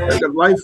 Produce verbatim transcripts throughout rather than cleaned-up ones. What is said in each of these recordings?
End of life.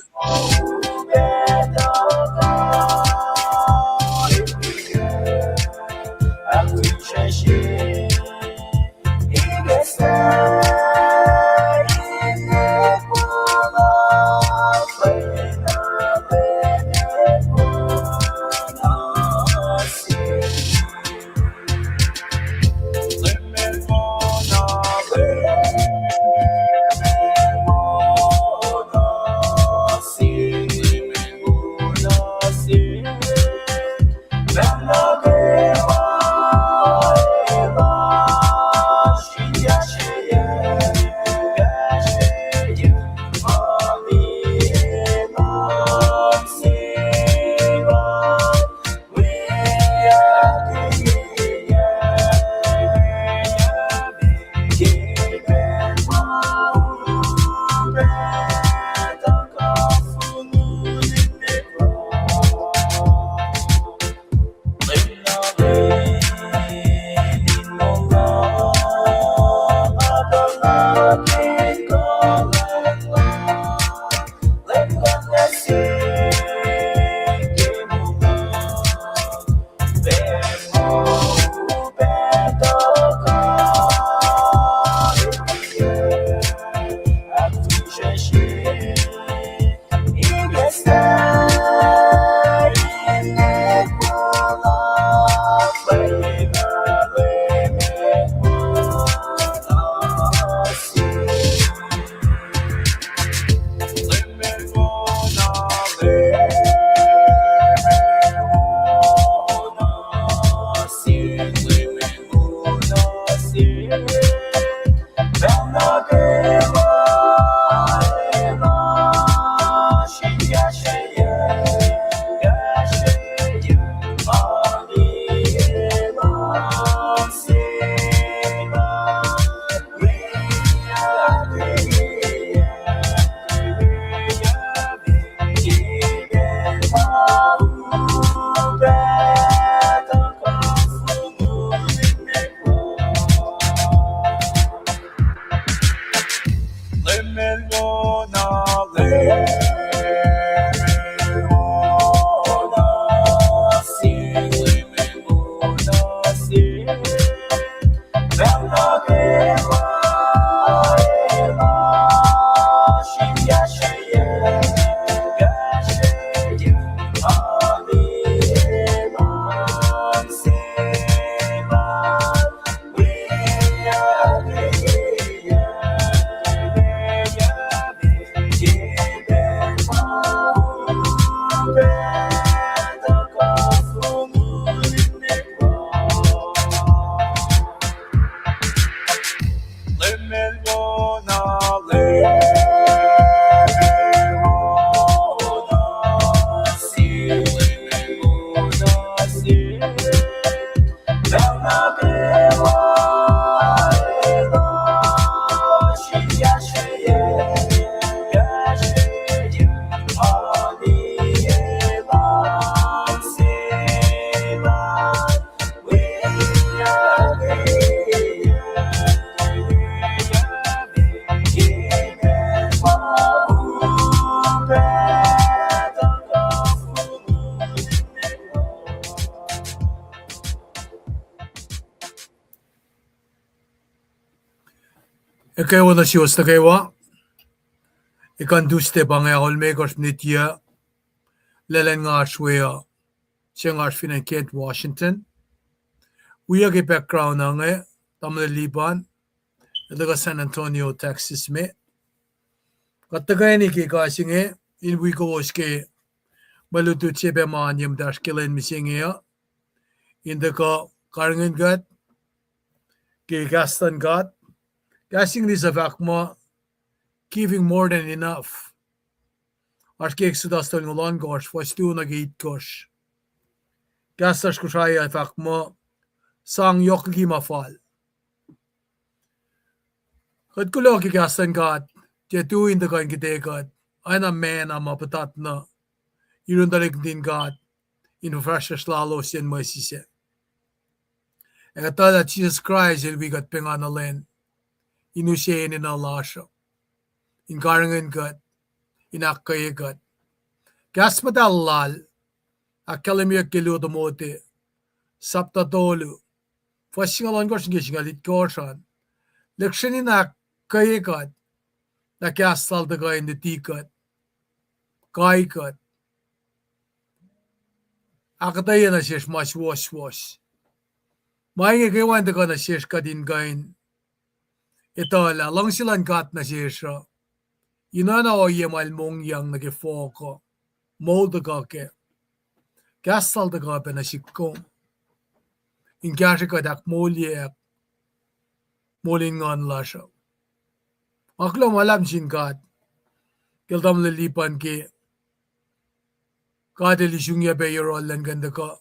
Ekuh wo nuh suwos nuh kwewa. Ekuh in Tuesday pa inge, oalmekohsr nit yac, lwen nga oasr we uh, se nga oasr fin acn Kent, Washington. Wiyuck ke background uh inge, tamuhlwel Liban, el tuhkuh San Antonio, Texas me. Kuht tuhkweni ke ekuh se inge in wi kowos ke mwe lutlut se pac ma oan ye muhtahsr ke lwen mihsenge uh, in tuhkuh karihngihn kuht ke kahs luhn God. Kahs English uh fahk muh giving more than enough. Oasr ke Exodus tolngoul ohnkohsr, fuhs luo nuh ke itkohsr. Kahs lasr Kosrae uh fahk muh sang yohk liki ma fal. Kuht kuloh ke kahs luhn God, tiac tui in tuhkuh in kihte kuht oacna manna ma puhtatna yurin tuhlihk nuhtin God in fuhfahsryucsr lalos yen mwe sisac. Ac kuht etuh lah Jisus Kraist el wi kuht pengana lwen in use enenuh lasr uh, in karihngihn kuht, in ahkkweye kuht. Kahs muhtahl lal ahkkahlwemyeyuck ke luo Timothy, sapta tolu, fuhs singucul ohnkohsr nuh ke singucul itkohsr an, lihksreni in ahkkweye kuht, lah kahs lal tuhkuh in luti kuht, kai kuht, ahkuhtweyac nuh sesr ma suwohswohs. Ma inge kwewa in tuhkuh nuh sesr kuht in kuh in etuh lah luhngse luhn God nuh sesr uh in oacna ohiyac ma el mongyang nuh ke fohk uh, moul tuhkuh kac. Kahs lal tuhkuh pac nuh sihk kom in kahsrwe kuht ahkmoulyeack moul in nguhn lasr uh. Nga kuloh ma luhlahp nuh sin God ke el tamuhlwel Lipan ke God el isungyac pac yohrohl lun kuh in tuhkuh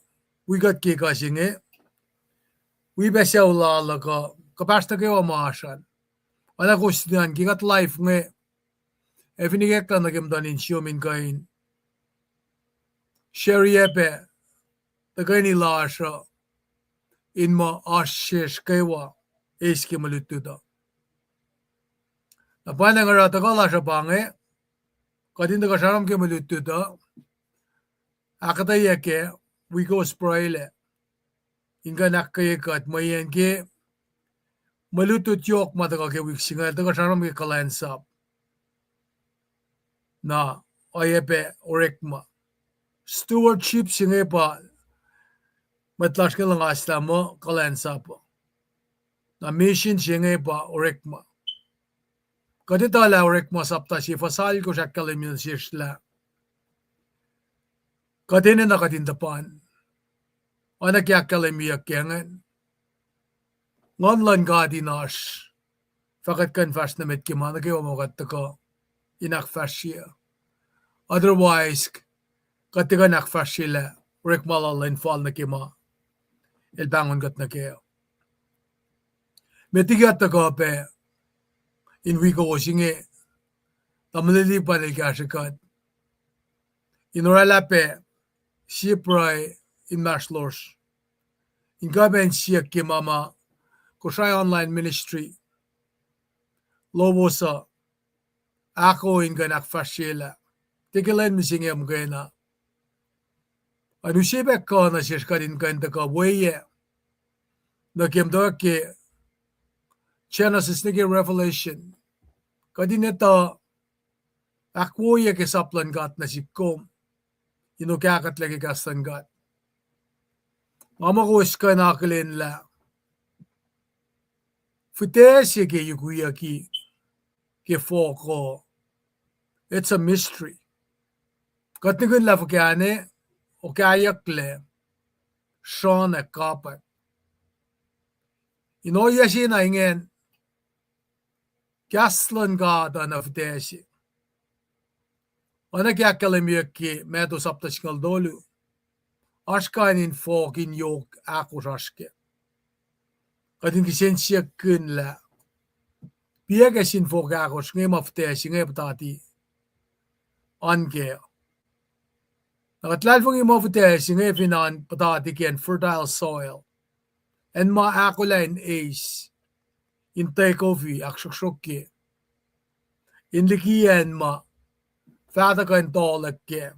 wi kuht ke ekuh se inge, wi pac sucu lal uh kuh kuhpahsr nuh kwewa ma oasr an. Oacna kowos nuh ke kuht live inge, ac fin ikacklah nuh ke muhtuhn in siom in kuh in share-ye pac tuhkweni lasr uh in muh oasr sesr kwewa eis ke mwe lutlut uh. Na pwacnwacng oruh tuhkuh lasr uh pa inge, kuht in tuhkuh sramsram ke mwe lutlut uh, ahkuhtweyac kac, wi kowos pruhelac in kuh in ahkkweye kuht mweyen ke mwe lutlut yohk ma tuhkuh ke wik se inge, tuhkuh sramsram ke kuhlwacnsap. Na oacyacpac orekma. Stewardship se inge pa mwet lasr inge luhngaslah muh kuhlwacnsap uh. Na mission se inge pa orekma. Kuht etuh lah Orekma sapta sie fuhs alkosr ahkkahlwemye nuh sesr lah kuht enenuh kuht in tuhpan. Oacna ke ahkkahlwemyeyuck ke ingacn, Nguhn luhn God in oasr, fah kuht kuh in fahsr nuh met ke ma nuh kwewa ma kuht tuhkuh in ahkfahsrye. Otherwise, kuht tiac kuh in ahkfahsryelah orekma lal in fal nuh ke ma el pahngon kuht nuh kac. Met liki kuht tuhkuh pac in wi kowos inge, tamuhlwel Lipan el kahsrwe kuht in oraclah pac sie pruhe inmahsrlosr in kuh pac in siyuck ke ma ma Kosrae Online Ministry lowos uh ahko in kuh in ahkfahsryelah. Tiac ke lwen mihsenge muhkwena, an use pac kuh nuh sesr kuht in kuh in tuhkuh weyac nuh ke muhtwacwacack ke Genesis nuh ke Revelation, kuht in etuh ahkwoye ke sap luhn God nuh sihk kom in okahkotlac ke kahs luhn God. Nga muh kowos kuh in akihlen lah fihtac se ke yukiyuki ke fohk uh, it's a mystery. Kuht nihkihn lah fuhkah ne, okahyucklac, sron ac kapwack. In ohiyac se na ingacn, kahs luhn God uh na fihtac se. Oacna ke ahkkahlwemyeyuck ke Matthew sapta singucul tolu, oasr kain in fohk in yohk ahkosr oasr kac. Kuht in kihsen siyuckkihn lah piac ke sin fohk ahkosr inge ma fihtac se inge puhtati an kac. Na kuht luhlahlfongi ma fihtac se inge fin an puhtati ke acn fertile soil, acn ma ahkolah in eis, in take off, ahksruhksruhk kac, in liki acn ma fah tuhkuh in tohlack kac,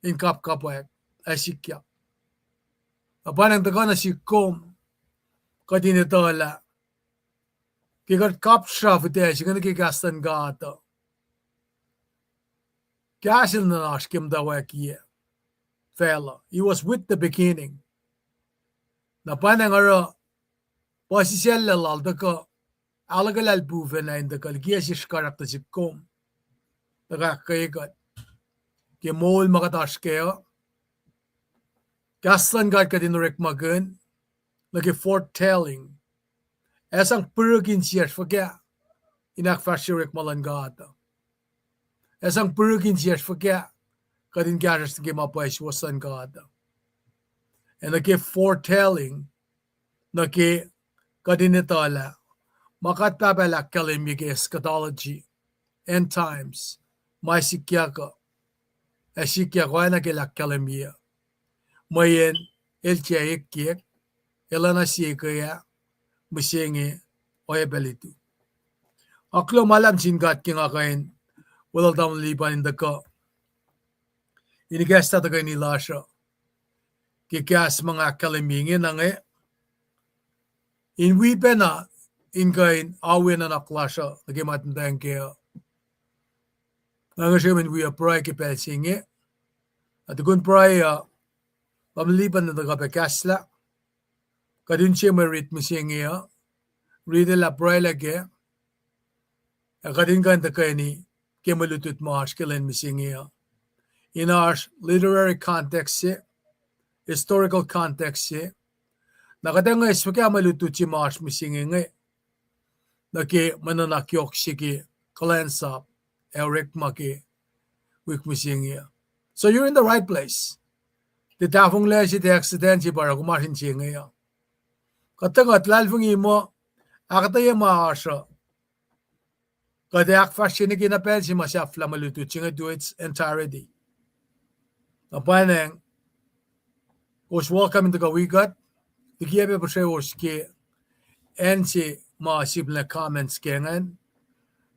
in kapkapwack ac sikyak. Na pwacnwacng tuhkuh nuh sihk kom, kuht in etuh lah ke kuht kapsra fihtac se inge nuh ke kahs luhn God uh, kahs el nuhnak ke muhtwacwacackiyac facluh. He was with the beginning. Na pwacnwacng oruh puhsisacl lal tuhkuh ahluhkwelah lipufacn ah in tuhkuh likiyac sesr karahk nuh sihk kom, tuhkuh ahkkweye kuht ke moul ma kuht oasr kac uh. Kahs luhn God kuht in orekmakihn nuh ke foretelling. Ac sang pirihk insiyacsr fuhkah in ahkfahsrye orekma luhn God uh. Ac sang pirihk insiyacsr fuhkah kuht in kahsruhsr nuh ke ma pwacye suwohs luhn God uh. Ac nuh ke foretelling, nuh ke kuht in etuh lah ma kuht pahpah el ahkkahlwemye ke eschatology, end times, ma sikyak uh, ac sikyak oacna ke el ahkkahlwemye uh, mweyen el tiac ekyek, el oacna sie ke ah, mihsenge, oacyacpac lutu. Nga kuloh ma luhlahp nuh sin God ke nga kuh in weluhl tamuhlwel Lipan in tuhkuh in ikacslah tuhkweni lasr uh ke kahs ma nga ahkkahlwemye inge na inge, in wi pacna in kuh in awi nuhnak lasr uh nuh ke matmuhtacng kac uh. Nga ngihsre kom in wi pruhe ke pacl se inge. Na tukun pruhe uh, tamuhlwel Lipan in tuhkuh pac kahslah. Kuht in se mwe rit mihsenge uh, riti lah pruhelah kac, ac kuht in kuh in tuhkweni ke mwe lutlut ma oasr ke lwen mihsenge uh, in oasr literary context se, historical context se. Na kuht ac ngwes fuhkah mwe lutlut se ma oasr mihsenge inge nuh ke mwe nuhnak yohk se ke kuhlwacnsap ac orekma ke wik mihsenge uh. So you're in the right place. Tiac tahfonglac se, tiac accident se pa oruh kom oasr in se inge uh. Kuht tuh kuht luhlahlfongi muh ahkuhtweyac ma oasr uh, kuht ac ahkfahsrye nuh ke na pacl se ma sahflah mwe lutlut se inge to its entirety. Na pwacnwacng, kowos welcome in tuhkuh wi kuht, liki pac puhsrewos ke acn se ma sip lah comments ke ingacn,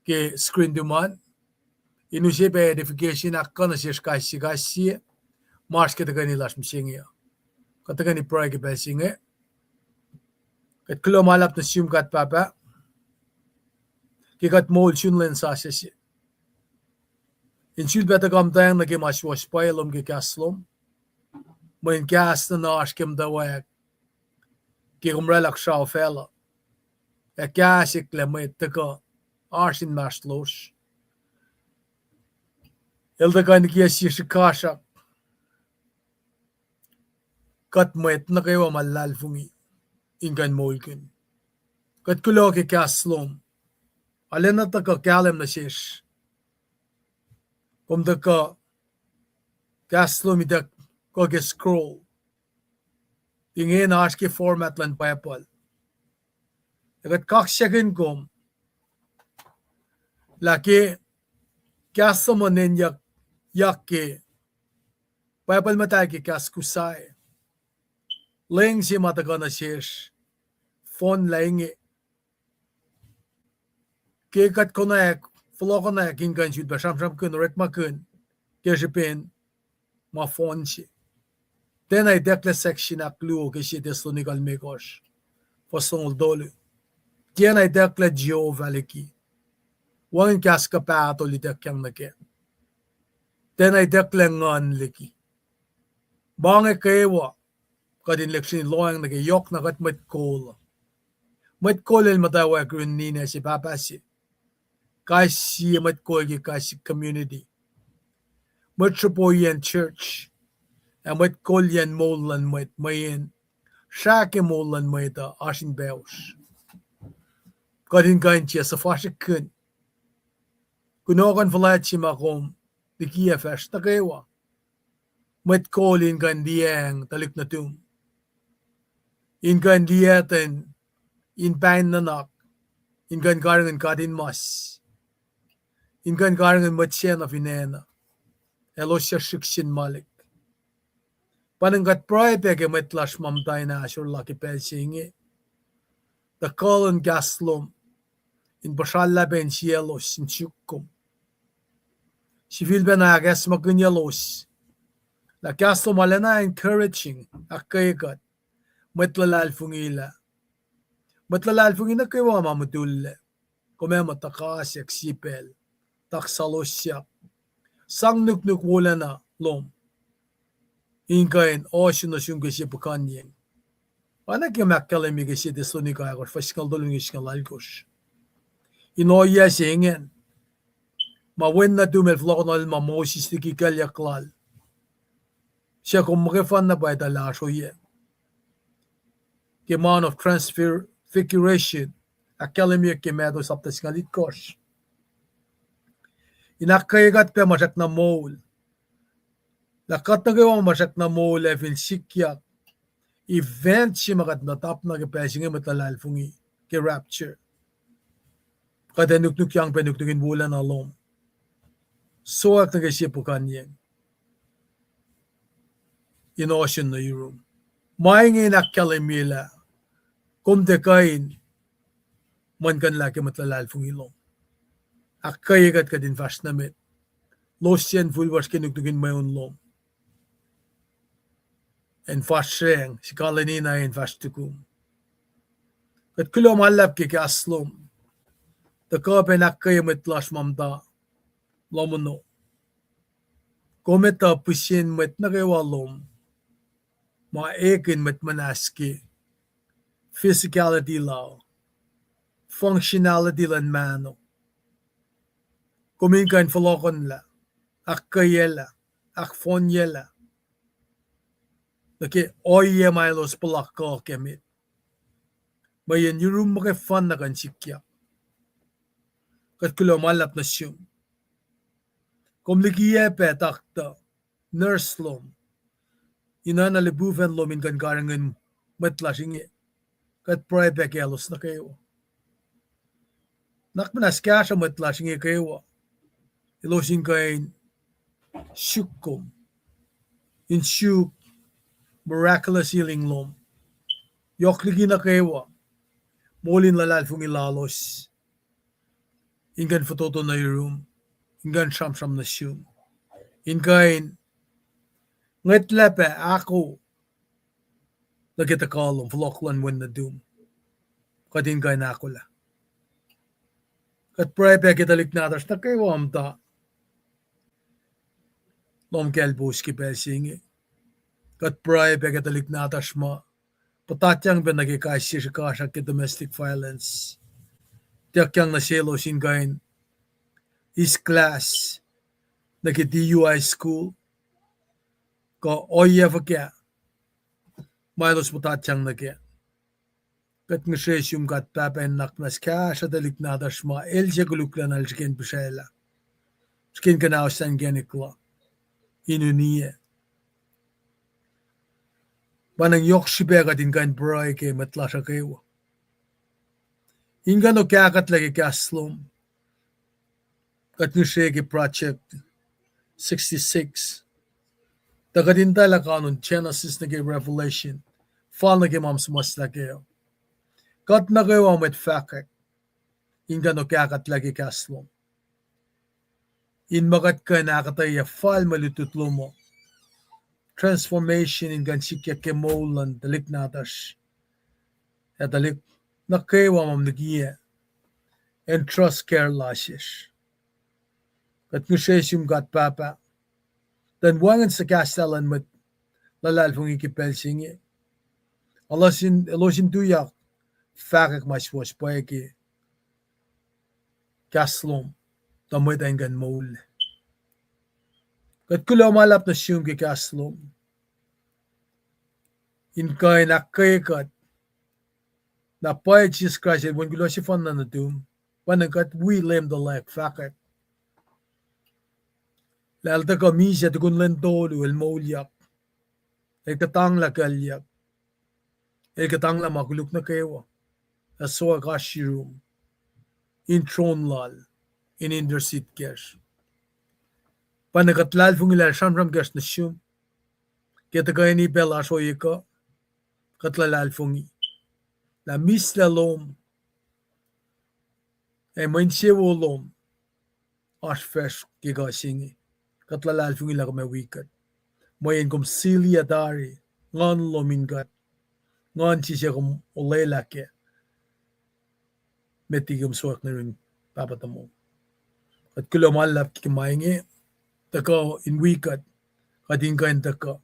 ke screen tuhmom an, in use pac edification ahkkuh nuh sesr kais sie kais sie ma oasr ke tuhkweni lasr mihsenge uh. Kuht tuhkweni pruhe ke pacl se inge. Kuht kuloh ma luhlahp nuh sum God Pahpah, ke kuht moul sun lwen sasuc se, in sulpac tuhkuh muhtweng nuh ke ma suwohs pwacye lom ke kahs lom, mweyen kahs nuhnuh oasr ke muhtwacwacack ke kom oraclah srao facluh, ac kahs eklac mwet tuhkuh oasr inmahsrlosr. El tuhkuh in kiyac sie srihkasrak kuht mwet nuh kwewa ma luhlahlfongi in kuh in moulkihn. Kuht kuloh ke kahs lom, arulacna tuhkuh kahlwem nuh sesr. Kom tuhkuh, kahs lom ituckyang ke scroll, ingena oasr ke format luhn Bible. Ac kuht kaksakihn kom lah ke kahs lom uh enenweyuckyak ke Bible muhtahl ke kahs Kosrae, leng se ma tuhkuh nuh sesr, fohnlah inge. Ke kuht konwacack, fohlohk konwacack in kuh in sulpac sramsramkihn, orekmakihn ke srihpen ma fohn se. Tiacna itucklac section ahkluo ke sie Thessalonica limekohsr, fuhs longoul tolu. Tiacna itucklac Jehovah liki. Wacngihn kahs kuh pahtol ituckyang nuh kac. Tiacna itucklac Nguhn liki. Ma inge kwewa kuht in lihksreni lohacng nuh ke yohkna kuht mwet kol. Mwet kol el muhtwacwacack yurin ninac se, pahpah se, kais sie mwet kol ke kais sie community, mwet sropoiyacn church, ac mwet kolyacn moul luhn mwet, mweyen srah ke moul luhn mwet uh oasr in pahosr. Kuht in kuh in tiac suhfasrihkihn kunohkohn fuhlwact se ma kom likiyac fahsr nuh kwewa. Mwet kol in kuh in liyacacng tuhlihk nuhtum, in kuh in liyacacng in pain nuhnak, in kuh in karihngihn katinmas, in kuh in karihngihn mwet sacna fin acn uh, elos suc srihk sin malik. Pa inge kuht pruhe pac ke mwet lasr ma muhta in ahsorlah ke pacl se inge, tuh kuh luhn kahs lom in puhsrallah pac insiyaclos in suk kom, sifilpacna ahkacsmakihnyelos lah kahs lom arulacna encouraging, ahkkweye kuht mwet luhlahlfongi lah, mwet luhlahlfongi nuh kwewa ma mutullac, kom ac muh tuhkasack sie pacl, taksalosyak, sang nuknuk wolacna lom in kuh in ohsun nuh sum ke sie puhkuhnyeng. Oacna ke ma ahkkahlwemye ke sie Thessalonica ahkosr, fuhs singucul tolu nuh ke singucul alkosr. In ohiyac se ingacn, ma wen nuhtum el fohlohkohnuhl ma Moses liki kuclyuck lal, suc kom muhkwena pwacye tuh lasr ohiyac ke Mount of Transfiguration, ahkkahlwemye ke Matthew sapta singucul itkohsr. In ahkkweye kuht pac ma srackna moul, lah kuht nuh kwewa ma srackna moul ac fin sikyak event se ma kuht muhta tap na ke pacl se inge, mwet luhlahlfongi, ke rapture, kuht ac nuknukyang pac nuknuk in wolacna lom, sowack nuh ke sie puhkuhnyeng in ohsun nuh yurum. Ma inge in ahkkahlwemye lah kom tiac kuh in muhlkuhnlah ke mwet luhlahlfongi lom. Ahkkweye kuht, kuht in fahsr nuh met. losyacn fihl lasr ke nuknuk in mweun lom, in fahsracng sikalweni na in fahsr tukum. Kuht kuloh ma luhlahp ke kahs lom, tuhkuh pacna ahkkweye mwet lasr ma muhta lohm ono. Kom etuh pihsen mwet nuh kwewa lom ma ekihn mwet muhnahs ke physicality lal, functionality luhn mahno. Kom in kuh in fohlohkohnlah, ahkkweyelah, ahkfohnyelah nuh ke ohiyac ma elos puhlakihn ke met. Mweyen yurum muhkwena na kuh in sikyak. Kuht kuloh ma luhlahp nuh sum. Kom likiyac pac doctor, nurse lom, in oacna lipufacn lom in kuh in karihngihn mwet lasr inge. Kuht pruhe pac kaclos nuh kwewa. Nuhnak muhnahs kahsruh mwet lasr inge kwewa, elos in kuh in suk kom, in suk miraculous healing lom, yohk liki nuh kwewa moul in luhlahlfongi lalos, in kuh in fototo nuh yurum, in kuh in sramsram nuh sum, in kuh in ngwetlah pac ahko nuh ke tuhkuh lom, fohlohk luhn wen nuhtum. Kuht in kuh in ahkolah. Kuht pruhe pac ke tuhlihk nahtuhsr nuh kwewa muhta lohm kaclpous ke pacl se inge. Kuht pruhe pac ke tuhlihk nahtuhsr ma puhtatyang pac nuh ke kais sie srihkasrak ke domestic violence. Tiakyang nuh selos in kuh in eis class nuh ke D U I school, kuh ohiyac fuhkah ma elos puhtatyang nuh kac. Kuht ngihsre sum God Pahpah in nuhnak muhnahs kahsruh tuhlihk nahtuhsr ma el se koluklacna el srihke in pihsraclah, srihke in kuhnaoslah inkacnek la in uniyac. Pa inge yohk srihpac kuht in kuh in pruhe ke mwet lasr uh kwewa. In kuh in okahkuhtlac ke kahs lom. Kuht ngihsre ke Project sixty-six, tuh kuht in tuhlac kanon Genesis nuh ke Revelation, fal nuh ke ma suhmuhslah kac. Kuht nuh kwewa mwet fahkwack in kuh in okahkuhtlac ke kahs lom, in ma kuht kuh in ahkuhtweyac fal mwe lutlut lom uh. Transformation in kuh in sikyak ke moul luhn tuhlihk nahtuhsr ac tuhlihk nuh kwewa ma likiyac entrust care lasr sesr. Kuht ngihsre sum God Pahpah, tuh in wacngihn suhkahslah luhn mwet luhlahlfongi ke pacl se inge. Elos in, elos in tuyak fahkwack ma suwohs pwacye ke kahs lom, tuh mwet uh in kuh in moul. Kuht kuloh ma luhlahp nuh sum ke kahs lom, in kuh in ahkkweye kuht lah pwacye Jisus Kraist el wen kuloh sefanna nuhtum, pa inge kuht wi Leum tuhlac fahkwack lah el tuhkuh misac tukun lwen tolu, el moulyak, el kuhtanglah kuclyuck, el kuhtanglah ma koluk nuh kwewa, ac sohkwack oasr yurum in tron lal, in intercede kacsr. Pa inge kuht luhlahlfongi lah el sramsram kacsr nuh sum ke tuhkweni pacl lasr ohiyac kuh, kuht luhlahlfongi lah mislac lom ac mwe insewowo lom oasr facsr ke kuh se inge. Kuht luhlahlfongi lah kom ac wi kuht, mweyen kom sili ah tari nguhn lom in kuht, nguhn sise kom olwelah kac met liki kom sohkwack nuh yurin Pahpah tomom. Kuht kuloh ma luhlahp ke ma inge, tuhkuh in wi kuht, kuht in kuh in tuhkuh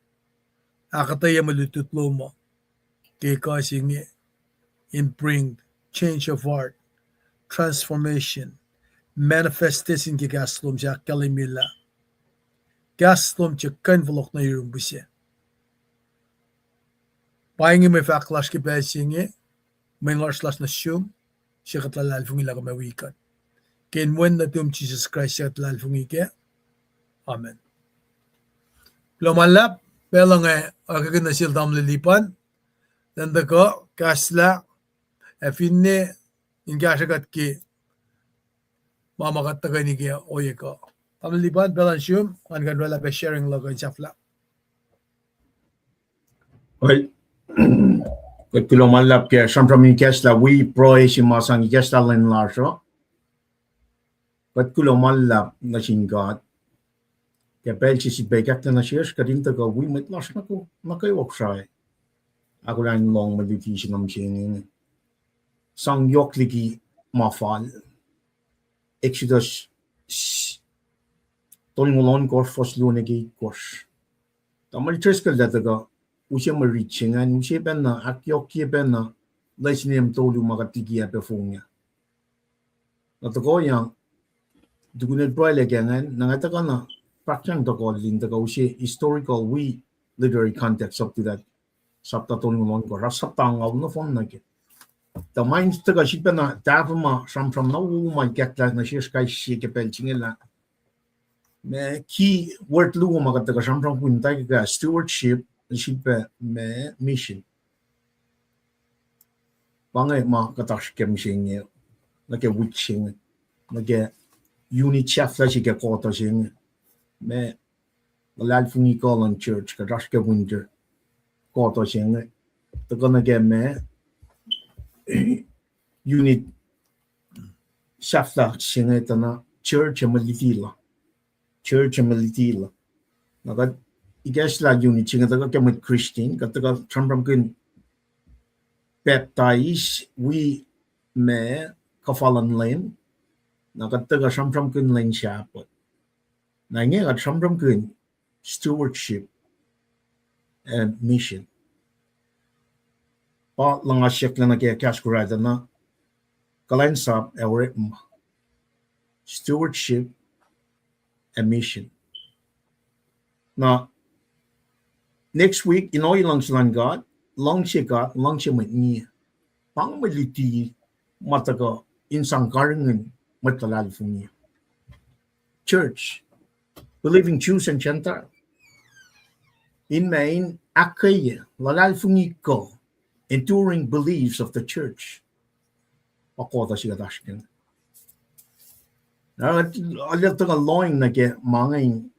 ahkuhtweyac mwe lutlut lom uh ke kuh se inge, in bring change of heart, transformation, manifestation ke kahs lom se ahkkahlwemye lah kahs lom se kuh in fohlohk nuh yurum pihsac. Pa inge mwe fahk lasr ke pacl se inge, mwe ngohsr lasr nuh sum, se kuht luhlahlfongi lah kom ac wi kuht. Ke inen wen nuhtum Jisus Kraist se kuht luhlahlfongi kac. Amen. Kuloh ma luhlahp, pacl uh nga akihlen nuh sel tamuhlwel Lipan, elan tuhkuh kahslah ac finne in kahsrwe kuht ke ma ma kuht tuhkweni ke ohiyac kuh. Tamuhlwel Lipan, pacl uh nuh sum, ngan kuh in oraclah pac sharing luhk uh in sahflah. Kuht kuloh ma luhlahp ke sramsram in kahslah wi pruhe se ma sang ikacslah lwen lasr uh. Kuht kuloh ma luhlahp nuh sin God. Ke pacl se srihpac ikackna nuh sesr, kuht in tuhkuh wi mwet lasr nuh kwewa Kosrae ahkolah in lohng mwe luti se nuh mihsenge. Sang yohk liki ma fal. Exodus tolngoul ohnkohsr, fuhs luo nuh ke itkohsr. Tamuhlwel Driscoll el tuhkuh use mwe rit se ingacn, use pacna, ahkyohkye pacna, lesin em tolu ma kuht likiyac pac fong ah. Na tohkohyang, tukun el pruhe lah ke ingacn, na nga tuhkuh na fahkyang tohkohl in tuhkuh use historical wi literary context up to that sapta tolngoul ohnkohsr, sapta angngaul nohfohn nuh ke. Tuh ma in tuhkuh sifilpacna tahfuh ma sramsram na wo ma ikacklah nuh sesr kais sie ke pacl se inge lah ma key word luo ma kuht tuhkuh sramsramkihn tari ke stewardship, sifilpac ma mission. Pa inge ma kuht oasr ke mihsenge, nuh ke wik se inge, nuh ke unit sahflah se ke kuhtuh se inge, ma luhlahlfongi kuh luhn church, kuht oasr ke winter kuhtuh se inge, tuhkuh nuh ke ma unit sahflah se inge tuh na church ac mwe luti lal. Church ac mwe luti lal. Na kuht ikacslah unit se inge tuhkuh ke mwet Christian, kuht tuhkuh sramsramkihn pacptais wi ma kuhfa luhn Leum, na kuht tuhkuh sramsramkihn lwen Sahpuht. Na inge kuht sramsramkihn stewardship and mission. Pa luhngasiyucklac nuh ke kahs Kosrae tuh na kuhlwacnsap ac orekma. Stewardship and mission. Na next week, in ohiyac luhngse luhn God, luhngse God, luhngse mwet ngiac. Pa inge mwe luti ma tuhkuh in sang karihngihn mwet luhlahlfongi. Church, believing Jews and Gentile. In ma in ahkkweye luhlahlfongi kuh, enduring beliefs of the church. Pa kuhtuh se kuht oasr ke. Na arlac tuhkuh lohacng nuh ke ma inge in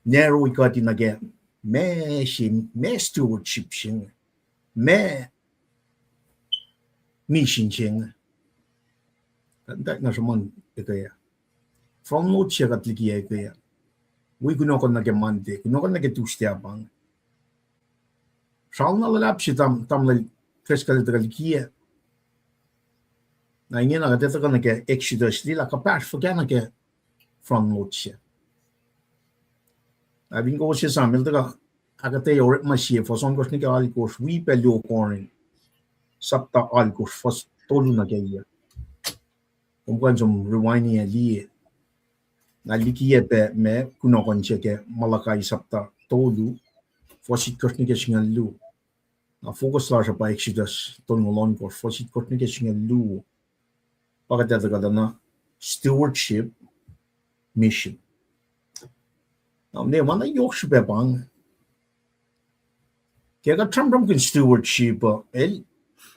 narrow kuht in nuh ke ma se, ma stewardship se inge, ma mission se inge. Kuht in tuyak nuh sruhmuhn ekuh ah. Front load se kuht likiyac ekuh ah. Wi kunohkohn nuh ke Monday, kunohkohn nuh ke Tuesday ah pa inge. Sral na luhlahp se tam, tamuhlwel Driscoll el tuhkuh likiyac. Na ingena kuht ac tuhkuh nuh ke Exodus, liye lah kuhpahsr fuhkah nuh ke front load se. Ac fin kowos esam, el tuhkuh ahkuhtweyac orekma sie, fuhs ohnkohsr nuh ke alkosr, wi pac luo Corinth, sapta alkosr, fuhs tolu nuh ke yac. Kom kuh in som rewind ac liye. Nga likiyac pac ma kunohkohn se ke Malachi sapta tolu, fuhs itkohsr nuh ke singucul luo. Na focus lasr uh pa Exodus tolngoul ohnkohsr, fuhs itkohsr nuh ke singucul luo. Pa kuht ac tuhkuh tuh na stewardship, mission. Na ne ma na yohk srihpac pa inge. Ke kuht sramsramkihn stewardship uh, el,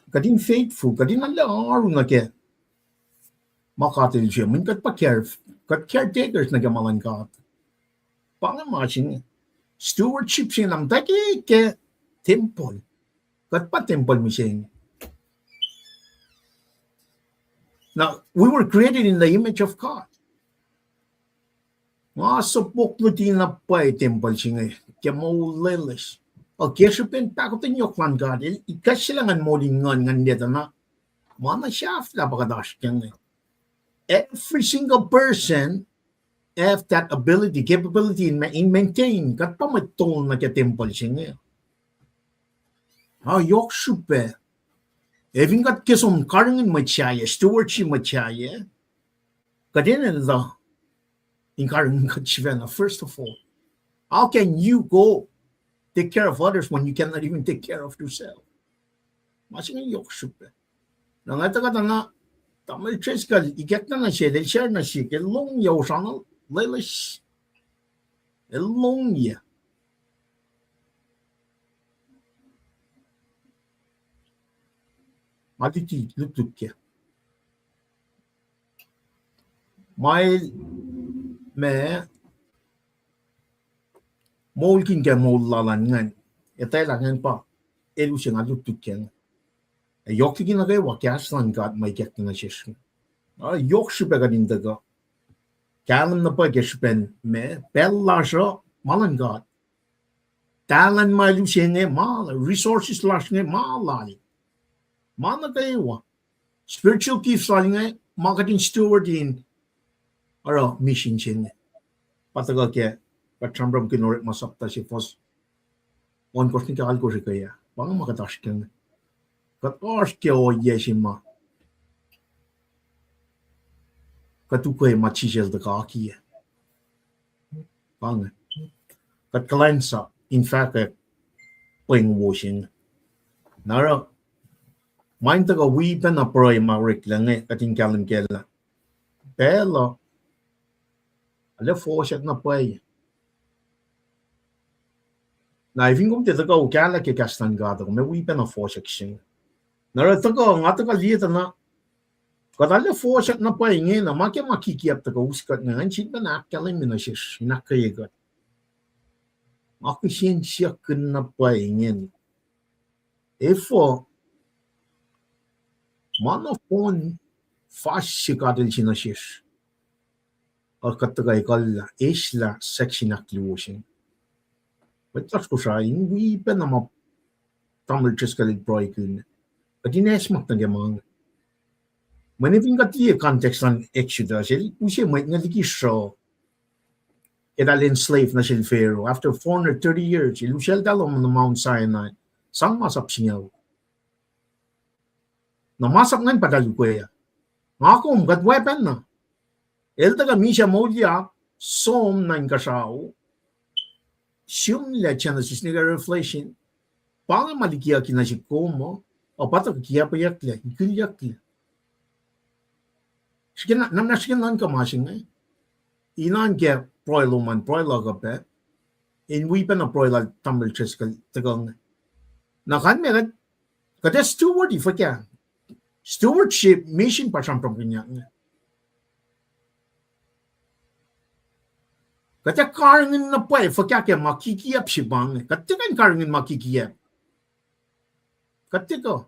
kuht in faithful, kuht in arlac oaru nuh ke ma God el siyuck, mweyen kuht pa care, kuht caretakers nuh ke ma luhn God. Pa inge ma se inge. Stewardship se inge na muhtwacwacack ke tempuhl. Kuht pa tempuhl mihsenge. Now, we were created in the image of God. Nga sopok luti na pwacye tempuhl se inge ke moul loeloes. Ac ke srihpen pahkotwen yohk luhn God, el ikacslah ngan moul in nguhn, ngan liye tuh na ma na sahflah pa kuht oasr ke inge. Every single person have that ability, capability in ma-, in maintain. Kuht pa mwet tol nuh ke tempuhl se inge. Ac yohk srihpac, ac fin kuht ke som karihngihn mwet sahyac, stewardship mwet sahyac, kuht enenuh in karihngihn kuht sifacna, first of all. How can you go take care of others when you cannot even take care of yourself? Ma se inge yohk srihpac. Na nga tuhkuh tuh na, tamuhlwel Driscoll ikackna nuh sel, el share nuh sihk, el longyac osana loeloes. El longyac. Ma luti, lutlut kac. Ma el, ma moulkihn ke moul lal an ingacn, etwaclah ingacn pa el use nga lutlut kac inge. Ac yohk liki nuh kwewa kahs luhn God ma ikackna nuh sesr. Ac yohk srihpac kuht in tuhkuh Kahlwem na pwacye ke srihpen ma, pacl lasr uh ma luhn God. Talent ma el use inge ma, resources lasr inge ma lal. Ma nuh kwewa. Spiritual gifts lal inge ma kuht in steward in oruh mission se inge. Pa tuhkuh ke, kuht sramsramkihn Orekma sapta se fuhs ohnkohsr nuh ke alkohsr ke ah. Pa inge ma kuht oasr ke inge. Kuht oasr ke ohiyac se ma kuht ukwe ma Jisus el tuhkuh akiyac. Pa inge. Kuht kuhlwacnsap in fahkwack pweng wo se inge. Na oruh, ma in tuhkuh wi pacna pruhe ma oreklac inge kuht in kahlwem kac lah pacl uh arlac fohsack na pwacye. Na efin kom tiac tuhkuh kahlwem ke kahs luhn God uh, kom ac wi pacna fohsack se inge. Na oruh tuhkuh, nga tuhkuh liye tuh na, kuht arlac fohsack na pwacye ingena, ma ke ma kikiap tuhkuh us kuht inge, ngan sifilpac ahkkahlwemye nuh sesr in ahkkweye kuht. Nga kihsen siyuck na pwacye ingena. Efuh ma nohfohn fuhs se God el se nuh sesr uh, kuht tuhkuh ekuhllah, eslah section ahkluo se inge. Mwet lasr Kosrae in wi pacna ma Tamuhlwel Driscoll el pruhekihn, kuht in acsmak nuh ke ma inge. Mweyen fin kuht liye context luhn Exodus, el use mwet inge liki sruh, eltahl enslave nuh sel Pharaoh. After four hundred thirty years, el usacltahl nuh Mount Sinai, sang masap singucul. Na masap ingacn pa eltahl ukwe ah. Nga kom kuht weapon na. El tuhkuh misac moulyak, som na inkuhsrao. Sihmlac Genesis nuh ke Revelation. Pa inge ma likiyucki nuh sihk kom uh, uh pa tuhkuh kiacpweyucklac, ikulyucklac. Srihke na, na srihke nuhnkuh ma se inge. Inan ke pruhe lom an, pruhe luhk uh pac. In wi pacna pruhe lal Tamuhlwel Driscoll tuhkuh inge. Na kalmac kuht, kuht ac steward-i fuhkah. Stewardship mission pa sramsramkihnyuck inge. Kuht ac karihngihn na pwacye fuhkah ke ma kikiap se pa inge. Kuht tiac kuh in karihngihn ma kikiap. Kuht tiac kuh.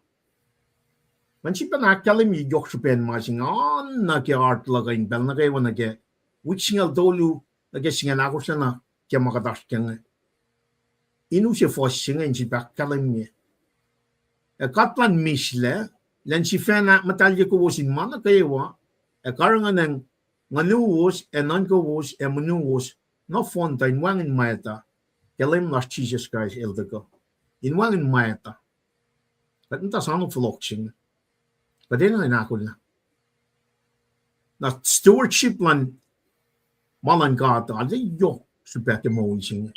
Ngan sifilpac ahkkahlwemye yohk srihpen ma se inge, oan nuh ke heart luhk uh in pacl nuh kwewa nuh ke wik singucul tolu nuh ke singucul ahkosr na ke ma kuht oasr ke inge. In use fuhs se inge in sifilpac ahkkahlwemye. Ac God luhn mislac, elan sifacna muhtahlye kowos in ma nuh kwewa, ac karihngihn ngunuwos, ac nuhnkowos, ac monuwos, nohfohn tuh in wacngihn mwacta ke Leum lasr Jisus Kraist el tuhkuh. In wacngihn mwacta. Kuht muhta soano fohlohk se inge. Kuht enenuh in ahkolah. Na stewardship luhn ma luhn God uh, arlac yohk srihpac ke moul se inge.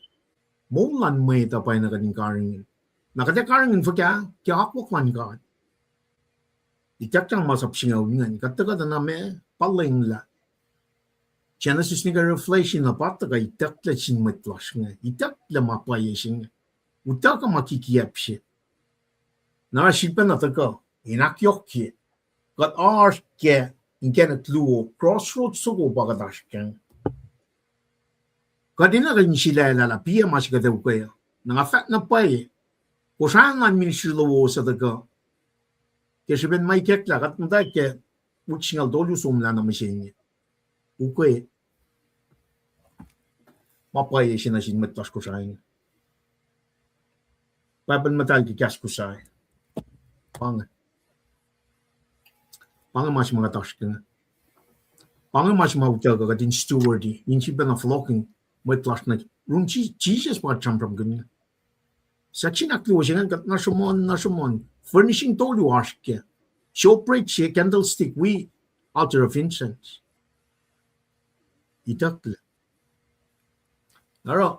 Moul luhn mwet uh pwacyena kuht in karihngihn. Na kuht ac karihngihn fuhkah? Ke akwuck luhn God. Ituckyang masap singucul ingacn, kuht tuhkuh tuh na ma pa lenglah. Genesis nuh ke Revelation uh pa tuhkuh itucklac sin mwet lasr inge. Itucklac ma pwacye se inge. Utuckuh ma kikiap se. Na sifilpacna tuhkuh in ahkyohkye. Kuht oasr ke inkacnek luo, crossroads soko pa kuht oasr kac. Kuht enenuh in sulaclah lah piac ma se kuht ac ukwe uh. Na nga fahk na pwacye, Kosrae, ngan ministry lowos uh tuhkuh ke srihpen ma ikacklah kuht muhtwacwacack ke wik singucul tolu somlah na mihsenge. Ukwe ma pwacye se nuh sin mwet lasr Kosrae inge. Bible muhtahl ke kahs Kosrae. Pa inge. Pa inge ma se ma kuht oasr ke inge. Pa inge ma se ma utuckuh kuht in steward-i, in sifilpacna fohlohkihn mwet lasr nuh, run Ji-, Jisus pa kuht sramsramkihn inge. Section ahkluo se ingacn kuht na sruhmuhn, na sruhmuhn. Furnishing tolu oasr ke. Showbread se, candlestick, wi altar of incense. Itucklac. Oruh,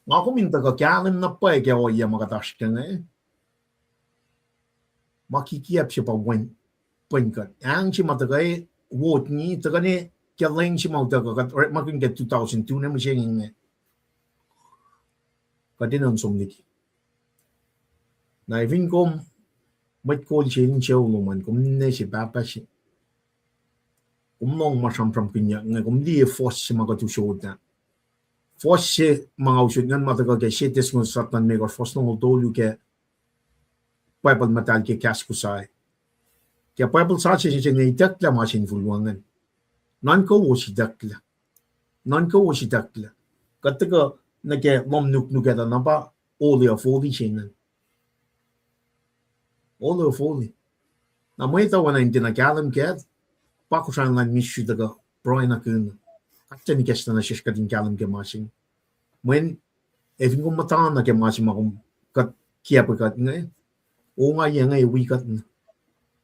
nga kom in tuhkuh kahlwem na pwacye ke ohiyac ma kuht oasr ke inge. Ma kikiap se pa wen, pwen kuht. Ahng se ma tuhkuh wot ni, tuhkuh ne ke lwen se ma utuckuh kuht orekmakihn ke two thousand two ne mihsenge inge. Kuht enenuh in som liki. Na efin kom mwet kol se insewowo lom an, kom ne se pahpah se, kom lohng ma sramsramkihnyuck inge, kom liye fuhs se ma kuht usot ah. Fuhs se ma nga usot ingacn ma tuhkuh ke Sie Thessalonians limekohsr, fuhs longoul tolu ke Bible muhtahl ke kahs Kosrae. Ke Bible sasuc se inge itucklac ma sin fuluwa ingacn. Nuhnkowos itucklac. Nuhnkuh wo sitaklac. Kuht tuhkuh nuh ke lohm nuknuk etuh na pa Holy of Holy se ingacn. Holy of Holy. Na mwet uh oacna in tiacna kahlwem kac, pa Kosrae Online Ministry tuhkuh pruhe na kihn. Kuht tiacna ikacslah nuh sesr kuht in kahlwem ke ma se inge. Mweyen, ac fin kom muhta na ke ma se ma kom kuht kiacpwe kuht inge, ongaiyac inge wi kuht na.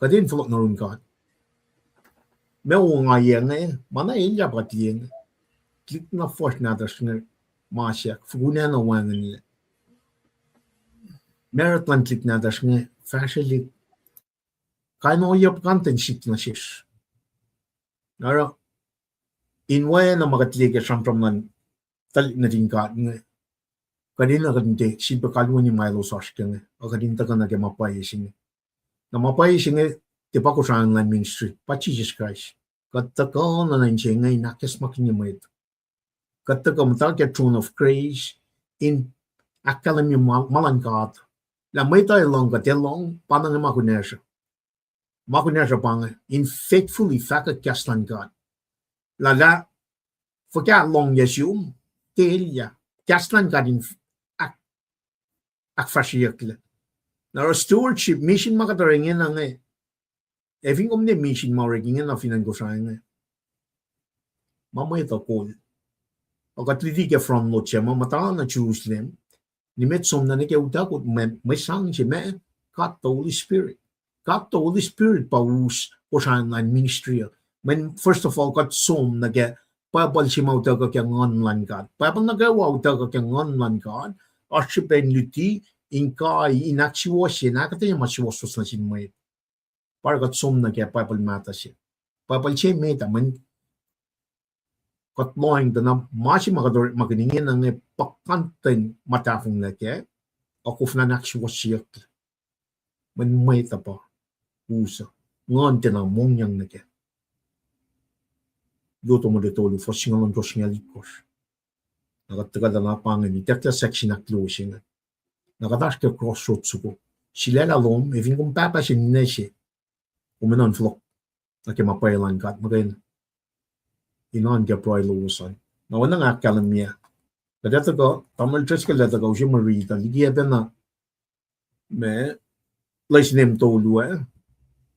Kuht in fohlohk nuh yurin God. Ma ongaiyac inge, ma na elyah pa kuht liye inge. Tuhlihk na fuhsr nahtuhsr inge, ma sahk, fokun acn uh wacngihnlac. Marut luhn tuhlihk nahtuhsr inge, fahsrwelihk. Kain ohiyac puhkantwen sik nuh sesr. Oruh, in oacna ma kuht liye ke sramsram luhn tuhlihk nuhtin God inge, kuht enenuh kuht in tiac sifilpac kalweni ma elos oasr ke inge, ac kuht in tuhkuh nuh ke ma pwacye se inge. Na ma pwacye se inge, tiac pa Kosrae Online Ministry, pa Jisus Kraist. Kuht tuhkuh nuh inse inge in ahkacsmakihnye mwet. Kuht tuhkuh muhta ke throne of grace in ahkkahlwemye ma, ma luhn God. Lah mwet uh lohng kuht, ac lohng, pa na inge ma kunacsr uh. Ma kunacsr uh pa inge, in faithfully fahkwack kahs luhn God. Lah, lah, fuhkah lohngyuc sum, tiac elyah. Kahs luhn God in ahk-, ahkfahsryeyucklac. Na oruh stewardship, misin ma kuht oruh ingena inge. Ac fin kom ne misin ma orek ingena fin acn Kosrae inge, ma mwet uh kol. Ac kuht luti ke front load se ma muhta nuh Jerusalem. Nimet som nuh ke utuckot, mwe, mwe sang se ma, God the Holy Spirit. God the Holy Spirit pa us Kosrae Online Ministry uh. Mweyen first of all, kuht som nuh ke Bible se ma utuckuh ke Nguhn luhn God. Bible nuh kwewa utuckuh ke Nguhn luhn God. Oasr srihpac in luti, in kai, in ahksuwohsye, in ahkuhtweyac ma suwohswohs nuh sin mwet. Pa oruh kuht som nuh ke Bible mahtuh se. Bible se met ah, mweyen kuht lohacng tuh na ma se ma kuht orekmakihn ingena inge puhkantwen ma tahfonglac kac, ac koflah in ahksuwohsyeyucklac. Mweyen mwet uh pa us uh, Nguhn tiacna mongyang nuh kac. Luther motol tolu, fuhs singucul ohnkohsr, singucul itkohsr. Na kuht tuhkuh na pa ingacn, itucklac section ahkluo se inge. Na kuht oasr ke crossroad soko. Sulaclah lom, ac fin kom pahpah se ninac se, kom enenuh in fohlohk nuh ke ma pwacye luhn God muhkwena. In oan ke pruhe lowos an. Na oacna nga ahkkahlwemye, kuht ac tuhkuh, Tamuhlwel Driscoll el ac tuhkuh use mwe riti uh liki pacna ma lesin mtolu ah.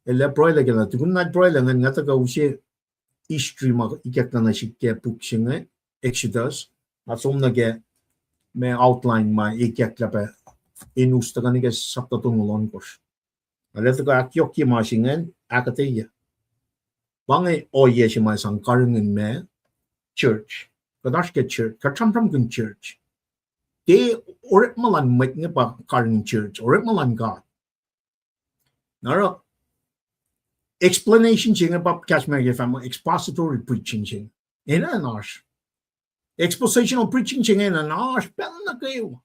El ac pruhe lah ke na, tukun na pruhe lah ingacn, nga tuhkuh use history ma ikacklah nuh sihk ke puk se inge, Exodus. Nga som nuh ke ma outline ma ikacklah pac in us tuhkuh nuh ke sapta tolngoul ohnkohsr. Nga lah tuhkuh ahkyohkye ma se ingacn, ahkuhtweyac. Pa inge ohiyac se ma sang karihngihn ma church. Kuht oasr ke church, kuht sramsramkihn church. Tiac orekma luhn mwet inge pa karihngihn church, orekma luhn God. Na oruh explanation se inge pa kahs ma ke fahk muh expository preaching se inge. Enenuh in oasr. Expositional preaching se inge enenuh in oasr pacl nuh kwewa.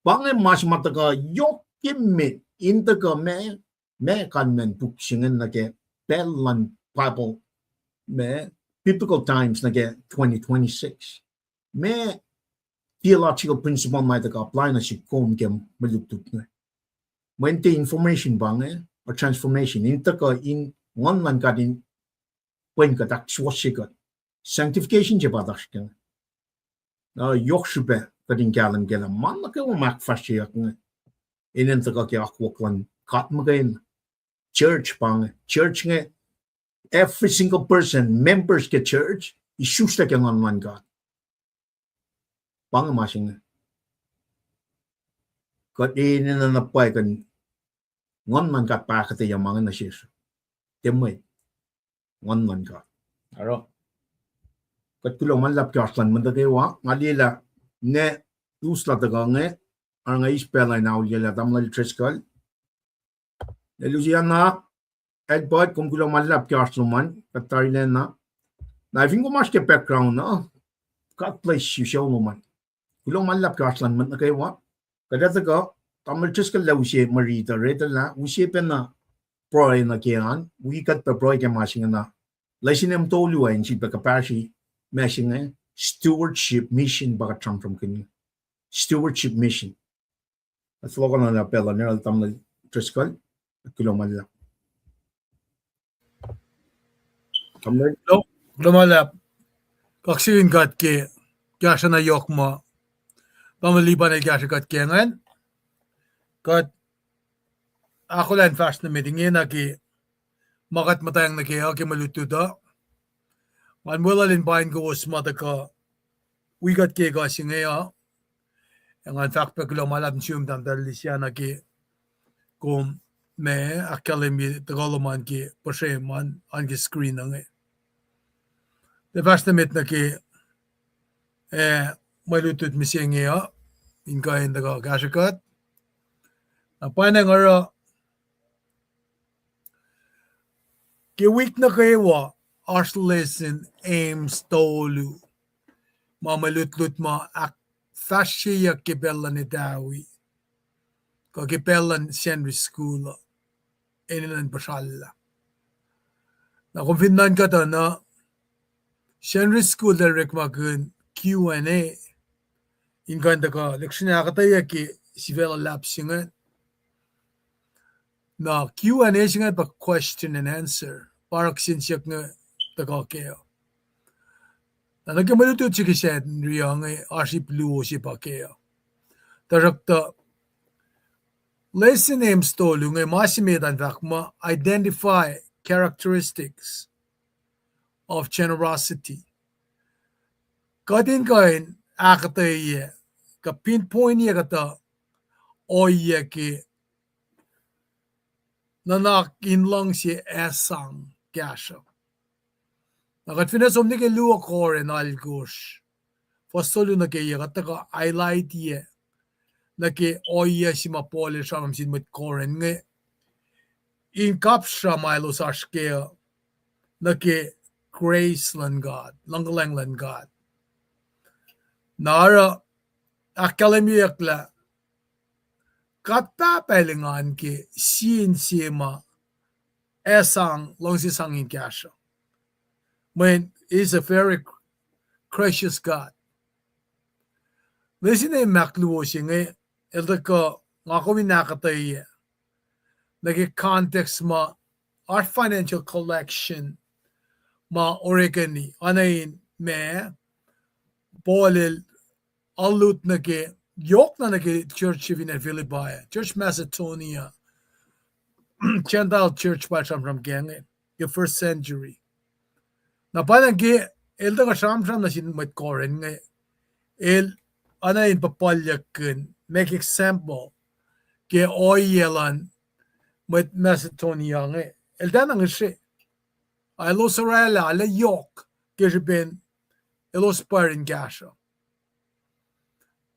Pa inge ma se ma tuhkuh yohk ke met in tuhkuh ma, ma kalmacn puk se inge nuh ke pacl luhn Bible, ma Biblical Times nuh ke twenty twenty-six. Ma theological principle ma tuhkuh apply nuh sihk kom ke mwe lutlut inge. Mweyen tiac information pa inge, a transformation. In tuhkuh in Nguhn luhn God in pwen kuht, ahksuwohsye kuht. Sanctification se pa oasr ke inge. Na yohk srihpac kuht in kahlwem kac lah ma nuh kwewa ma ahkfahsryeyuck inge, enenuh in tuhkuh ke akwuck luhn God muhkwena. Church pa inge, church inge, every single person, members ke church, isuslac ke Nguhn luhn God. Pa inge ma se inge. Kuht enenuh na pwacye kuh Nguhn luhn God pa ahkuhtweyac ma inge nuh sesr. Tiac mwet, Nguhn luhn God. Oruh, kuht kuloh ma luhlahp ke oasr luhn mwet nuh kwewa, nga liyelah, nge, us la tuhkuh inge, oruh nga eis pacl in auliyelah Tamuhlwel Driscoll. Elusiana, Albert, kom kuloh ma luhlahp ke oasr lom an, kuht tarilacna. Na fin kom oasr ke background uh, God bless you, sucu lom an. Kuloh ma luhlahp ke oasr luhn mwet nuh kwewa. Kuht ac tuhkuh, Tamuhlwel Driscoll el ac use mwe riti uh, riti lah, use pacna pruhe nuh ke an, wi kuht pac pruhe ke ma se ingena. Lesin mtolu ah in sifilpac kuhpahsri ma se inge, stewardship mission pa kuht sramsramkihn. Stewardship mission. Kuht fohlohkohnlah pacl uh nuh yohrohl Tamuhlwel Driscoll, kuloh ma luhlahp. Tamuhlwel? Kuloh, kuloh ma luhlahp. Kaksakihn God ke kahsruh na yohk ma Tamuhlwel Lipan el kahsrwe kuht ke ingacn. Kuht ahkolah in fahsr nuh met ingena ke ma kuht muhtwacng nuh ke uh ke mwe lutlut uh. Ngan weluhl in paing kowos ma tuhkuh wi kuht ke ekuh se inge uh. Ac ngan fahk pac kuloh ma luhlahp nuh sum tahmtahel Lisiana ke kom ma ahkkahlwemye tuhkuh lom an ke puhsrem an, an ke screen uh inge. Tuh fahsr nuh met nuh ke, eh, mwe lutlut mihsenge uh, in kuh in tuhkuh kahsrwe kuht. Na pwacnwacng oruh ke wik nuh kwewa, oasr lesson Amos tolu, ma mwe lutlut ma ahkfahsryeyuck ke pacl luhn etawi, kuh ke pacl luhn Sacnri School uh, enenuh in puhsrallah. Na kom fin nuhnkuh tuh na, Sacnri School el orekmakihn Q and A, in kuh in tuhkuh lihksreni ahkuhtweyac ke sifac luhlahp se ingacn. Na Q and A se ingacn pa question and answer, pa oruh kihsen siyuck inge tuhkuh kac uh. Na nuh ke mwe lutlut se ke Sacnri uh inge oasr ip luo se pa kac uh. Tuhsruhktuh lesson Amos tolu inge ma se met an fahk muh identify characteristics of generosity. Kuht in kuh in ahkuhtweyac, kuh pinpointiyac kuhtuh ohiyac ke nuhnak in luhngse ac sang kahsruh. Na kuht finne som nuh ke luo Korin alkosr, fuhs tolu nuh ke yac, kuht tuhkuh highlight-iyac nuh ke ohiyac se ma Paul el sramsram sin mwet Korin inge, in kapsra ma elos oasr kac uh nuh ke grace luhn God, luhngkuhlwacng luhn God. Na oruh ahkkahlwemyeyuck lah God Pahpah el engan ke sie insie ma ac sang, luhngse sang in kahsruh. Mweyen is a very gracious God. Lesin e mahk luo se inge, el tuhkuh nga kom in ahkuhtweyac nuh ke context ma oasr financial collection ma orekeni, oacna in ma Paul el alut nuh ke, yohkna nuh ke church se fin acn Philippi, church Macedonia, Gentile church pa sramsram ke inge, ke first century. Na pwacnwacng ke el tuhkuh sramsram nuh sin mwet Corinth inge, el oacna in puhpuhlyuckkihn, make example ke ohiyac luhn mwet Macedonia inge. El tiacna ngihsre. Elos oraclah, arlac yohk ke srihpen elos pwacr in kahsruh.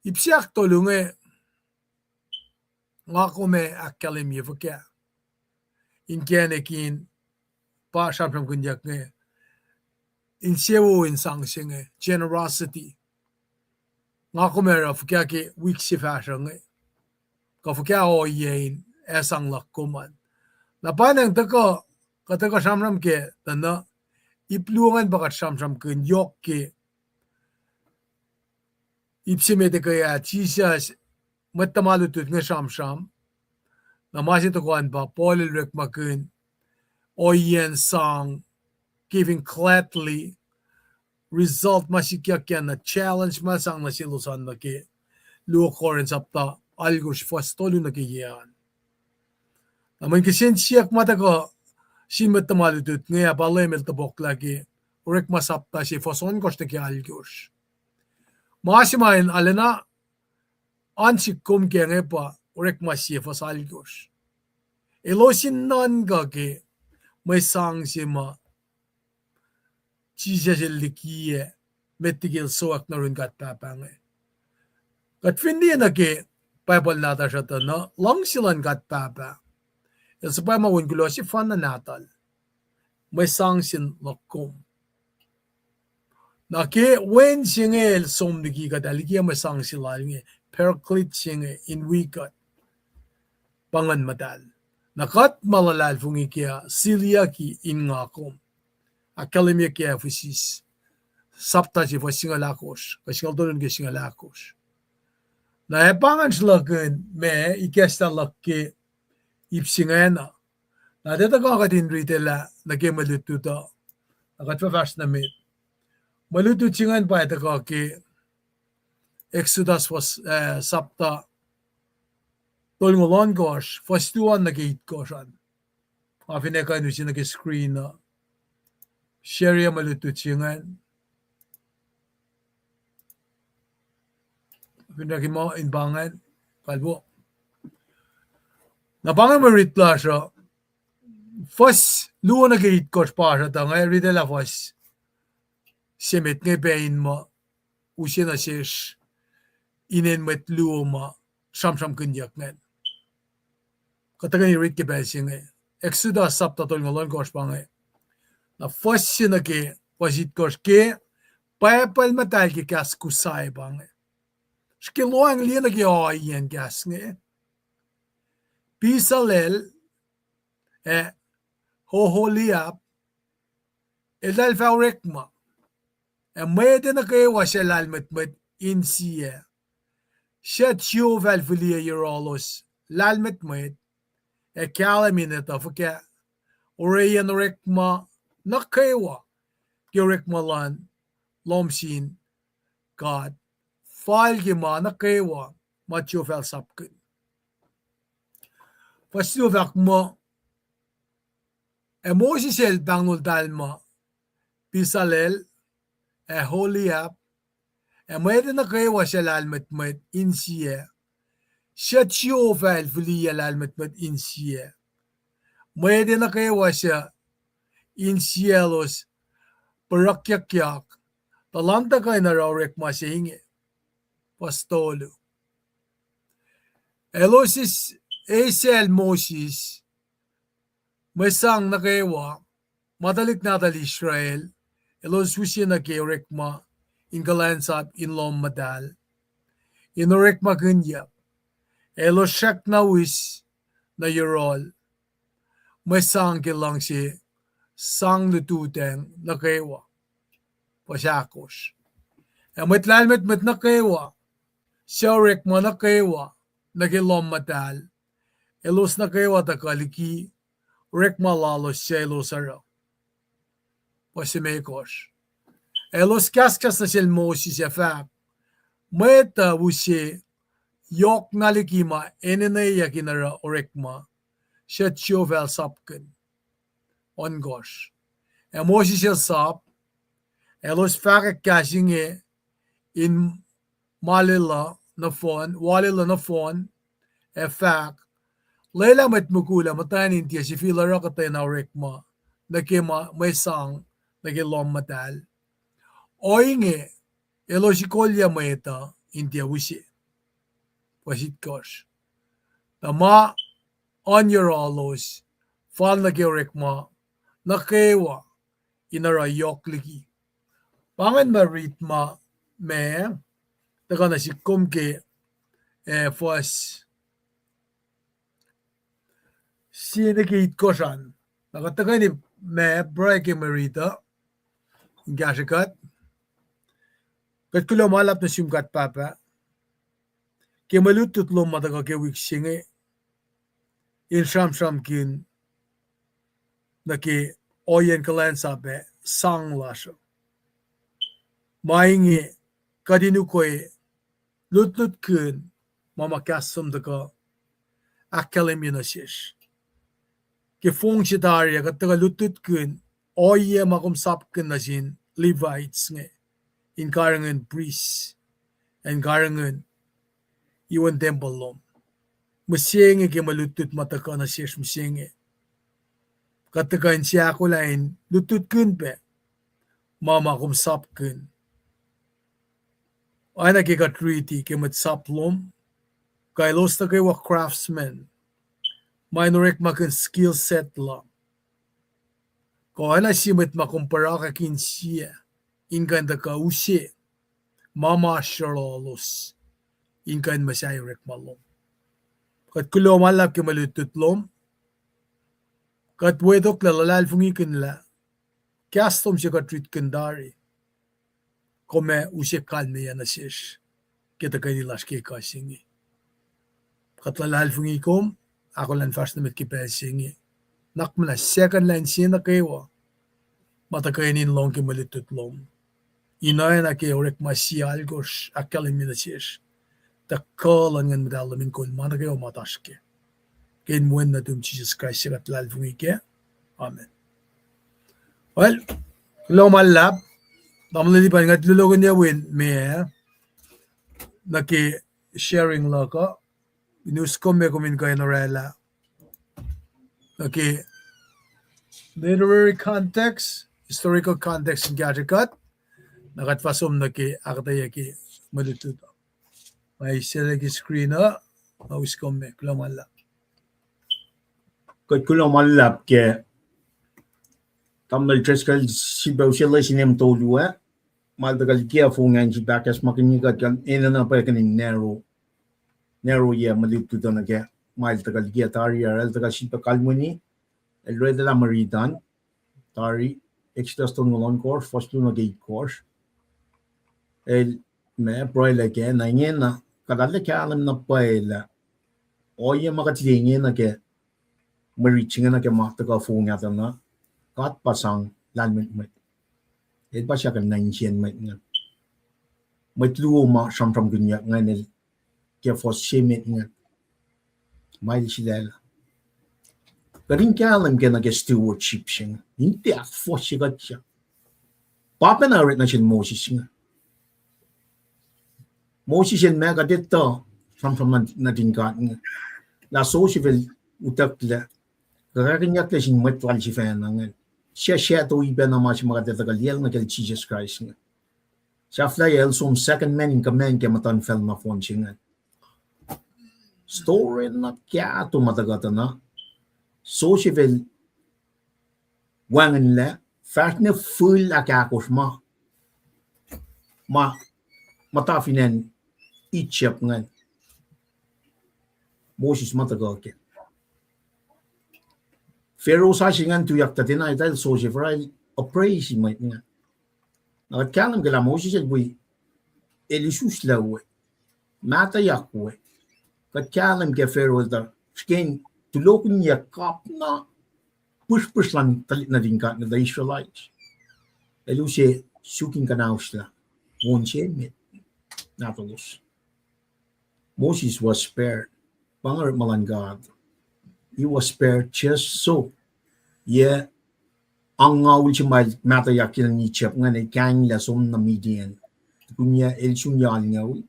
Ip se ahktolu inge, nga kom ac ahkkahlwemye fuhkah inkacnek in pa sramsramkihnyuck inge, insewowo in sang se inge, generosity. Nga kom ac oruh fuhkah ke wik se fahsruh inge, kuh fuhkah ohiyac in ac sang luhk kom an. Na pwacnwacng tuhkuh, kuht tuhkuh sramsram ke tuh na, ip luo ingacn pa kuht sramsramkihn yohk ke ip se met ekuh ah, Jisus, mwet tuhma lutlut inge sramsram. Na ma se tohkoh an pa Paul el orekmakihn ohiyacn sang, giving gladly, result ma sikyak an, na challenge ma sang nuh selos an nuh ke luo Corinth sapta alkosr fuhs tolu nuh ke yac an. Na mweyen kihsen siyuck ma tuhkuh sin mwet tuhma lutlut inge ah pa Leum el topuklah ke Orekma sapta se fuhs ohnkohsr nuh ke alkosr. Ma se ma in arulacna oan sihk kom ke inge pa Orekma sie fuhs alkosr. Elos in nuhnkuh ke mwe sang se ma Jisus el likiyac met liki el sowack nuh yurin God Pahpah inge. Kuht fin liye nuh ke Bible nahtuhsr uh tuh na luhngse luhn God Pahpah, el suhpwacma wen kuloh sefanna nahtuhl, mwe sang sin luhk kom. Na ke wen se inge el som liki kuht ah, likiyac mwe sang se lal inge, Paraclete se inge in wi kuht, pa Nguhn Muhtahl. Na kuht ma luhlahlfongi kac ah siliyucki in nga kom. Ahkkahlwemye ke Ephesus sapta se fuhs singucul ahkosr, kuh singucul tolu nuh ke singucul ahkosr. Na ac pa ngan sruhlahkihn ma ikacslah luhk ke ip se ingacn uh. Na tiac tuhkuh kuht in ritilah nuh ke mwe lutlut uh, na kuht fah fahsr nuh met. Mwe lutlut se ingacn pa tuhkuh ke Exodus fuhs, eh, sapta tolngoul ohnkohsr, fuhs luo an nuh ke itkohsr an. Nga fin ekuh in use nuh ke screen uh, share-ye mwe lutlut se ingacn. Fin orekma in pa ingacn, kalwo. Na pa ingacn mwe rit lasr uh, fuhs luo nuh ke itkohsr pa sruh tuh nga riti lah fuhs se met inge pac in muh use nuh sesr inen mwet luo ma sramsramkihnyuck ingacn. Kuht tuhkweni rit ke pacl se inge. Exodus sapta tolngoul ohnkohsr pa inge. Na fuhs se nuh ke fuhs itkohsr ke Pwacpuhl Muhtahl ke kahs Kosrae pa inge. Srihke lohacng liye nuh ke ohiyacn kahs inge. Bezalel ac Oholiab, eltahl fah orekma, ac mwet nuh kwewa suc lahlmwetmwet insiyac, suc Jehovah el fihliyac yohrohlos lahlmwetmwet, ac kahlwem in etuh fuhkah, orekma nuh kwewa ke orekma luhn lohm sin God, fal ke ma nuh kwewa ma Jehovah el sapkihn. Fuhs luo fahk muh, ac Moses el pahngnol tahl muh Bezalel, ac Oholiab, ac mwet nuh kwewa suc lahlmwetmwet insiyac, suc Jehovah el fihliyac lahlmwetmwet insiyac, mwet nuh kwewa suc insiyaclos porukyuckyak, tuh elan tuhkuh in oruh orekma se inge. Fuhs tolu. Elos eis, eisacl Moses mwe sang nuh kwewa ma tuhlihk nahtuhl Israel elos use nuh ke orekma in kuhlwacnsap in lohm muhtahl, in orekmakihnyuck, ac elos srackna us nuh yohrohl mwe sang ke luhngse sang lututacng nuh kwewa. Fuhs ahkosr. Ac mwet lahlmwetmwet nuh kwewa suc orekma nuh kwewa nuh ke lohm muhtahl, elos nuh kwewa tuhkuh liki orekma lalos suc elos oruh. Fuhs limekohsr. Elos kahskahs nuh sel Moses ac fahk, mwet uh use yohkna liki ma enenweyuck in oruh orekma suc Jehovah el sapkihn. Ohnkohsr. Ac Moses el sap, elos fahkwack kahs inge in malel uh nohfohn, walel uh nohfohn, ac fahk, lwelah mwet mukul ac muhtwacn in tiac sifil oruh kuhtwena orekma nuh ke ma, mwe sang nuh ke lohm muhtahl, ohinge elos ikolyac mwet uh in tiac use. Fuhs itkohsr. Tuh ma oan yohrohlos fal nuh ke orekma nuh kwewa in oruh yohk liki. Pa ingacn ma rit ma, ma tuhkuh nuh sihk kom ke, eh, fuhs sie nuh ke itkohsr an. Na kuht tuhkweni ma pruhe ke mwe rit uh in kahsrwe kuht. Kuht kuloh ma luhlahp nuh sum God Pahpah ke mwe lutlut lom ma tuhkuh ke wik se inge in sramsramkihn nuh ke ohiyacn kuhlwacnsap ac sang lasr uh. Ma inge kuht in ukwe lutlutkihn ma ma kahs lom tuhkuh ahkkahlwemye nuh sesr. Ke fong se tari ah kuht tuhkuh lutlutkihn ohiyac ma kom sapkihn nuh sin Levites inge in karihngihn prist, in karihngihn iwen tempuhl lom. Mihsenge ke mwe lutlut ma tuhkuh nuh sesr mihsenge, kuht tuhkuh in seahkolah in lutlutkihn pac ma ma kom sapkihn. Oacna ke kuht riti ke mwet sap lom, kuh elos nuh kwewa craftsmen, ma in orekmakihn skill set la. Kuh oacna sie mwet ma kom pwarakack insiyac in kuh in tuhkuh use ma ma oasr yohrohlos in kuh in muhsahi orekma lom. Kuht kuloh ma luhlahp ke mwe lutlut lom. Kuht wetoklac luhlahlfongikihn lah kahs lom se kuht ritkihn tari, kom ac use kalmeyac nuh sesr ke tuhkweni lasr ke ekuh se inge. Kuht luhlahlfongi kom, ahkolah in fahsr nuh met ke pacl se inge. Nuhnak muhnahs, second lah inse nuh kwewa ma tuhkweni in lohng ke mwe lutlut lom, Ina na ke Orekma sie alkosr ahkkahlwemye nuh sesr tuh kuh luhn Nguhn Muhtahl lom in kol ma nuh kwewa ma oasr kac. Ke inen wen nuhtum Jisus Kraist se kuht luhlahlfongi kac. Amen. Well, kuloh ma luhlahp. Tamuhlwel Lipan, nga tulokihnyac wi meac nuh ke sharing luhk uh. In us kom meac kom in kuh in orwaclah nuh ke literary context, historical context in kahsrwe kuht, na kuht fah som nuh ke ahkuhtweyac ke mwe lutlut uh. Nga isacllah ke screen uh, nga us kom meac, kuloh ma luhlahp. Kuht kuloh ma luhlahp ke Tamuhlwel Driscoll, sifilpac use lesin em tolu ah, ma el tuhkuh likiyac fong an, sifilpac ahkacsmakihnye kuht kuh enenuh pwacye kuh in narrow, narrowye mwe lutlut uh nuh ke ma el tuhkuh likiyac tari ah, el tuhkuh sifilpac kalweni, el orwaclah mwe rit an, tari, Exodus tolngoul ohnkohsr, fuhs luo nuh ke itkohsr. El, ma pruhelah kac, na ingena, kuht arlac kahlwem na pwacye lah ohiyac ma kuht liye inge nuh ke mwe rit se inge nuh ke ma tuhkuh fong ah tuh na, God pa sang lahlmwetmwet. El pa sahk nuh insiyacn mwet inge. Mwet luo ma sramsramkihnyuck ingacn el ke fuhs se met ingacn. Ma el sulaclah. Kuht in kahlwem ke nuh ke stewardship se inge. In tiac ahkfohsye kuht sahk. Pa pacna orekma sel Moses inge. Moses el ma kuht etuh, sramsram nuhtin God inge, lah Joseph el utucklac, kuhkahkinyucklac sin mwet lal sifacna ingacn. Suc shadow-i pacna ma se ma kuht etuh kuh liyacl nuh kacl Jisus Kraist inge. Sahflahiyac el som second man in command ke muhtuhnfacl nohfohn se ingacn. Story na kahto ma tuhkuh tuh na, Joseph el wacngihnlac, fahsr nuh fihl ahkahkosr ma, ma, muhta fin acn Egypt ingacn. Moses ma tuhkuh kac. Pharaoh sasuc ingacn tuyak tuh tiacna etuh el Joseph, oruh el appraise mwet ingacn. Na kuht kahlwem ke lah Moses el wi, el isuslac we, mahtuhyak we. Kuht kahlwem ke Pharaoh el tuh srihke in tulohkihnyac kapna pihsrpihsr luhn tuhlihk nuhtin God, the Israelites. El use suk in kuhnahoslah on se met nahtuhlos. Moses was spared. Pa inge orekma luhn God. He was spared just so. Yac angngaul se ma el mahtuhyak ke Egypt ingacn, el kahinglac som nuh Midian. Tukun yac el sun yac alngoul,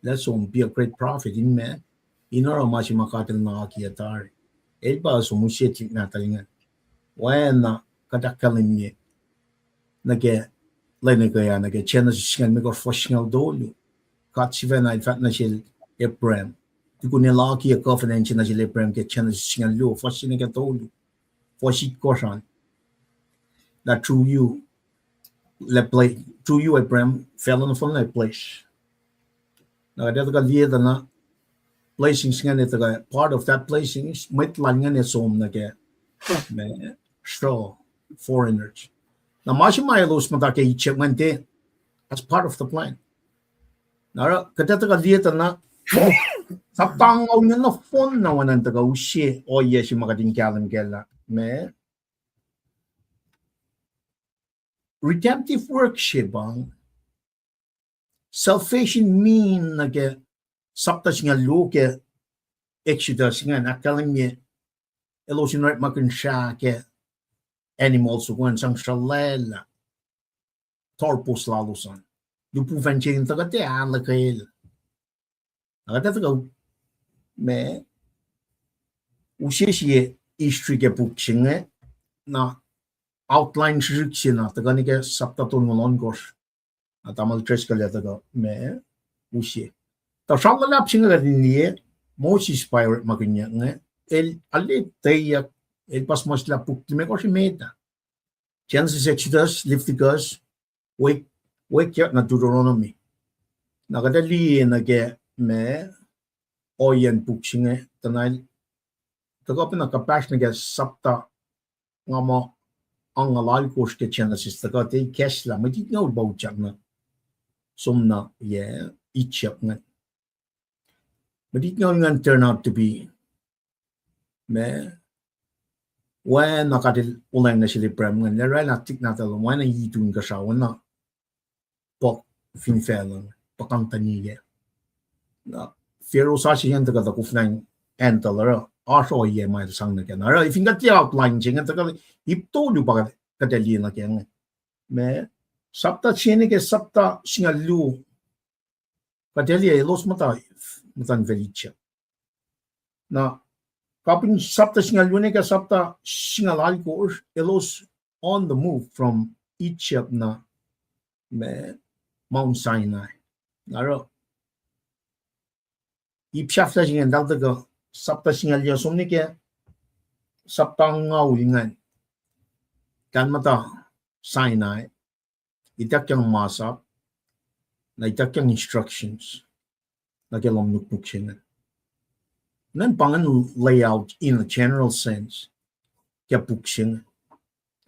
lah som be a great prophet in ma, in oruh ma se ma God el nuhnkuh tari. El pa som use tuhlihk nahtuhl ingacn. Oacna kuht ahkkahlwemye nuh ke lwen ekuh ah, nuh ke Genesis singucul limekohsr, fuhs singucul tolu. God sifacna el fahk nuh sel Abraham, tukun el akiyac covenant se nuh sel Abraham ke Genesis singucul luo, fuhs se nuh ke tolu, fuhs itkohsr an, that through you, through you Abraham, facluh nohfohn na bless. Na kuht etuh kuh liye tuh na blessings ingacn, etuh kuh part of that blessings, mwet lal ingacn ac som nuh ke, ma, sruh, foreigners. Na ma se ma elos muhta ke Egypt ingacn tiac as part of the plan. Na oruh kuht etuh kuh liye tuh na, sapta angngaul nohfohn na oacna in tuhkuh use ohiyac se ma kuht in kahlwem kac lah, ma, redemptive work se pa salvation mean nuh ke sapta singucul luo ke Exodus ingacn, ahkkahlwemye elos in orekmakihn srah ke animal soko an sang sruhlwaclah torbos lalos an. Lihpufacn se in tuhkuh tiac ahluhkwelah. Na kuht etuh kuh, ma, use sie history ke puk se inge, na outline srihsrihk se na tuhkuh nuh ke sapta tolngoul ohnkohsr. Na tamuhlwel Driscoll el tuhkuh, ma, use. Tuh sramsram luhlahp se inge kuht in liye, Moses pa orekmakihnyuck inge, el arlac etweyuck, el pa suhmuhslah puk limekohsr emet ah. Genesis, Exodus, Leviticus, wek, wek yak na Deuteronomy. Na kuht ac liye nuh ke, ma, ohiyacn puk se inge, tuh na el tuhkuh pacna kuhpahsr nuh ke sapta nga muh angngaul alkosr ke Genesis, tuhkuh tiac ikacslah, mwet itngoul pa utyak na som nuh, yac, Egypt ingacn. Mwet itngoul ingacn turn out to be, ma, oacna God el olweacng nuh sel Abraham ingacn, el oraclah tuhlihk nahtuhl, oacna itu inkuhsrao, oacna puhk fin facluh, puhkantani ke. Na, Pharaoh sasuc yen tuhkuh tuh koflah in handle oruh, oasr ohiyac ma el sang nuh kac. Na oruh, fin kuht liye outline se inge, tuhkuh ip tolu pa kuht ac liye nuh kac inge. Ma, sapta se nuh ke sapta singucul luo, kuht ac liye elos muhta, muhta fin Egypt. Na, kapin sapta singucul luo nuh ke sapta singucul alkosr, elos on the move from Egypt na, ma, Mount Sinai. Na oruh, ip sahflah se ingacn eltahl tuhkuh, sapta singucul yac som nuh ke sapta angngaul ingacn, eltahl muhta Sinai, ituckyang masap, na ituckyang instructions nuh ke lohm nuknuk se inge. Ingacn pa ingacn layout in a general sense ke puk se inge.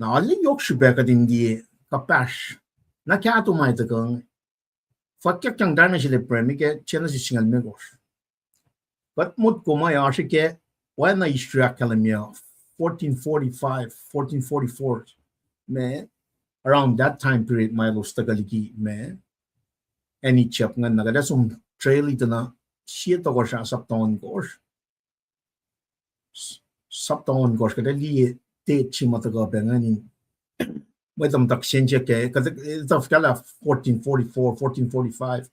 Na arlac yohk srihpac kuht in liye kuhpahsr na kahto ma tuhkuh inge. Fwackyuckyang tari nuh sel Abraham ke Genesis singucul limekohsr. Kuht motko ma oasr ke, oacna history ahkkahlwemye fourteen forty-five, fourteen forty-four, ma, around that time period ma elos tuhkuh liki ma, acn Egypt ingacn, na kuht ac som Traclita na, sie tohkohsr ah sapta ohnkohsr, sapta ohnkohsr, kuht ac liye date se ma tuhkuh pac ingacn in, mwet uh muhta kihsen siyuck ke, kuht, etuh fuhkah lah fourteen forty-four, fourteen forty-five.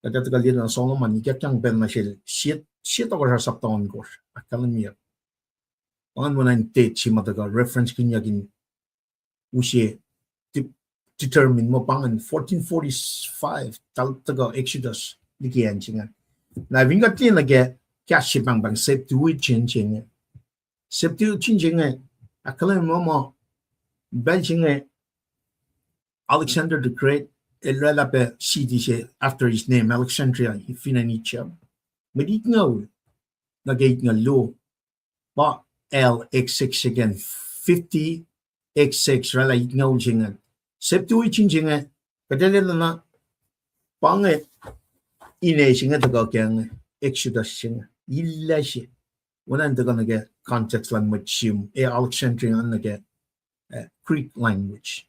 Kuht ac tuhkuh liye na Solomon ituckyang pacl nuh sel, sie, sie tohkohsr ah sapta ohnkohsr, ahkkahlwemye. Pa ingacn oacna in date se ma tuhkuh referencekihnyuck in use, determine muh pa ingacn fourteen forty-five eltahl tuhkuh Exodus liki acn se ingacn. Na fin kuht liye nuh ke kahs se pahngpahng Septuagint se inge, Septuagint se inge, ahkkahlwemye muh, pacl se inge Alexander the Great el oraclah pac city se after his name, Alexandria, fin acn Egypt. Mwet itngoul nuh ke itngoul luo, pa L X X again, fifty X X, oraclah itngoul se ingacn. Septuagint se inge, kuht ac liye na, pa inge, ine se inge tuhkuh ke inge, Exodus se inge, illac se. Oacna in tuhkuh nuh ke context luhn mwet Jew, ac Alexandria nuh ke, eh, Greek language.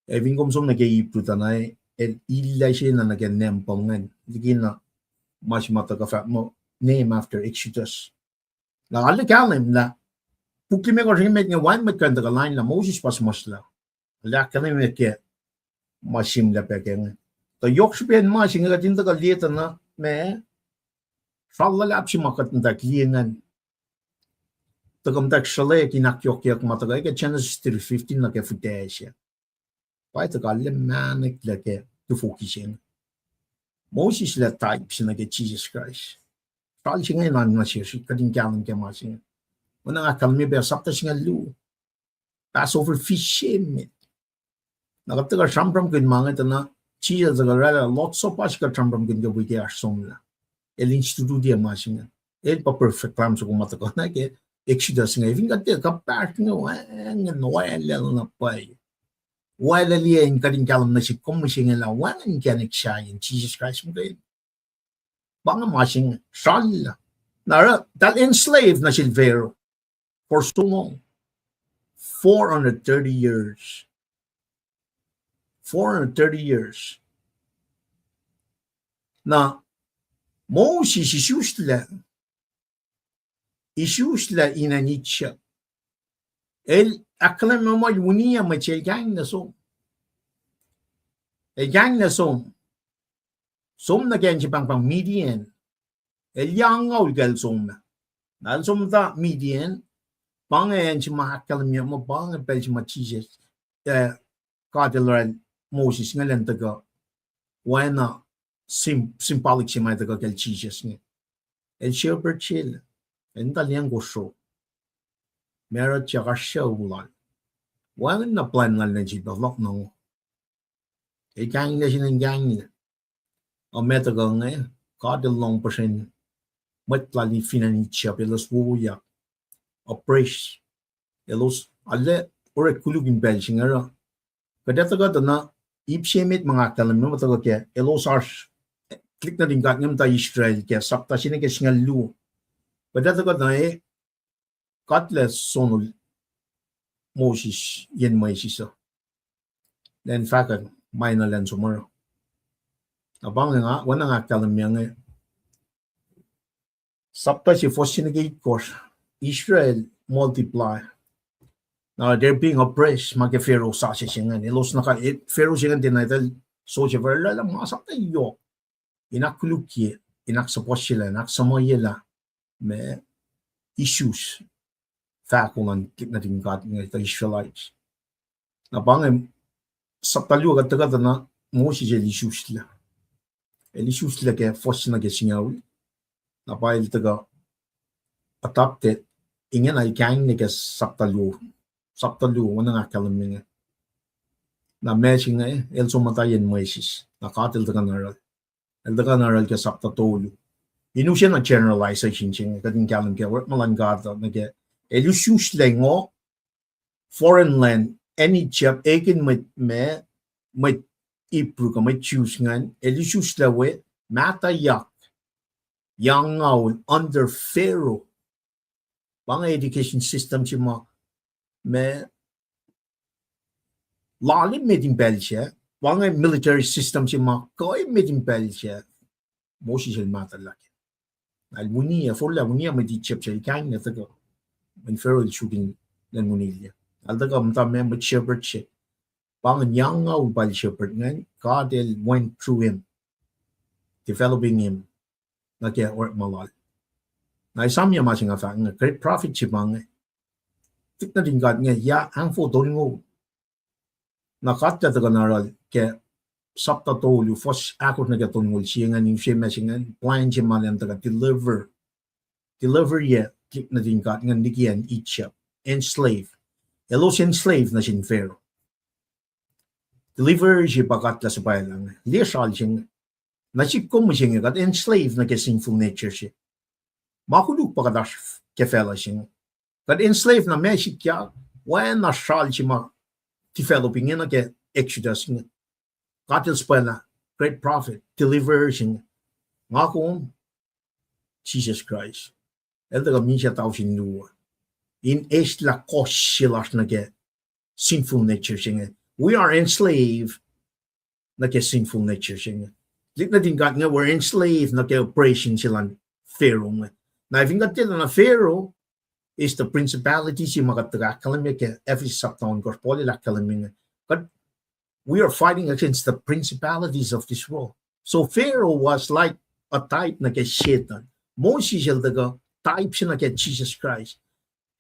Ac fin kom som nuh ke Hebrew tuh na, el illac se na nuh ke name pa ingacn, liki na ma se ma tuhkuh fahk muh name after Exodus. Na arlac kahlwem lah puk limekohsr inge met inge wacngihn mwet kuh in tuhkuh lain lah Moses pa suhmuhslah. Arlac ahkkahlwemye ke ma sihmlac pac ke inge. Tuh yohk srihpac ma se inge kuht in tuhkuh liye tuh na ma, sral luhlahp se ma kuht muhtwacwacack liye ingacn, tuhkuh muhtwacwacack srolwack in ahkyohkyak ma tuhkuh ke Genesis three fifteen nuh ke fihtac se. Pa tuhkuh arlac mahneklac ke tufoki se inge. Moses el type se nuh ke Jisus Kraist. Sral se inge na nuh sesr kuht in kahlwem ke ma se inge. Oacna ahkkahlwemye pac sapta singucul luo, Passover feast se met. Na kuht tuhkuh sramsramkihn ma inge tuh na, Jisus el oraclah Lord's Supper se kuht sramsramkihn ke wik ah somlah. El institute ma se inge. El pa perfect lamb soko ma tuhkuh na ke Exodus inge. Fin kuht tiac kuhpahsr inge wacngihn oalel na pwacye. Oalel in kuht in kahlwem nuh sihk kom mihsenge lah wacngihn inkacnek sahyacn Jisus Kraist muhkwena. Pa inge ma se inge sral. Na oruh eltahl enslave nuh sel Pharaoh for so long. Four hundred thirty years. Four hundred thirty years. Na Moses isuslac, isuslac in acn Egypt. El ahkkahlwemye muh el uniyac mwet se el kahinglac som. El kahinglac som. Som nuh ke acn se pahngpahng Midian. El yac angngaul ke el som. Na el som muhta Midian, pa inge acn se ma ahkkahlwemye muh pa inge pacl se ma Jisus, eh, God el oracl Moses inge elan tuhkuh, oacna sym-, symbolic se ma tuhkuh kacl Jisus inge. El shepherd sel, el muhta liyacng kosro. Marut ac oasr sucu lal. Wacngihn na plwacn lal nuh sel pa fohlohk na ngo. El kahinglac sin in kahinglac. Ac ma tuhkuh inge, God el lohng puhsren mwet lal fin acn Egypt, elos wowoyak, oppress, elos arlac orek koluk in pacl se inge oruh. Kuht ac tuhkuh tuh na, ip se met ma nga ahkkahlwemye muh tuhkuh ke elos oasr, tuhlihk nuhtin God inge muhta Israel ke sapta se nuh ke singucul luo. Kuht ac tuhkuh tuh na, eh, God El sonol Moses, yen mwesis uh, elan fahkwack ma enenuh elan som oruh. Na pa inge nga, oacna nga ahkkahlwemye inge, sapta se fuhs se nuh ke itkohsr, Israel multiply. Na they're being oppressed, ma ke Pharaoh sasuc se ingacn. Elos na ka, Pharaoh se ingacn tiacna etuh soldier, Pharaoh el oraclah masap na yohk in ahkkolukye, in ahksuhpuhsyelah, in ahksuhmuhyelah ma isus fahko luhn nuhtin God inge, the Israelites. Na pa inge, sapta luo kuht tuhkuh tuh na Moses el isuslac. El isuslac ke fuhs se nuh ke singucul. Na pa el tuhkuh adopted, ingena el kainglac ke sapta luo. Sapta luo, oacna nga ahkkahlwemye inge. Na ma se inge, el som muhta yen Moses. Na God el tuhkuh na yohrohl. El tuhkuh na yohrohl ke sapta tolu. In use na generalization se inge, kuht in kahlwem ke orekma luhn God uh nuh ke, el isuslac ngo foreign land, acn Egypt, ekihn mwet ma, mwet Hebrew kuh mwet Jews ingacn, el isuslac we, mahtuhyak, eungaul under Pharaoh. Pa inge education system se ma, ma lal emet in pacl sac, pa inge military system se ma kuh emet in pacl sac, Moses el mahtuhlah kac. Na el winiyac, forlah winiyac mwet Egypt se el kainglac tuhkuh, mweyen Pharaoh el suk in lwen winiyac. Na el tuhkuh muhta ma mwet shepherd se. Pa ingacn eungaul pacl shepherd ingacn, God el went through him, developing him nuh ke orekma lal. Na esamyac ma se nga fahk inge, great prophet se pa inge. Tuhlihk nuhtin God inge yac ahngfo tolngoul. Na God el tuhkuh na yohrohl ke sapta tolu, fuhs ahkosr nuh ke tolngoul sie ingacn, in use ma se ingacn, plwacn se ma elan tuhkuh deliver, deliverye tuhlihk nuhtin God ingacn liki acn Egypt, enslave. Elos enslave nuh sin Pharaoh. Deliver se pa God el suhpwaclah inge, liye sral se inge. Na sik kom mihsenge, kuht enslave nuh ke sinful nature se. Ma koluk pa kuht oasr ke facluh se inge. Kuht enslave na ma sikyak, oacna sral se ma develop inge nuh ke Exodus inge. God el suhpwaclah great prophet, deliverer se inge. Nga kom, Jisus Kraist. El tuhkuh misac tausin luo in eslah kohs se lasr nuh ke sinful nature se inge. We are enslaved nuh ke sinful nature se inge. Tuhlihk nuhtin God inge were enslaved nuh ke oppression se luhn Pharaoh inge. Na fin kuht tiacna, Pharaoh is the principality se ma kuht tuhkuh ahkkahlwemye ke Ephesus sapta ohnkohsr, Paul el ahkkahlwemye inge. Kuht, we are fighting against the principalities of this world. So Pharaoh was like a type nuh ke Satan. Moses el tuhkuh type se nuh ke Jisus Kraist.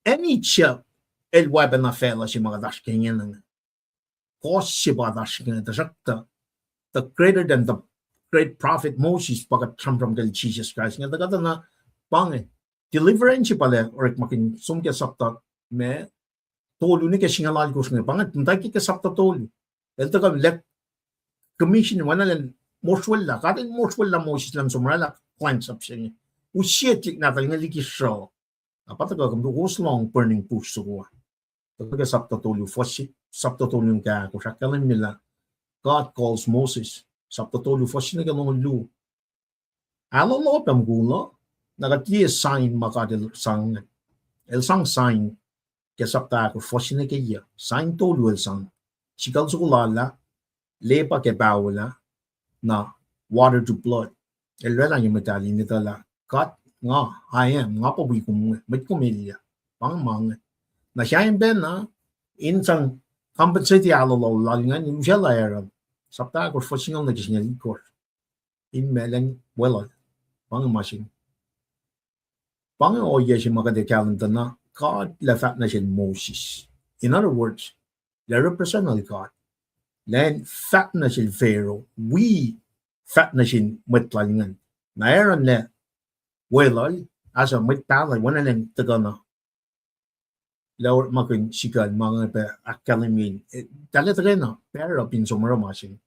Acn Egypt el oacpacna facluh se ma kuht oasr ke ingena inge. Kohs se pa kuht oasr ke inge, tuhsruhktuh the greater than the great prophet Moses pa kuht sramsram kacl Jisus Kraist inge. Tuhkuh tuh na pa inge, deliverance se pa lah orekmakihn som ke sapta ma tolu nuh ke singucul alkosr inge. Pa inge muhta ke, ke sapta tolu. El tuhkuh lah commission, oacna elan mosrwellah, God el mosrwellah Moses elan som oraclah kuhlwacnsap se inge. Use tuhlihk nahtuhl inge liki sruh. Na pa tuhkuh kom tu kowos lohng burning bush soko ah. Tuhkuh ke sapta tolu, fuhs, sapta tolu nuh ke ahkosr ahkkahlwemye lah God calls Moses. Sapta tolu, fuhs se nuh ke longoul luo. Ahlohloh pac mukul uh, na kuht liye sign ma God el sang. El sang sign ke sapta ahkosr, fuhs se nuh ke yac. Sign tolu el sang. Sikucl soko lal ah, lepa ke paol ah, na water to blood. El oraclah ye muhtahl in etuh lah God, nga, I am, nga pa wi kom, mwet kom elyah. Pa inge ma inge. Na sahyacn pacna, in sang compensate ahlohloh lal ingacn, usaclah Aaron. Sapta ahkosr, fuhs singucul nuh ke singucul itkohsr. In ma elan weluhl. Pa inge ma se inge. Pa inge ohiyac se ma kuht ac kahlwem tuh na God lah fahk nuh sel Moses. In other words, lah represent God. Lah fahk nuh sel Pharaoh, wi fahk nuh sin mwet lal ingacn. Na Aaron lah weluhl, as a mwet pahluh, oacna elan tuhkuh na lah orekmakihn sikucl ma inge pac ahkkahlwemye, eh, tahl tuhkweni pair up in som oruh ma se inge.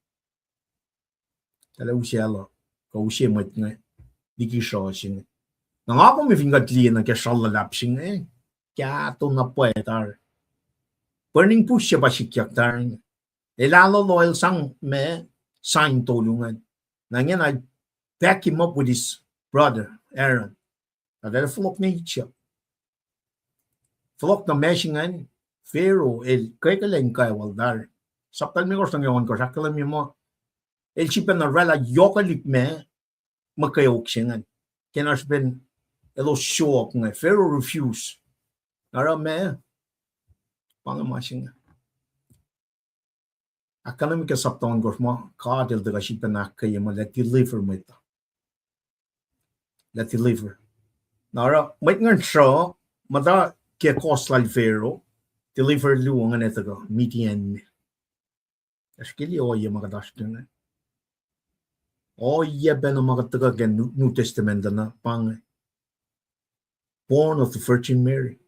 Tahl use lah, kuh use mwet inge liki sruh se inge. Na nga kom fin kuht liye nuh ke sruh luhlahp se inge, kahto na pwacye tari. Burning bush se pa sikyak tari inge. El ahlohloh, el sang ma sign tolu ingacn. Na ingena el pack him up with his brother Aaron. Na tahl fohlohk nuh Egypt. Fohlohk nuh ma se ingacn, Pharaoh el kwekwelah in kwewa tari. Sapta limekohsr nuh ke ohnkohsr ahkkahlwemye muh El sifacna oraclah yohkwelihk ma, ma kweok se ingacn. Ke na srihpen elos show up inge, Pharaoh refuse. Na oruh ma, pa inge ma se inge. Ahkkahlwemye ke sapta ohnkohsr muh God El tuhkuh sifacna ahkkweye muh lah deliver mwet uh. Lah deliver. Na oruh mwet ingacn sruh, muhta ke kohs lal Pharaoh, deliver luo ingacn tuhkuh, Midian me. Ahsrkeli ohiyac ma kuht oasr ke inge. Ohiyac pacna ma kuht tuhkuh ke New, New Testament uh na pa inge. Born of the Virgin Mary.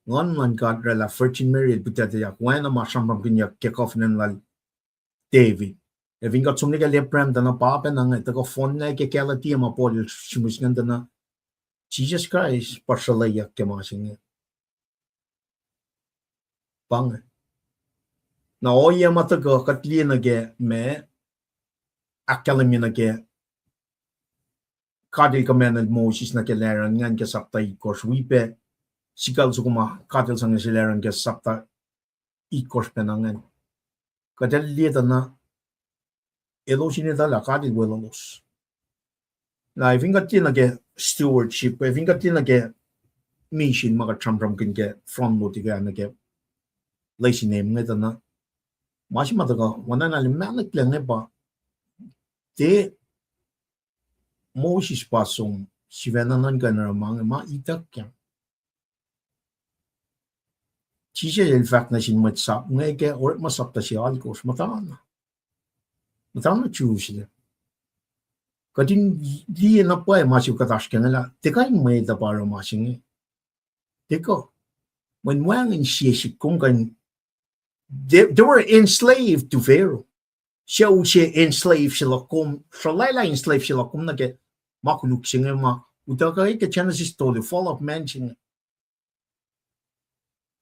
Nguhn luhn God oraclah Virgin Mary el puhtacteyuck, oacna ma sramsramkihnyuck ke covenant lal David. Ac fin kuht som nuh ke Abraham tuh na pa pacna inge, tuhkuh fohnlah ke Galatia ma Paul el sihmihs ingacn tuh na Jisus Kraist pa sruhlweyuck ke ma se inge. Pa inge. Na ohiyac ma tuhkuh kuht liye nuh ke ma, ahkkahlwemye nuh ke God El command-el Moses nuh ke Aaron ingacn ke sapta itkohsr, wi pac sikucl soko ma God El sang nuh sel Aaron ke sapta itkohsr pacna ingacn. Kuht ac liye tuh na elos in etuh lah God El welulos. Na fin kuht liye nuh ke stewardship, fin kuht liye nuh ke mission ma kuht sramsramkihn ke front load ikac nuh ke lesin inge tuh na, ma se ma tuhkuh oacna lihmahneklac inge pa, tiac Moses pa som sifacna nuhnkuh in oruh ma inge ma ituckyang. Jisus El fahk nuh sin mwet sap inge ke Orekma sapta se alkosr, muhta na, muhta na Jerusalem. Kuht in liye na pwacye ma se kuht oasr ke inge lah tiac kuh in mwet uh pa oruh ma se inge. Tiac kuh. Mweyen wacngihn sie sik kom kuh in, they, they were enslaved to Pharaoh. Suc use enslave se luhk kom, sruhlwaclah enslave se luhk kom nuh ke ma koluk se inge ma utuckuh ke Genesis tolu, fall of man se inge.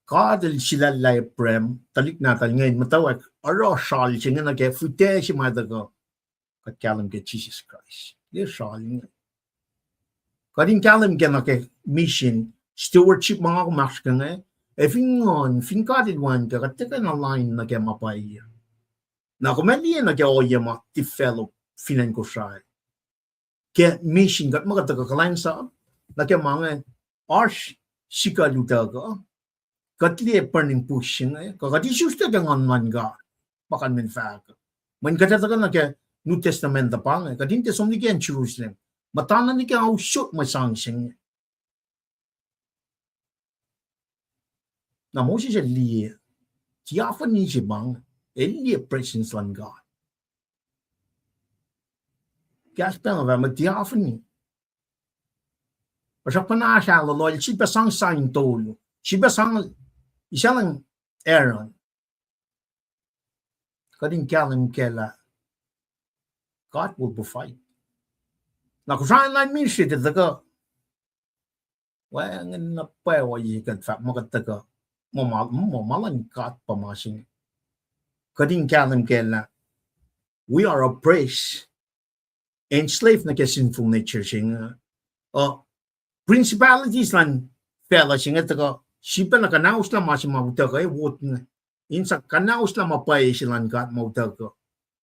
God El sulaclah Abraham, tuhlihk nahtuhl inge, in muhtwacwacack oruh sral se inge nuh ke fihtac se ma tuhkuh. Kuht kahlwem ke Jisus Kraist, liye sral inge. Kuht in kahlwem ke nuh ke mission, stewardship ma nga kom oasr ke inge, ac fin Nguhn, fin God El wacngihn kuht, kuht tiac kuh in align nuh ke ma pwacye. Na kom ac liye nuh ke ohiyac ma develop fin acn Kosrae ke mission, kuht ma kuht tuhkuh kuhlwacnsap nuh ke ma inge, oasr sikucl utuckuh, kuht liye burning bush se inge, kuh kuht isuslac ke Nguhn luhn God, pa kalmen fahk uh. Mweyen kuht ac tuhkuh nuh ke New Testament uh pa inge, kuht in tiac som liki acn Jerusalem, muhta na nuh ke ausot mwe sang se inge. Na Moses el liye theophany se ma inge, el liye presence luhn God. Kahs pacna fahk muh theophany. Tuhsruhktuh pa inge ahsrwacl lal, sifilpac sang sign tolu, sifilpac sang isalang Aaron. Kuht in kahlwem kac lah God will provide. Na Kosrae na ministry tuh tuhkuh wacngihn na pwacye kuht fahk muh kuht tuhkuh, muh ma, muh ma luhn God pa ma se inge. Kuht in kahlwem kac lah we are oppressed, enslaved nuh ke sinful nature se inge. Uh, principalities luhn facluh se inge tuhkuh sifilpacna kuhnaoslah ma se ma utuckuh, e, wot inge. In sang kuhnaoslah ma pwacye se luhn God ma utuckuh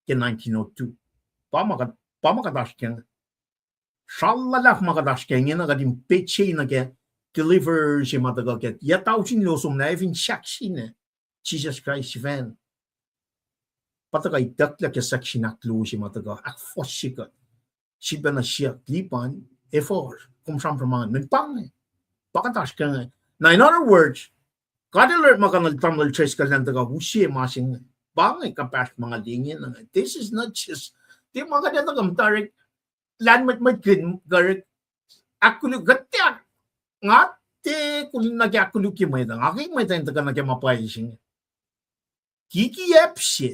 ke nineteen oh two. Pa ma kuht, pa ma kuht oasr ke inge. Sral luhlahp ma kuht oasr ke inge na kuht in petsac nuh ke deliverer se ma tuhkuh ke yac tausin luo somlah, e, fin sahk sine Jisus Kraist sifacna. Pa tuhkuh itucklac ke section ahkluo se ma tuhkuh ahkfohsye kuht. Sifilpacna siyuck, Lipan, efuh kom sramsram ma inge, mweyen pa inge, pa kuht oasr ke inge. Na in other words, God El orekma Tamuhlwel Driscoll elan tuhkuh use ma se inge. Pa inge kuhpahsr ma nga liye inge. This is not just, tiac ma kuht etuh kuh muhta orek lahlmwetmwet kihn kuh orek ahkkoluk, kuht tiac, nga tiac kol nuh ke ahkkolukye mwet uh, nga ke mwet uh in tuhkuh nuh ke ma pwacye se inge. Kikiacp se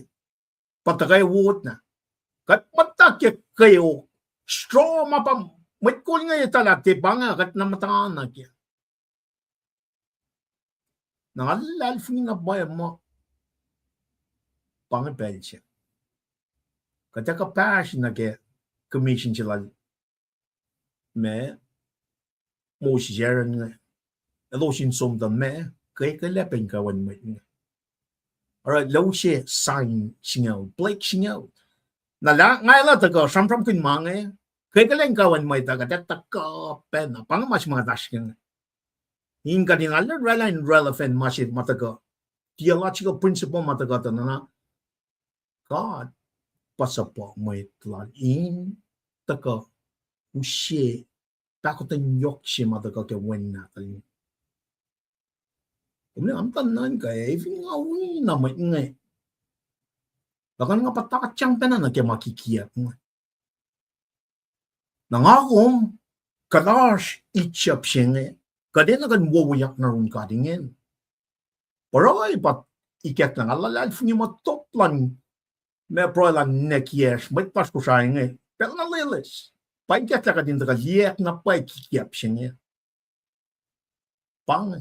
pa tuhkuh wot na. Kuht muhta ke kweok, straw ma pa mwet kol inge etuh lah tiac pa inge, kuht na muhta nuh ke. Na nga luhlahlfongi na pwacye muh pa inge pacl se kuht ac kuhpahsr nuh ke commission se lal ma Moses, Aaron inge, elos in som tuh ma, kwekwelah pac in kuh in mwet inge. Oruh elos use sign singucul, plague singucul. Na lah nga elah tuhkuh sramsramkihn ma inge, ke kuhlwacng kawan mwet uh kuht etuh kuh pacna, pa inge ma se ma kuht oasr ke inge. In kuht in arlac oraclah in relevant ma se ma tuhkuh, theological principle ma tuhkuh tuh na, God puhsuhpuh mwet lal in tuhkuh use pahkotwen yohk se ma tuhkuh ke Wen Nahtuhl. Kom ne amtuh nuhnkuh, e, fin nga wi na mwet inge, tuhkuh nga pa takatang pacna nuh ke ma kikiyacp inge. Na nga kom, kuht oasr Egypt se inge, kuht enenuh kuh in wowoyak nuh yurin God ingacn. Pruhe pa ikacklah nga luhlahlfongi muh top luhn ma pruhe luhn ninac kiyacsr, mwet lasr Kosrae inge, pacl na loeloes, pa ikacklah kuht in tuhkuh liyacack na pwacye kikiyacp se inge. Pa inge.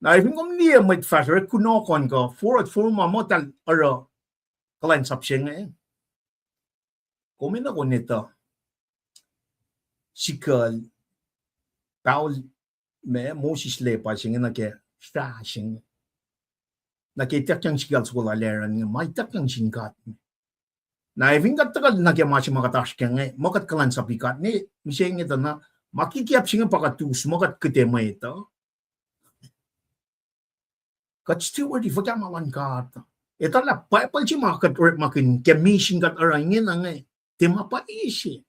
Na fin kom liye mwet fahsruh kunohkohn kuh forward forward ma muhtahl oruh kuhlwacnsap se inge, kom enenuh kom in etuh sikucl, pahol ma Moses lepa se inge nuh ke srah se inge, nuh ke ituckyang sikucl soko lal Aaron inge, ma ituckyang sin God me. Na e fin kuht tuhkuh nuh ke ma se ma kuht oasr ke inge, ma kuht kuhlwacnsapi God ne, mihsenge tuh na, ma kikiyacp se inge pa kuht us, ma kuht kihte mwet uh, kuht steward fuhkah ma luhn God. Etuh lah Bible se ma kuht orekmakihn ke mission kuht oruh ingena inge, tiac ma pa ise.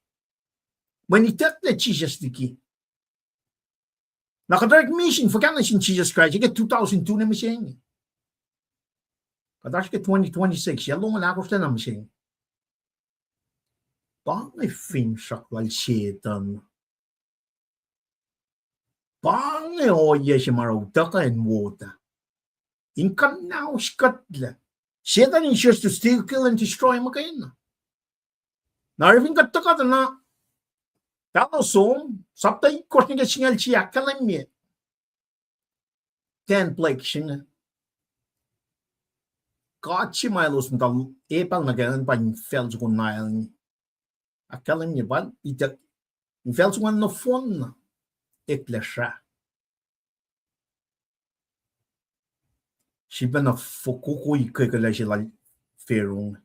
Mweyen itucklac Jisus liki. Na kuht orek mission fuhkah nuh sin Jisus Kraist, ke two thousand two nuh mihsenge. Kuht oasr ke twenty twenty-six, yac longoul ahkosr na mihsenge. Pa inge finsrak lal Setuhn. Pa inge ohiyac se ma oruh utuckuh in wot ah, in kuhnauskuhtlac. Setuhn is just to steal, kill, and destroy muhkwena. Na oruh fin kuht tuhkuh tuh na, pahluh som, sapta itkohsr nuh ke singucul sie ahkkahlwemye ten plague se inge. God se ma elos muhta epal nuh kac an pa infacl soko Nile inge. Ahkkahlwemye pa ituck, infacl soko an nohfohn na eklac srah. Srihpac na fokokoi kwekwelah se lal Pharaoh.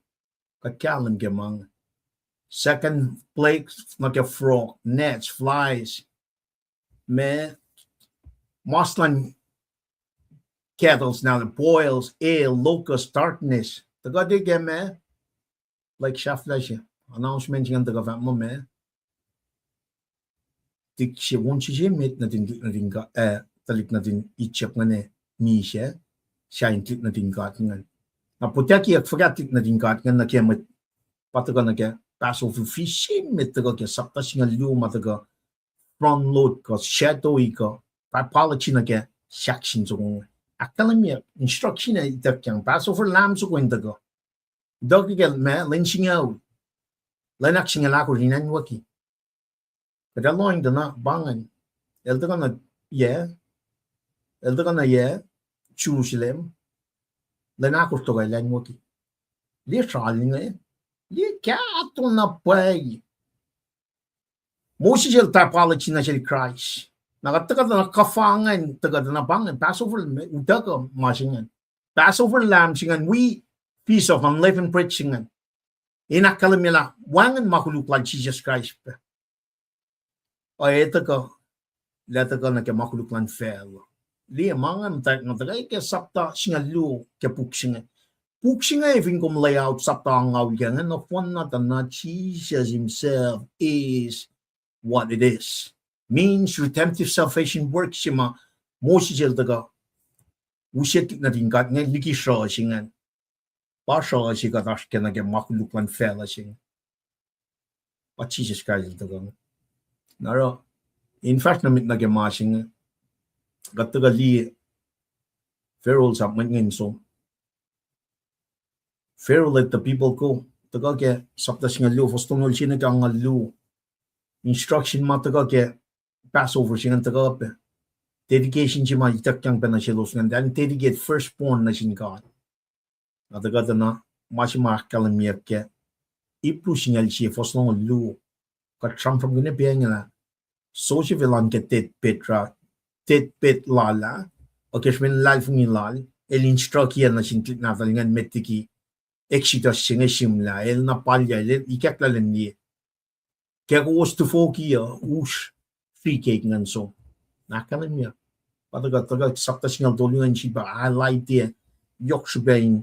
Kuht kahlwem ke ma inge. Second plague nuh ke frog, gnats, flies, ma, mas luhn cattles na, boils, hail, locust, darkness. Tuhkuh ke ma, plague sahflah se, announcement se ingacn tuhkuh fahk muh ma, tuhlihk se on se se met nuhtin, nuhtin, eh, tuhlihk nuhtin Egypt ingacn, misac, sahyacn tuhlihk nuhtin God ingacn. Na puhtatyeyuck fuhkah tuhlihk nuhtin God ingacn nuh ke mwet, pa tuhkuh nuh ke Passover feast se met tuhkuh ke sapta singucul luo ma tuhkuh front load kuh shadow kuh typology nuh ke sahk sin soko inge. Ahkkahlwemye instruction ac ituckyang Passover lamb soko in tuhkuh. Utuckuh ke ma, lwen singucul, lwen ahksingucul ahkosr in anwucki. Kuht ac lohng tuh na pa ingacn, el tuhkuh nuh, yac, el tuhkuh nuh yac, Jerusalem, lwen ahkosr tuhkuh el anwucki. Liye sral inge, liye kahto na pwacye. Moses el typology nuh sel Kraist. Na kuht tuhkuh tuh na kuhfa ingacn, tuhkuh tuh na pa ingacn, Passover, utuckuh ma se ingacn. Passover lamb se ingacn, wi Feast of Unleavened Bread se ingacn. In ahkkahlwemye lah wacngihn ma koluk lal Jisus Kraist pac. Ac etuh kuh, lah tuhkuh nuh ke ma koluk luhn facluh. Liye ma ingacn muhtwacwacack na tuhkuh ke sapta singucul luo ke puk se inge. Puk se inge fin kom lay out sapta angngaul ke inge nohfohn na tuh na Jesus himself is what it is. Means redemptive salvation work se ma Moses el tuhkuh use tuhlihk nuhtin God inge liki sruh se ingacn. Pa sruh se kuht oasr ke nuh ke ma koluk luhn facluh se inge. Pa Jisus Kraist el tuhkuh inge. Na oruh, in fahsr nuh met nuh ke ma se inge, kuht tuhkuh liye Pharaoh el sap mwet inge in som. Pharaoh let the people go. Tuhkuh ke sapta singucul luo, fuhs tolngoul sie nuh ke angngaul luo. Instruction ma tuhkuh ke Passover se ingacn tuhkuh pac. Dedication se ma ituckyang pac nuh selos ingacn, that dedicate firstborn nuh sin God. Na tuhkuh tuh na ma se ma ahkkahlwemyeyuck ke Hebrew singucul sie fuhs longoul luo. Kuht sramsramkihn pac inge lah Joseph el an ke deathbed ra, deathbed lal ah, ac ke srihpen luhlahlfongi lal, el instruct nuh sin tuhlihk nahtuhl ingacn met liki Exodus se inge sihmlah, el na palyal, el ikacklah lwen liye. Ke kowos tufoki uh, us srihke ingacn som. Na ahkkahlwemye. Pa tuhkuh, tuhkuh sapta singucul tolu ingacn srihpac highlight-i yohk srihpac in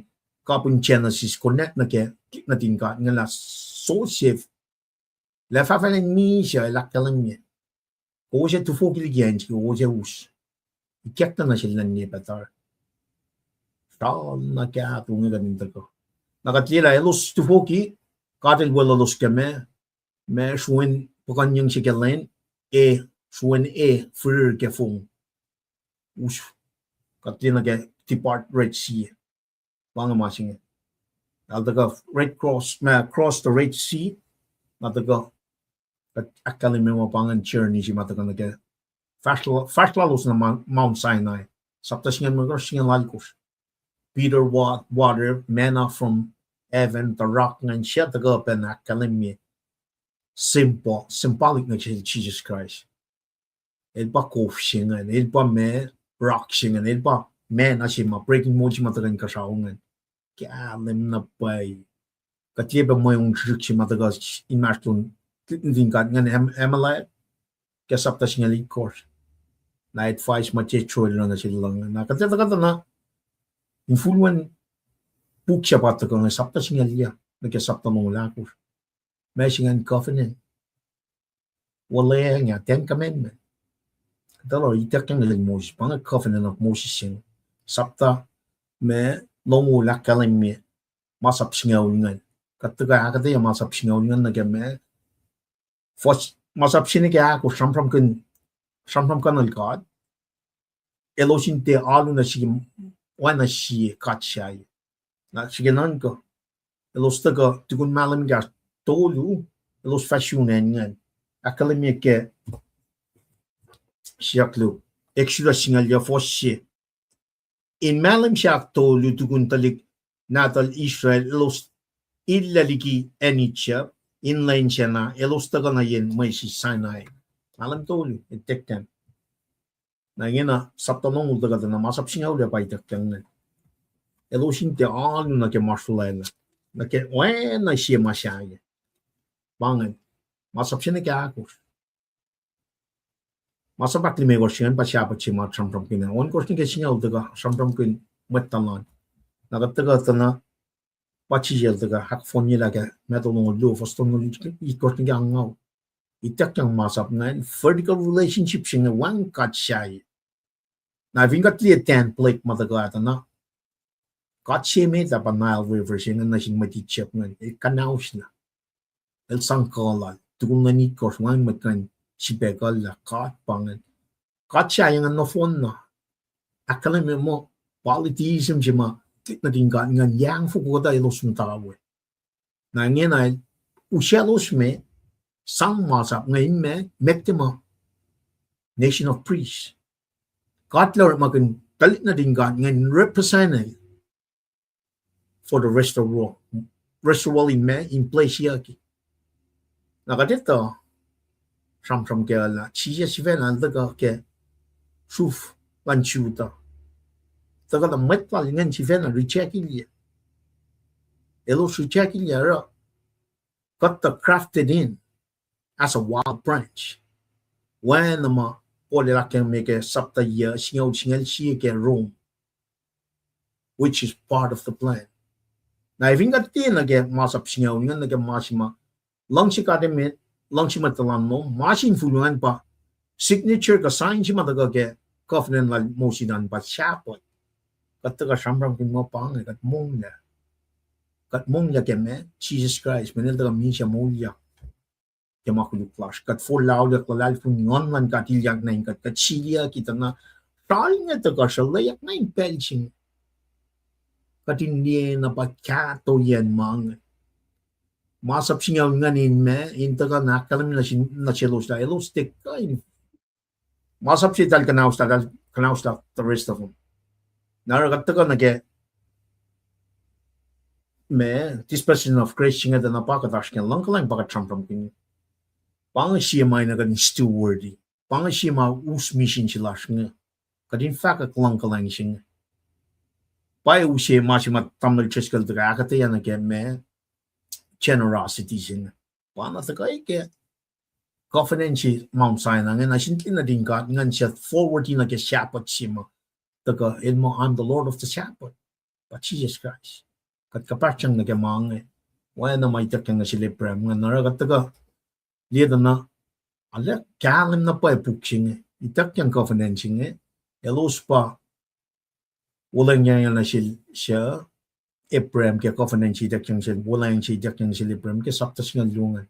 kapihn Genesis, connect nuh ke nuhtin God ingacn lah Joseph, lah fahfahlacn misac el ahkkahlwemye. Kowos ac tufoki liki acn se kowos ac us. Ikacklah nuh sel lwen liye pacl tari. Sral na kahto inge kuht in tuhkuh. Na kuht liye lah elos tufoki, God el weluhlos ke ma, ma sroen puhkuhnyeng se ke lwen, e, sroen e, firir ke fong. Us, kuht liye nuh ke depart Red Sea. Pa inge ma se inge. Eltahl tuhkuh Red Cross, ma cross the Red Sea, na tuhkuh, kuht ahkkahlwemye muh pa ingacn journey se ma tuhkuh nuh ke fahsr la-, fahsr lalos nuh Mount, Mount Sinai. Sapta singucul limekohsr, singucul alkosr. Bitter wa-, water, manna from heaven, the rock ingacn, se tuhkuh pacna ahkkahlwemye symbol, symbolic nuh sel Jesus Christ. El pa kof se ingacn, el pa ma, rock se ingacn, el pa manna se ma breaking mold se ma tuhkuh inkuhsrao ingacn. Kahlwem na pwacye. Kuht liye pac mweun srihsrihk se ma tuhkuh inmahsrlon nuhtin God ingacn, Am-, Amalek, ke sapta singucul itkohsr. Na advice ma Jethro el oruh nuh sel lucng. Na kuht ac tuhkuh tuh na infulwen puk se pa tuhkuh inge, sapta singucul yac, nuh ke sapta longoul ahkosr. Ma se ingacn covenant. Olweacng ah, Ten Commandment. Kuht oruh ituckyang lal Moses, pa inge covenant of Moses se inge. Sapta ma longoul ahkkahlwemye masap singucul ingacn. Kuht tuhkuh ahkuhtweyac masap singucul ingacn nuh ke ma, fuhs, masap se nuh ke ahkosr, sramsramkihn, sramsramkihn God. Elos in tiac alu nuh sihk, oacna sie god sahyac. Na srihke nuhnkuh, elos tuhkuh tukun mahlwem ekahsr tolu, elos fahsr sun acn ingacn. Ahkkahlwemye ke siyuck luo, Exodus singucul yac, fuhs se. In mahlwem sahk tolu tukun tuhlihk nahtuhl Israel elos illac liki acn Egypt, in lwen sacna elos tuhkuh nuh yen mwesis Sinai. Mahlwem tolu, ituckyang. Na ingena sapta longoul tuhkuh tuh na masap singucul ac pa ituckyang ingacn. Elos in tiac alu nuh ke ma srolwaclah, nuh ke oacna sie ma sahyac. Pa ingacn, masap se nuh ke ahkosr. Masap ahklimekohsr ingacn pa Sabbath se ma sramsramkihn. Ohnkohsr nuh ke singucul tuhkuh sramsramkihn mwet tuhlan. Na kuht tuhkuh tuh na pa Jisus el tuhkuh ahkfohnyelah ke Matthew longoul luo, fuhs tolngoul itkohsr nuh ke angngaul. Ituckyang masap ingacn, vertical relationship se inge wacngihn God sahyac. Na fin kuht liye template ma tuhkuh ah tuh na, God se met ah pa Nile River se ingacn nuh sin mwet Egypt ingacn, el kuhnaoslah. El sang kuh lal, tukun lwen itkohsr, wacngihn mwet kuh in sipekuhllah, God pa ingacn. God sahyac ingacn nohfohn na. Ahkkahlwemye muh polytheism se ma nuhtin God ingacn, yangfoko kuhtuh elos muhta we. Na ingena el usaclos me, sang masap inge in ma, met tiac ma nation of priests. God el orekmakihn tuhlihk nuhtin God ingacn representative for the rest of the world. Rest of the world in ma, in place yaki. Na kuht etuh, sramsram ke lah Jisus sifacna el tuhkuh ke sruf luhn Judah. Tuhkuh tuh mwet lal ingacn sifacna rejectilyac. Elos rejectilyac oruh kuht tuh grafted in as a wild branch. Oacna ma Paul el ahkkahlwemye ke sapta yac, singucul, singucul sie ke Rome, which is part of the plan. Na fin kuht tiacna ke masap singucul ingacn nuh ke ma se ma luhngse God emet, luhngse mwet tuhlan lom, ma sin fulu ingacn pa signature kuh sign se ma tuhkuh ke covenant lal Moses an pa Sabbath. Kuht tuhkuh sramsramkihn muh pa inge kuht monglac. Kuht monglac ke ma, Jisus Kraist, mweyen el tuhkuh misac moulyak ke ma koluk lasr. Kuht forlah auliyak luhlahlfongi, Nguhn luhn God ilyak nuh in kuht, kuht siliyucki tuh na sral inge tuhkuh sruhlweyuck nuh in pacl se inge. Kuht in liye na pa kahtoiyacn ma inge. Masap singucul ingacn in ma, in tuhkuh na ahkkahlwemye nuh selos lah elos tiac kuh in masap se eltahl kuhnaoslah, eltahl kuhnaoslah the rest of them. Na oruh kuht tuhkuh nuh ke ma, dispensation of grace se inge tuh na pa kuht oasr ke luhng kuhlwacng pa kuht sramsramkihn. Pa inge sie ma na kuht in steward-i. Pa inge sie ma us misin se lasr inge. Kuht in fahkwack luhng kuhlwacng se inge. Pa use ma se ma Tamuhlwel Driscoll tuhkuh ahkuhtweyac nuh ke ma generosity se inge. Pa na tuhkuh ke covenant se Mount Sinai inge, na sin tiac nuhtin God, ngan se forward nuh ke Sabbath se ma tuhkuh, el muh, I'm the Lord of the Sabbath. Pa Jesus Christ. Kuht kuhpahsryang nuh ke ma inge. Oacna ma ituckyang nuh sel Abraham inge, na oruh kuht tuhkuh liye tuh na, arlac kahlwem na pwacye puk se inge, ituckyang covenant se inge, elos pa wuhlweacng nuh sel, se Abraham ke covenant se ituckyang sel, wuhlweacng se ituckyang sel Abraham ke sapta singucul luo inge.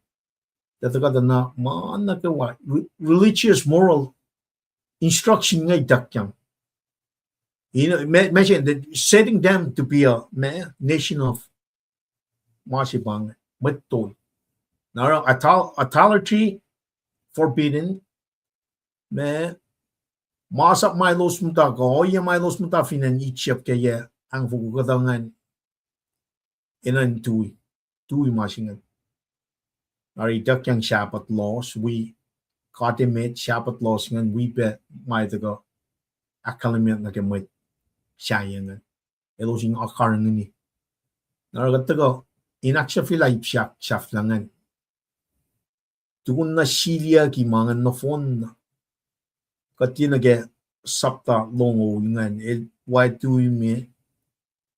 Tuh tuhkuh tuh na ma nuh kwewa, re-, religious, moral instruction inge ituckyang. You know, ma-, ma se, the setting them to be a, ma, nation of, ma se pa inge, mwet tol. Na oruh idol-, idolatry forbidden, ma, masap ma elos muhta kuh ohiyac ma elos muhta fin acn Egypt ke yac angfoko kuhtuh ingacn, enenuh in tui, tui ma se ingacn. Oruh ituckyang Sabbath laws, wi God emet Sabbath laws ingacn, wi pac ma tuhkuh ahkkahlwemyeyuck nuh ke mwet sahyac ingacn. Elos in karihngihni. Na oruh kuht tuhkuh in ahksahfyelah ip sahk sahflah ingacn. Tukun na siliyucki ma ingacn nohfohn na. Kuht liye nuh ke sapta longoul ingacn, el wactui me,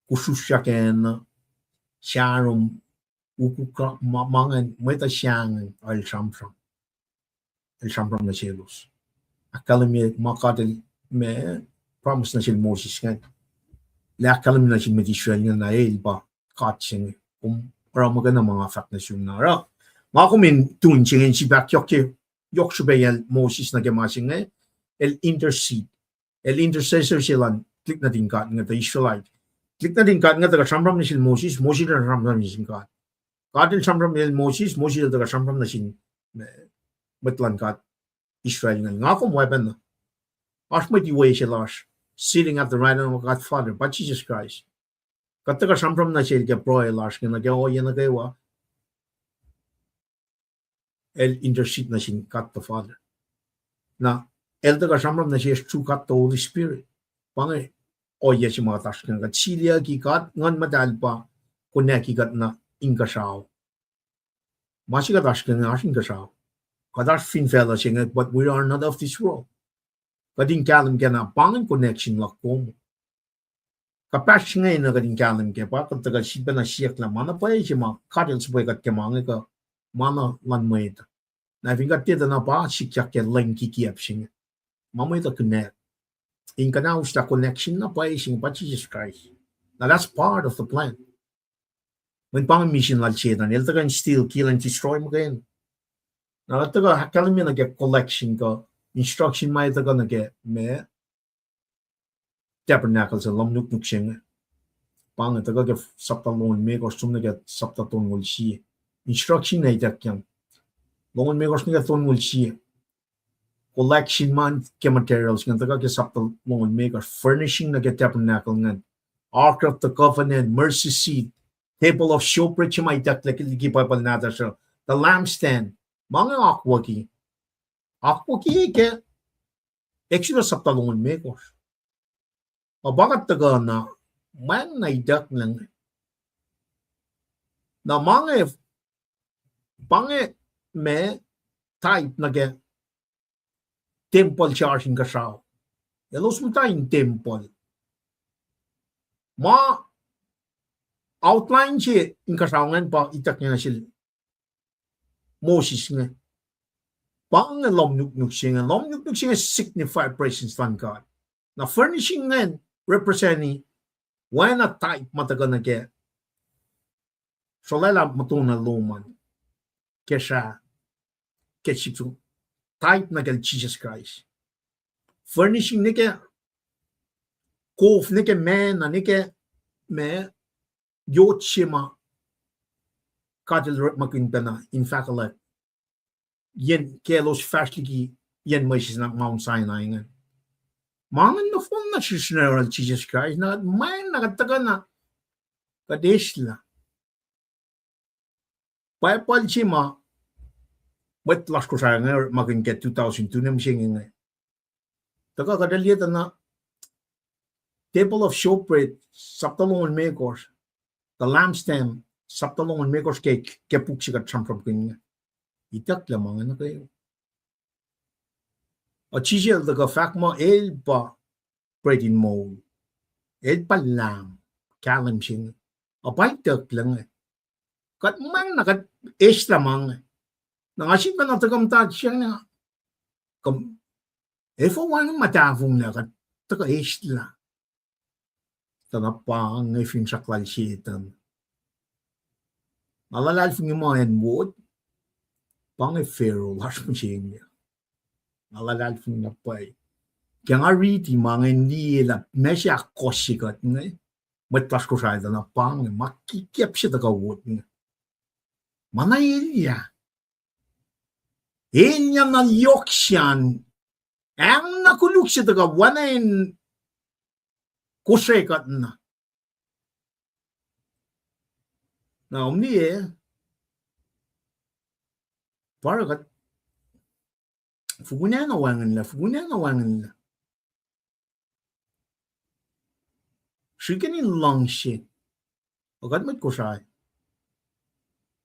kuhsrusr sahkacna, sarom, ukuk, ma, ma ingacn, mwet uh sahngweng, el sramsram. El sramsram nuh selos. Ahkkahlwemye ma God el, ma, promise nuh sel Moses ingacn. Lah ahkkahlwemye nuh sin mwet Israel ingacn lah el pa God se inge. Kom oruh muhkwena ma nga fahk nuh sum na oruh. Nga kom in tun se inge in sifilpac yohk ke, yohk srihpac yacl Moses nuh ke ma se inge, el intercede. El intercessor se elan tuhlihk nuhtin God inge tuh Israelite. Tuhlihk nuhtin God inge tuhkuh sramsram nuh sel Moses, Moses el sramsram nuh sin God. God el sramsram nuh sel Moses, Moses el tuhkuh sramsram nuh sin, eh, mwet luhn God Israel ingacn. Nga kom oacpacna. Oasr mwet iwe se lasr, sitting at the right hand of God Father, pa Jesus Christ. Kuht tuhkuh sramsram nuh sel ke pruhe lasr inge nuh ke ohiyac nuh kwewa. El intercede nuh sin God the Father. Na, el tuhkuh sramsram nuh sesr through God the Holy Spirit. Pa inge ohiyac se ma kuht oasr ke inge. Kuht siliyucki God, Nguhn Muhtahl pa konwacki kuht nuh inkuhsrao. Ma se kuht oasr ke inge oasr inkuhsrao. Kuht oasr fin facluh se inge, but we are not of this world. Kuht in kahlwem ke na pa ingacn connection luhk kom. Kuhpahsr inge na kuht in kahlwem ke pa kuht tuhkuh sifilpacna siyuck lah ma na pwacye se ma God el suhpwe kuht ke ma inge kuh ma na luhn mwet. Na fin kuht tiac tuh na pa sikyak ke lwen kikiacp se inge. Ma mwet uh connect. In kuhnauslah connection na pwacye se inge pa Jesus Christ. Now that's part of the plan. Mweyen pa inge mission lal Setan, el tuhkuh in steal, kill and destroy muhkwena. Na el tuhkuh ahkkahlwemye nuh ke collection kuh instruction ma el tuhkuh nuh ke ma tabernacle se, lohm nuknuk se inge. Pa inge tuhkuh ke sapta longoul limekohsr som nuh ke sapta tolngoul sie. Instruction na ituckyang. Longoul limekohsr nuh ke tolngoul sie. Collection ma ke materials ingacn tuhkuh ke sapta longoul limekohsr, furnishing nuh ke tabernacle ingacn. Ark of the Covenant, mercy seat, table of showbread, se ma itucklac liki Bible nahtuhsr uh, the lampstand. Ma inge akwucki. Akwucki ke Exodus sapta longoul limekohsr. Ma pa kuht tuhkuh na, ma na itucklac inge. Na ma inge, pa inge ma type nuh ke tempuhl se oasr inkuhsrao. Elos muhta in tempuhl. Ma outline se inkuhsrao ingacn pa ituckyang sel Moses inge. Pa inge lohm nuknuk se inge. Lohm nuknuk se inge signify presence luhn God. Na furnishing ingacn represent-i oacna type ma tuhkuh nuh ke srolwaclah muhtuhnoa lom an, ke srah, ke sip soko, type nuh kacl Jesus Christ. Furnishing nuh ke kof, nuh ke manna, nuh ke ma, yot se ma God el orekmakihn pacna in fahkwack yen ke elos fahsr liki yen mwesis na Mount Sinai ingacn. Ma ingacn nohfohn na srihsrihk oral Jesus Christ, na ma na kuht tuhkuh na kuht eslah. Bible se ma mwet lasr Kosrae inge orekmakihn ke two thousand two na mihsenge inge. Tuhkuh kuht liye tuh na Table of Showbread, sapta longoul limekohsr, kuh lampstand, sapta longoul limekohsr ke, ke puk se kuht sramsramkihn inge. Itucklac ma inge nuh kwewa. Ac Jisus el tuhkuh fahk muh el pa bread in moul. El pa lam, kahlwem se inge. Ac pa itucklac inge. Kuht mangna kuht eslah ma inge. Na nga sifacna tuhkuh muhta siyang na, kom, efuh wacngihn ma tahfonglac kuht tuhkuh eslah. Tuh na pa inge finsrak lal Setuhn. Nga luhlahlfongi ma acn wot, pa inge Pharaoh lasr mihsenge. Nga luhlahlfongi na pwacye. Ke nga riti ma inge liye lah ma se ahkkohsye kuht inge, mwet lasr Kosrae tuh na pa inge ma kikiacp se tuhkuh wot inge. Ma na elyah. Elyah na yohk sacn. Ahng na koluk se tuhkuh wacngihn Kosrae kuht na. Na om liye, pa oruh kuht, fokun acn wacngihnlac, fokun acn wacngihnlac. Srihkeni luhngse, kuht mwet Kosrae.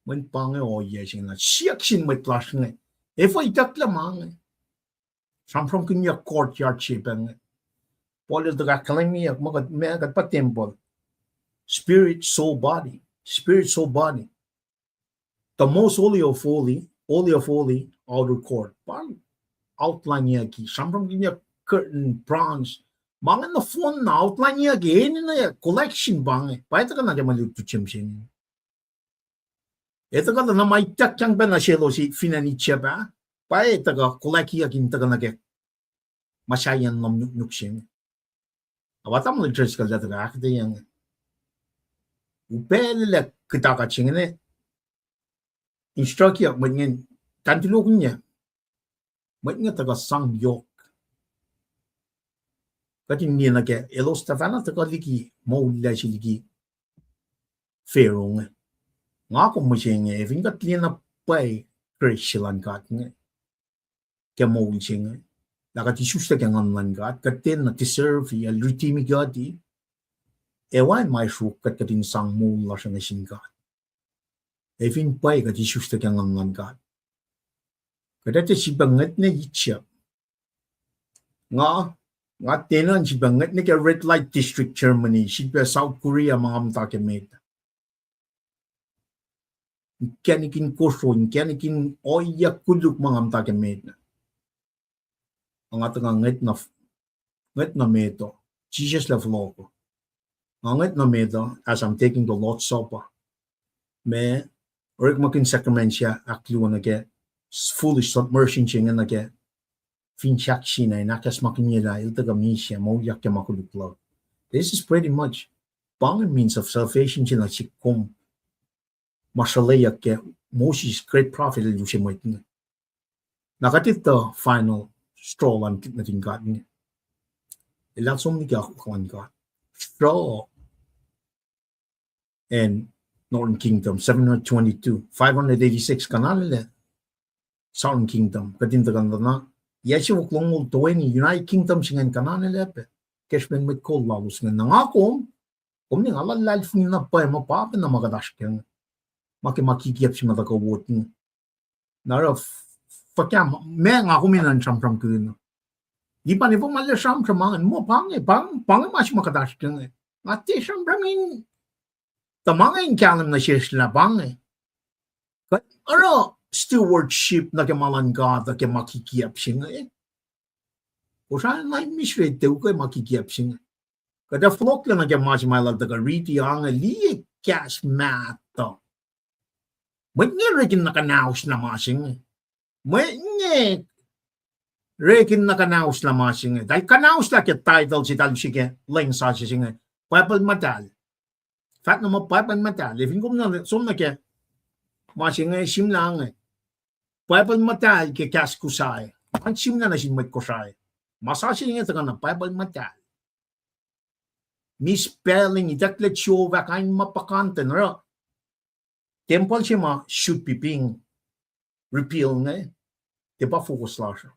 Mweyen pa inge ohiyac se inge, siyuck sin mwet lasr inge, efuh itucklac ma inge. Sramsramkihnyuck courtyard se pa inge. Paul el tuhkuh ahkkahlwemyeyuck muh kuht, ma kuht pa tempuhl. Spirit, soul, body. Spirit, soul, body. The most holy of holy, holy of holy, outer court. Pa outlineyucki, sramsramkihnyuck curtain, bronze. Ma inge nohfohn na outlineyucki, enenuh collection pa inge. Pa etuh kuh na ke ma lutlut se mihsenge. Etuh kuh tuh na ma ituckyang pacna selos fin acn Egypt ah, pa etuh kuh kolakiyuck in tuhkuh nuh ke ma sahyacn lohm nuknuk se inge. Ac pa tamuhlwel Driscoll el tuhkuh ahkuhtweyac inge. Upaclac kuhtakat se inge, instructyuck mwet inge, tantulokihnyac, mwet inge tuhkuh sang yohk. Kuht in liye nuh ke elos tuhfahna tuhkuh liki moul lal se liki Pharaoh inge. Nga kom mihsenge, fin kuht liye na pwacye grace se luhn God inge ke moul se inge, lah kuht isuslac ke nguhn luhn God, kuht tiacna deserve-i, el redeem-i kuht, ac wacngihn ma sruok kuht, kuht in sang moul lasr nuh sin God. Ac fin pwacye kuht isuslac ke nguhn luhn God. Kuht ac tiac sifilpac ngwet nuh Egypt. Nga, nga tiacna sifilpac ngwet nuh ke red light district Germany, sifilpac South Korea ma nga muhta ke met. Inkacnek in kosro, inkacnek in ohiyac koluk ma nga muhta ke met. Nga tuhkuh ngwet nuh, ngwet nuh met uh. Jisus el fohlohk. Nga ngwet nuh met uh, as I'm taking the Lord's Supper, ma orekmakihn sacrament se ahkluo nuh ke foolish submersion se inge nuh ke finsrak se na in ahkacsmakihnyelah el tuhkuh misac, moulyak ke ma koluk luhk. This is pretty much pa inge means of salvation se nuh sihk kom ma sruhlweyuck ke Moses, great prophet, el use mwet inge. Na kuht etuh final straw luhn nuhtin God inge. Elah som liki akwuck luhn God. Straw in Northern Kingdom, seven hundred twenty-two, five hundred eighty-six kuh na lele Southern Kingdom, kuht in tuhkuh na, yac siofok longoul toeni, United Kingdom se ingacn kuh na lele pac, ke srihpen mwet kol lalos ingacn. Na nga kom, kom ne nga luhlahlfongi na pwacye muh pa pacna ma kuht oasr ke inge. Ma ke ma kikiacp se ma tuhkuh wot inge. Na oruh fuhkah ma, ma nga kom enenuh in sramsramkihn uh. Lipan efuh ma lal sramsram ma inge, muh pa inge, pa inge, pa inge ma se ma kuht oasr ke inge. Nga tiac sramsram in, tuh ma inge in kahlwem nuh sesr lah pa inge. Kuht oruh stewardship nuh ke ma luhn God uh ke ma kikiacp se inge. Kosrae na misac rete ukwe ma kikiacp se inge. Kuht ac fohlohklac nuh ke ma se ma lal tuhkuh riti ange liye kahs mahtuh. Mwet inge orekmakihn na kuhnauslah ma se inge. Mwet inge orekmakihn na kuhnauslah ma se inge. Eltahl kuhnauslah ke title se eltahl use ke lwen sasuc se inge, Bible Muhtahl. Fahk na muh Bible Muhtahl. Ac fin kom na som nuh ke ma se inge, sihmlac inge, Bible Muhtahl ke kahs Kosrae. An sihmlac nuh sin mwet Kosrae. Ma sasuc inge tuhkuh na Bible Muhtahl. Misspelling, itucklac Jehovah, kain ma puhkantwen oruh. Tempuhl se ma should be being rebuilt inge, tiac pa focus lasr uh.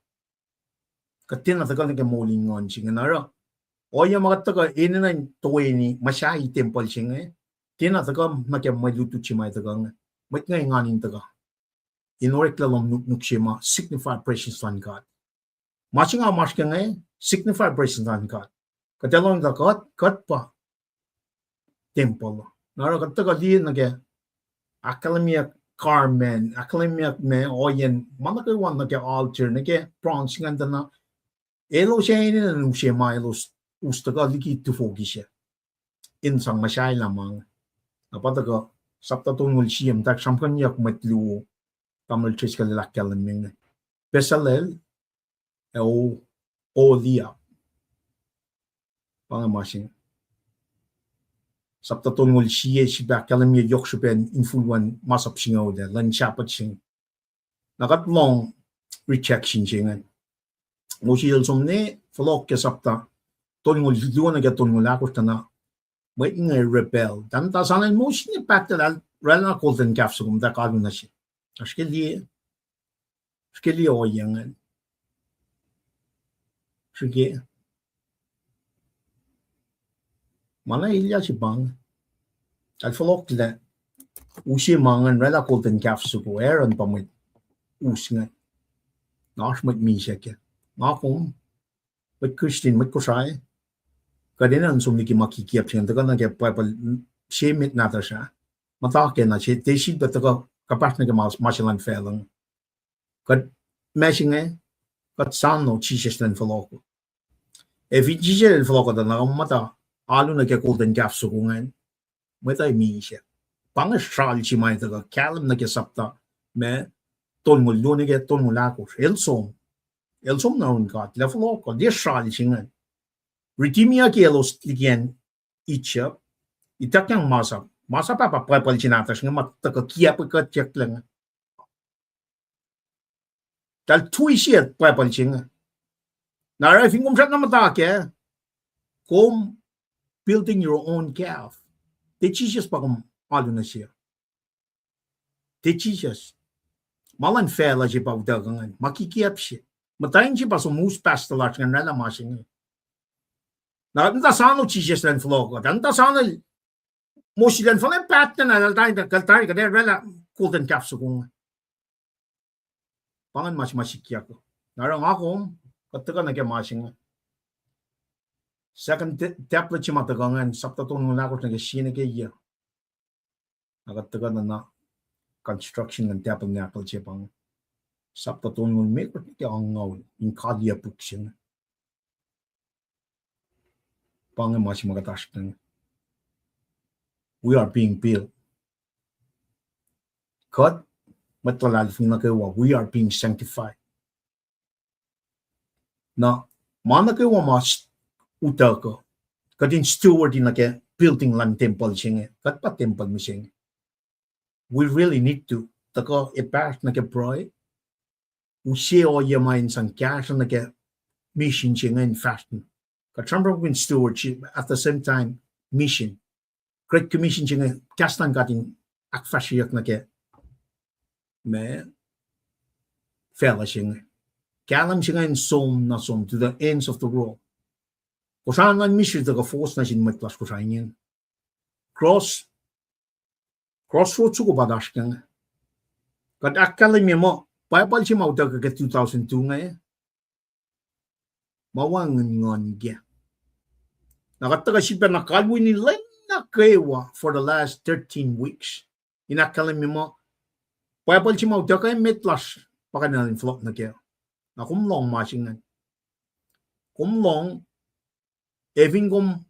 Kuht tiacna tuhkuh nuh ke moul in nguhn se inge na oruh. Ohiyac ma kuht tuhkuh enenuh in toeni muhsahi tempuhl se inge, tiacna tuhkuh nuh ke mwe lutlut se ma tuhkuh inge. Mwet inge engan in tuhkuh in oreklac lohm nuknuk se ma signify presence luhn God. Ma se nga oasr ke inge signify presence luhn God. Kuht ac lohng lah kuht, kuht pa tempuhl. Na oruh kuht tuhkuh liye nuh ke ahkkahlwemyeyuck garment, ahkkahlwemyeyuck ma ohiyacn ma nuh kwewa nuh ke altar, nuh ke bronze ingacn tuh na elos ac enenuh in use ma elos us tuhkuh liki tufokisr in sang muhsahi lah ma inge. Na pa tuhkuh sapta tolngoul sie, muhtwacwacack sramsramkihnyuck mwet luo, tamuhlwel Driscoll el ahkkahlwemye inge. Bezalel ac O-, Oholiab. Pa inge ma se inge. Sapta tolngoul sie srihpac ahkkahlwemye yohk srihpen infulwen masap singucul ah, lwen Sabbath se inge. Na kuht lohng rejection se inge. Moses el som ne fohlohk ke sapta tolngoul luo nuh ke tolngoul ahkosr tuh na mwet inge rebel. Tuh muhta soano Moses ne pahtlac lah oraclah golden calf soko muhta kalu nuh se. Oasr ke liye, oasr ke liye ohiyac ingacn. Srihke. Ma na elyah se pa inge. Eltahl fohlohklac use ma ingacn, oraclah golden calf soko, Aaron pa mwet us inge. Na oasr mwet misac kac. Nga kom, mwet Christian, mwet Kosrae, kuht enenuh in som liki ma kikiacp se inge, tuhkuh nuh ke Bible, se met nahtuhsr ah. Muhta ke na se, tiac sifilpac tuhkuh kuhpahsr nuh ke ma, ma se luhn facluh inge. Kuht, ma se inge, kuht soano Jisus elan fohlohk. Ac fin Jisus el fohlohk tuh na kom muhta alu nuh ke golden calf soko ingacn, mwet uh misac. Pa inge sral se ma tuhkuh kahlwem nuh ke sapta ma tolngoul luo nuh ke tolngoul ahkosr. El som, el som nuh yurin God, lah fohlohk, liye sral se ingacn. Redeemiyucki elos liki acn Egypt, ituckyang masap. Masap ah pa Bible se nahtuhsr inge ma tuhkuh kiacpwe kuhtyaklac inge. Eltahl tui sie Bible se inge. Na oruh fin kom srackna muhta kac, kom building your own calf. Tiac Jisus pa kom alu nuh se. Tiac Jisus. Ma luhn facluh se pa utuckuh ingacn, ma kikiacp se. Muhtwacn se pa som us pastor lasr ingacn oraclah ma se inge. Na kuht muhta soano Jisus elan fohlohk, kuht muhta soano Moses elan fohlohk, pahtlac na eltahl tari, kuht tari, kuht oraclah golden calf soko inge. Pa ingacn ma se ma sikyak. Na oruh nga kom, kuht tuhkuh nuh ke ma se inge. Second ta-, tablet se ma tuhkuh ingacn, sapta tolngoul ahkosr nuh ke sie nuh ke yac. Na kuht tuhkuh nuh na construction luhn tabernacle se pa inge. Sapta tolngoul limekohsr nuh ke angngaul in kaliyac puk se inge. Pa inge ma se ma kuht oasr inge. We are being built. Kuht, mwet luhlahlfongi nuh kwewa, we are being sanctified. Na ma nuh kwewa ma s-, utuckuh, kuht in steward nuh ke building luhn tempuhl se inge, kuht pa tempuhl mihsenge. We really need to tuhkuh epahsr nuh ke pruhe, use ohiyac ma in sang kahsruh nuh ke mission se inge in fahsr. Kuht sramsramkihn stewardship, at the same time, mission. Great Commission se inge kahs luhn God in ahkfahsryeyuck nuh ke ma facluh se inge. Kahlwem se inge in som na som to the ends of the world. Kosrae luhn misineri tuhkuh fohs nuh sin mwet lasr Kosrae ingacn. Cross, crossroads soko pa oasr inge. Kuht ahkkahlwemye muh Bible se ma utuckuh ke two thousand two inge, ma wacngihn nguhn kac. Na kuht tuhkuh sifilpacna kalweni lwen nuh kwewa for the last thirteen weeks in ahkkahlwemye muh Bible se ma utuckuh emet lasr pa kuh in fohlohk nuh kac. Na kom lohng ma se ingacn. Kom lohng, ac fin kom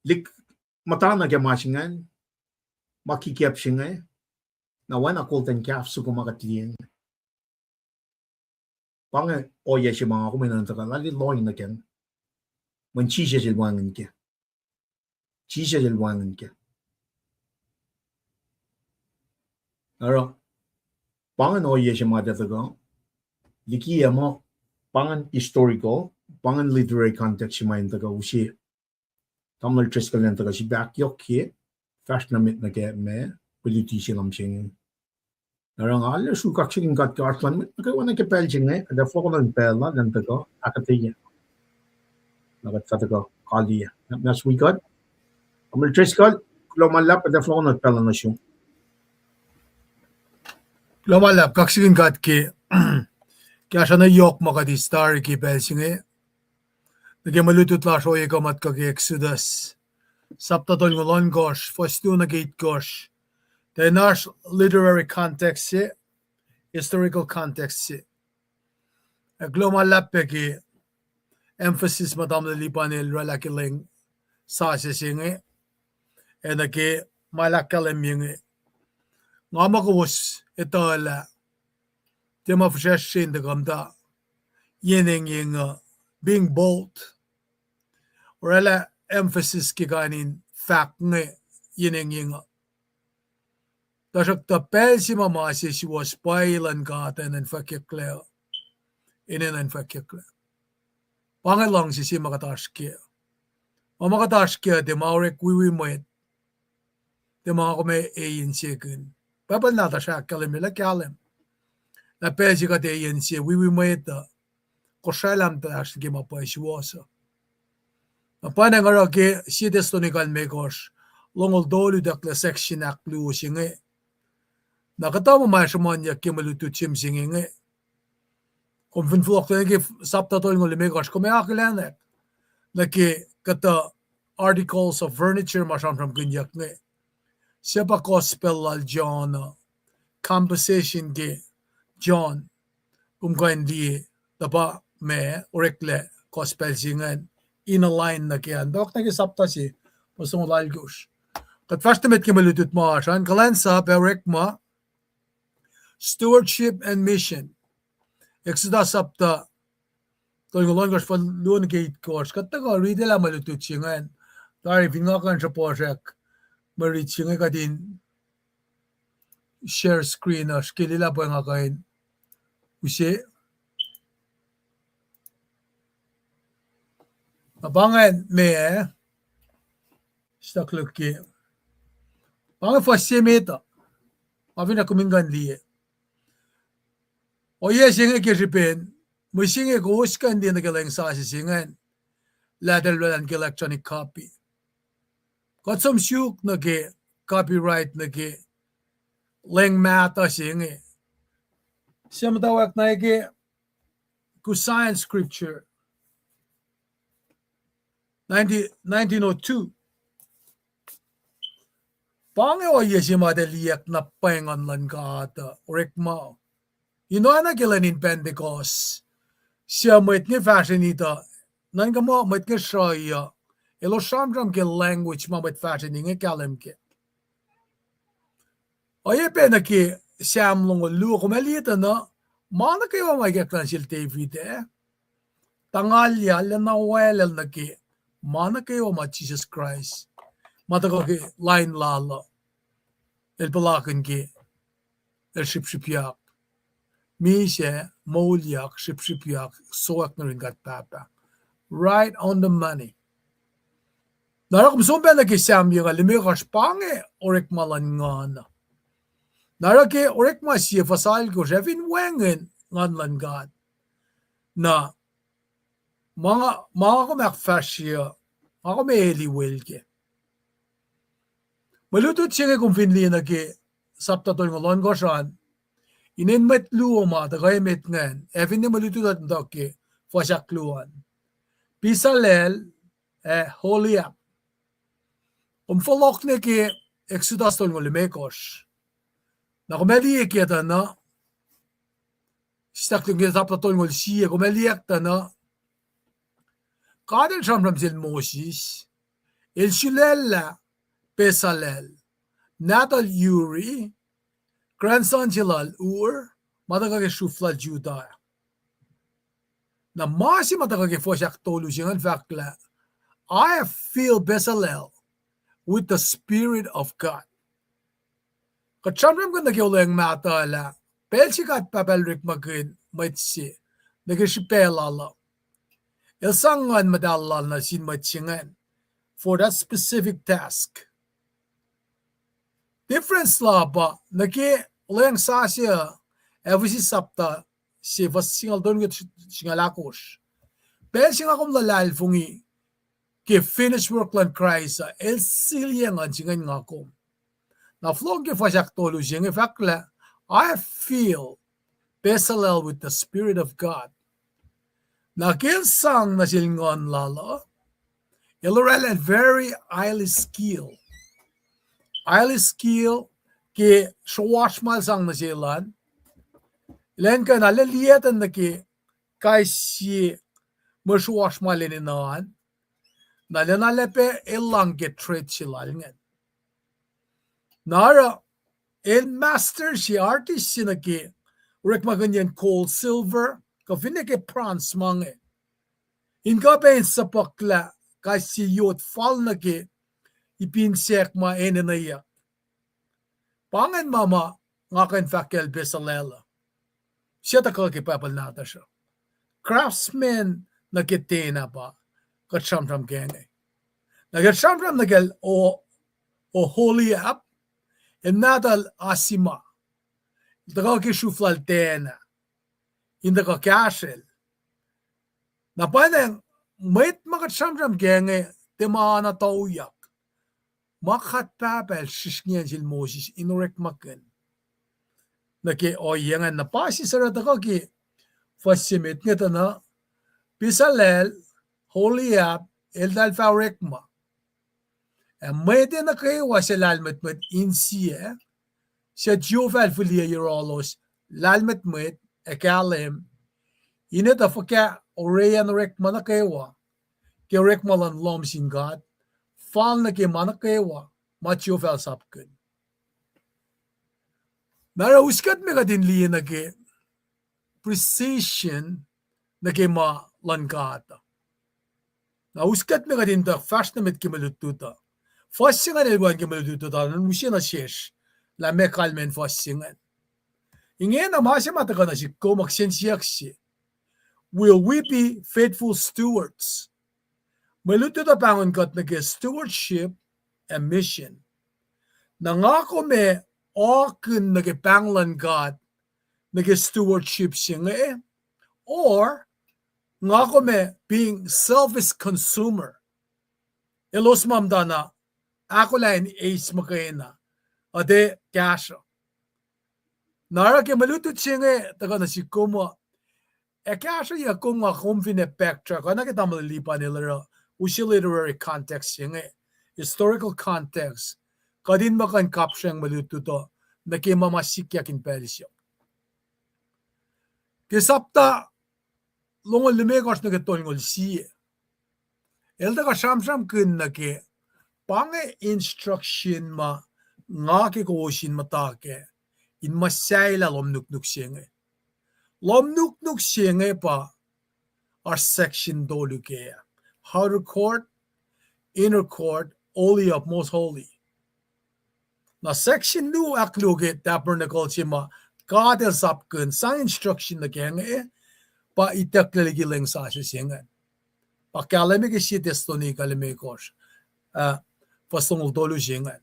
lik muhta nuh ke ma se ingacn, ma kikiacp se inge, na oacna golden calf soko ma kuht liye inge. Pa inge ohiyac se ma nga kom enenuh in tuhkuh lal lohng nuh kac. Mweyen Jisus el wacngihn kac. Jisus el wacngihn kac. Oruh, pa ingacn ohiyac se ma kuht tuhkuh liki ah muh, pa ingacn historical, pa ingacn literary context se ma in tuhkuh use. Tamuhlwel Driscoll elan tuhkuh sifilpac ahkyohkye, fahsr nuh met nuh ke ma, oluti se luhn mihsenge. Oruh nga arlac sruhk kaksakihn God ke oasr luhn mwet nuh kwewa nuh ke pacl se inge, kuht ac fohlohk nuh in pacl uh, elan tuhkuh ahkuhtweyac. Na kuht fah tuhkuh kaliyac. Mas wi kuht. Amel Driscoll, kuloh ma luhlahp, kuht ac fohlohk nuh pacl nuh sum. Kuloh ma luhlahp, kaksakihn God ke kahsruh na yohk ma kuht eis tari ke pacl se inge. Nuh ke mwe lutlut lasr ohiyac kuh ma tuhkuh ke Exodus sapta tolngoul ohnkohsr, fuhs luo nuh ke itkohsr. Tiacna oasr literary context se, historical context se. Ac kuloh ma luhlahp pac ke emphasis ma tamuhlwel Lipan el oraclah ke lwen sasuc se inge, ac nuh ke ma el ahkkahlwemye inge. Nga muh kowos etuh lah tiac ma fihsrwacsr se in tuhkuh muhta yen engyeng uh, being bold. Oraclah emphasis ke kain in fahk inge, yen engyeng uh. Tuhsruhktuh pacl se ma ma sesuwohs pwacye luhn God enenuh in fwackyucklac, enenuh in fwackyucklac. Pa inge luhngse se ma kuht oasr kac. Ma ma kuht oasr kac tiac ma orek wiwi mwet, tiac ma kom ac insekihn. Bible nahtuhsr ahkkahlwemye lah kahlwem. Lah pacl se kuht ac inse wiwi mwet uh, kosraelah muhtahsr nuh ke ma pwacye suwohs uh. Na pa inge oruh ke Sie Thessalonica limekohsr, longoul tolu tuh lah section ahkluo se inge. Na kuhtuh ma ma sruhmuhnyuck ke mwe lutlut se mihsenge inge, kom fin fohlohklac nuh ke sapta tolngoul limekohsr, kom ac akihlen nuh ke kuhtuh articles of furniture ma sramsramkihnyuck inge. Suc pa gospel lal John uh, composition ke John, kom kuh in liye, tuh pa ma oreklac gospel se ingacn in align nuh ke an. Tuhkuh nuh ke sapta se, fuhs longoul alkosr. Kuht fahsr nuh met ke mwe lutlut ma oasr an, kuhlwacnsap ac orekma, stewardship and mission. Exodus sapta tolngoul ohnkohsr, fuhs luo nuh ke itkohsr. Kuht tuhkuh riti lah mwe lutlut se ingacn. Tari fin nga kuh in sruhpuhsrak mwe rit se inge, kuht in share screen uh, srihke lah pwacye nga kuh in use. Na pa ingacn ma, stuck look ke. Pa inge fuhs se met uh. Ma fin ac kom in kuh in liye. Ohiyac se inge ke srihpen, mihsenge kowos kuh in liye nuh ke lwen sasuc se ingacn, lah eltahl oraclah nuh ke electronic copy. Kuht som suk nuh ke copyright nuh ke lwen mahtuh se inge. Suc muhtwacwacack na ke Kusayan scripture, nineteen oh two. Pa inge ohiyac se ma tuh liyacack na pwacye Nguhn luhn God uh orekma. In oacna ke lwen in Pentecost, suc mwet inge fahsrweni tuh, nuhnkuh muh mwet inge sruhi uh, elos sramsram ke language ma mwet fahsrweni inge kahlwem kac. Oacyacpac nuh ke Sam longoul luo, kom ac liye tuh na, ma nuh kwewa ma ikacklah nuh sel David ah, tuh nga liye lah na waclacl nuh ke ma nuh kwewa ma Jisus Kraist, ma tuhkuh ke lain lal uh, el puhlakihn ke, el srihpsrihpyak, misac, moulyak, srihpsrihpyak, sowack nuh yurin God Pahpah. Right on the money. Na oruh kom som pac nuh ke Sam ye nga limekohsr, pa inge orekma luhn Nguhn. Na oruh ke orekma sie fuhs alkosr, ac fin wacngihn Nguhn luhn God, na ma nga, ma nga kom ahkfahsrye uh, nga kom ac eli wel kac. Mwe lutlut se inge kom fin liye nuh ke sapta tolngoul ohnkohsr an, inen mwet luo ma tuhkuh emet ingacn, ac finne mwe lutlut uh muhta ke fuhs ahkluo an, Bezalel ac Oholiab. Kom fohlohk nuh ke Exodus tolngoul limekohsr. Na kom ac liye ke tuh na, stuck look ke sapta tolngoul sie, kom ac liye tuh na, God el sramsram sel Moses, el sulaclah Bezalel, nahtuhl Uri, grandson se lal Hur, ma tuhkuh ke sruf lal Judah. Na ma se ma tuhkuh ke fuhs ahktolu se ingacn fahk lah, I have filled Bezalel with the Spirit of God. Kuht sramsramkihn nuh ke olweacng mahtuh lah pacl se God Pahpah el orekmakihn mwet se nuh ke srihpac lal uh, el sang Nguhn Muhtahl lal nuh sin mwet se ingacn for that specific task. Difference la pa nuh ke olweacng sasuc, Ephesus sapta se fuhs singucul tolu nuh ke singucul ahkosr. Pacl se nga kom luhlahlfongi ke finished work luhn Kraist uh, el siliyac nguhn se ingacn nga kom. Na fohlohk ke fuhs ahktolu se inge fahk lah, I fill Bezalel with the Spirit of God. Na ke el sang nuh sel nguhn lal uh, el oraclah very highly skilled. Highly skilled ke sroasr ma el sang nuh sel an. Elan kuh na leliyactwen nuh ke kais sie mwe sroasr ma el enenuh an. Na lwelah na lwelah pac el lohng ke trade se lal ingacn. Na oruh el master se, artist se nuh ke orekmakihnyacn gold, silver, kuh finne ke bronze ma inge, in kuh pac in suhpuhklah kais sie yot fal nuh ke ipin sack ma enenweyuck. Pa ingacn ma ma nga kuh in fahk kacl Bezalel uh. Sie tuhkuh ke Bible nahtuhsr uh. Craftsman nuh ke ten ah pa kuht sramsram kac inge. Na kuht sramsram nuh kacl O-, Oholiab, el nahtuhl Ahisamah. El tuhkuh ke sruf lal ten ah in tuhkuh kahsrwel. Na pwacnwacng mwet ma kuht sramsram kac inge, tiac ma na tuyak. Ma God Pahpah el srihsrngiyacn sel Moses in orekmakihn nuh ke ohiyac ingacn. Na pa sie suc oruh tuhkuh ke fuhs se met inge tuh na, Bezalel, Oholiab, eltahl fah orekma. Ac mwet nuh kwewa suc lahlmwetmwet insiyac, suc Jehovah el fihliyac yohrohlos, lahlmwetmwet ac kahlwem, in etuh fuhkah oreyac in orekma nuh kwewa ke orekma luhn lohm sin God, fal nuh ke ma nuh kwewa ma Jehovah el sapkihn. Na oruh us kuht me kuht in liye nuh ke precision nuh ke ma luhn God. Na us kuht me kuht in tuh fahsr nuh met ke mwe lutlut uh. Fuhs se ingacn el wacngihn ke mwe lutlut uh, na use nuh sesr lah meac kalmacn fuhs se ingacn. Ingena ma se ma tuhkuh nuh sihk kom, kihsen siyuck se: Will we be faithful stewards? Mwe lutlut uh pahngon kuht nuh ke stewardship and mission. Na nga kom ac oakihn nuh ke pahng luhn God nuh ke stewardship se inge, or nga kom ac being selfish consumer. Elos ma muhtana ahkolah in eis muhkwena, uh, tiac kahsruh. Na oruh ke mwe lutlut se inge tuhkuh nuh sihk kom uh, ac kahsrweyuck kom nga kom fin ac backtrack, oacna ke tamuhlwel Lipan el oruh, use literary context se inge, historical context, kuht in muh kuh in kapsreng mwe lutlut uh nuh ke ma ma sikyak in pacl se. Ke sapta longoul limekohsr nuh ke tolngoul sie, el tuhkuh sramsramkihn nuh ke pa inge instruction ma nga ke kowos in muhta kac in muhsahelah lohm nuknuk se inge. Lohm nuknuk se inge pa oasr section tolu kac: outer court, inner court, holy of most holy. Na section luo ahkluo ke tabernacle se ma God el sapkihn sang instruction nuh kac inge, pa itucklac liki lwen sasuc se ingacn. Pa kahlwem ke Sie Thessalonica limekohsr, ah, fuhs longoul tolu se ingacn.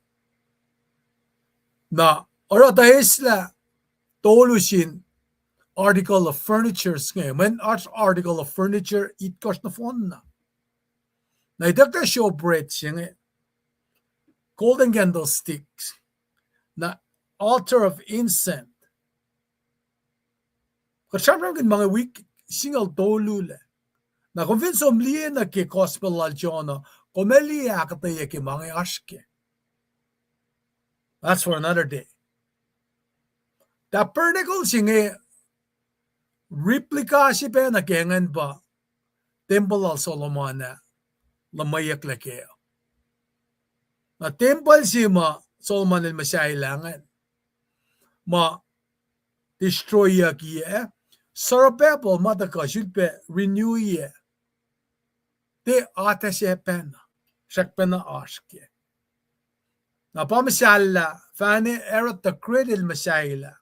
Na oruh tuh eslah tolu sin article of furniture se inge, mweyen oasr article of furniture itkohsr nohfohnna. Na itucklac showbread se inge, golden candlesticks, na altar of incense. Kuht sramsramkihn ma inge wik singucul tolu lac. Na kom fin som liye nuh ke gospel lal John uh, kom ac liye ahkuhtweyac ke ma inge oasr kac. That's for another day. Tabernacle se inge replica se pacna ke ingacn pa tempuhl lal Solomon ah luhmweyucklac kac. Na tempuhl se ma Solomon el muhsahelah ingacn, ma destroyyuckiyac, Zerubbabel ma tuhkuh sulpac renewyac, tiac atacsacpacna, srackpacna oasr kac. Na pa muhsahllah, fahna Herod the Great el muhsahelah,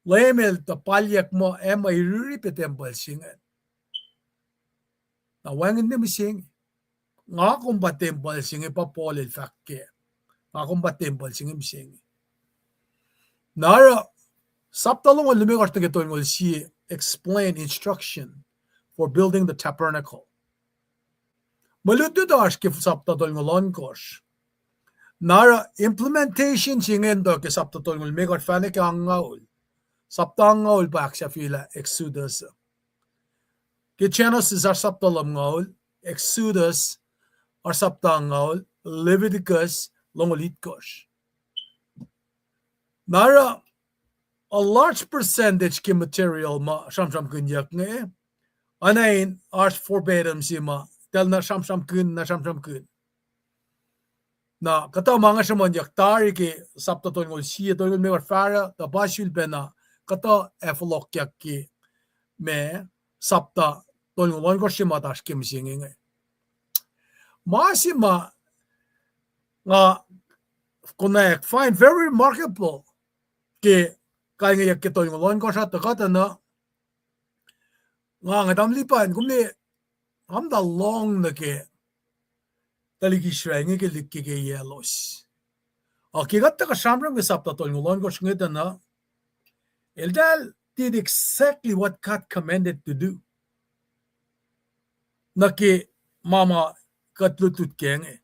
Leum el tuh palyuck muh ac mwe iriri pac tempuhl se ingacn. Na wacngihn mihsenge. Nga kom pa tempuhl se inge, pa Paul el fahk kac. Nga kom pa tempuhl se inge mihsenge. Na oruh, sapta longoul limekohsr nuh ke tolngoul sie, explain instruction for building the tabernacle. Mwe lutlut oasr ke sapta tolngoul ohnkohsr. Na oruh implementation se inge in tuh ke sapta tolngoul limekohsr fahna ke angngaul. Sapta angngaul pa ahksahfyelah Exodus. Ke Genesis oasr sapta lumngaul, Exodus oasr sapta angngaul, Leviticus longoul itkohsr. Na oruh a large percentage ke material ma sramsramkihnyuck inge, oacna in oasr verbatim se ma, eltahl na sramsramkihn, na sramsramkihn. Na kuhtuh ma nga sruhmuhnyuck tari ke sapta tolngoul sie, tolngoul limekohsr fahsruh, tuh pa sulpacna kuhtuh ac fohlohkyak ke ma sapta tolngoul ohnkohsr se ma oasr ke mihsenge inge. Ma se ma nga konwacack find very remarkable ke kalngeyuck ke tolngoul ohnkohsr ah tuh kuhtuh na nga nge tamuhlwel Lipan, kom liye, nga muhta lohng nuh ke tuhlihk Israel inge ke lihkkeke yac elos. Ac ke kuht tuhkuh sramsram ke sapta tolngoul ohnkohsr inge tuh na, eltahl did exactly what God commanded to do. Nuh ke ma ma kuht lutlut kac inge.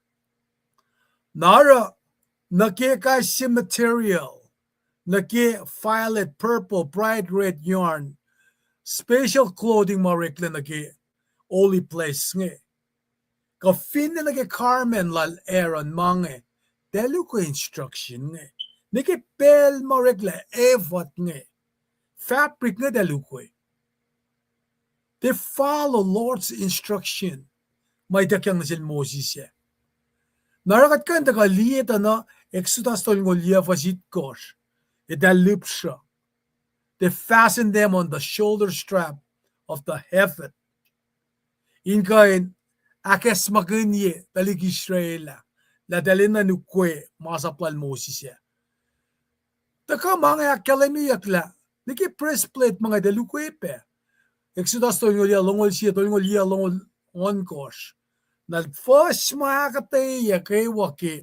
Na oruh, nuh ke kais sie material, nuh ke violet, purple, bright red yarn, special clothing ma oreklac nuh ke holy place inge. Kuh finne nuh ke garment lal Aaron ma inge, tuh ukwe instruction inge. Nuh ke pacl ma oreklac ephod inge, fabric inge tuh ukwe. They follow Lord's instruction ma ituckyang nuh sel Moses ah. Na oruh kuht kuh in tuhkuh liye tuh na Exodus tolngoul yac fuhs itkohsr, eltahl lihpsruh. They fasten them on the shoulder strap of the ephod. In kuh in ahkacsmakihnye tuhlihk Israel ah, lah eltahl enenuh in ukwe masap lal Moses ah. Tuhkuh ma inge ahkkahlwemyeyuck lah, nuh ke breastplate ma inge tuh ukwe pac. Exodus tolngoul yac longoul sie, tolngoul yac longoul ohnkohsr. Na fuhs ma ahkuhtweyac kwewa ke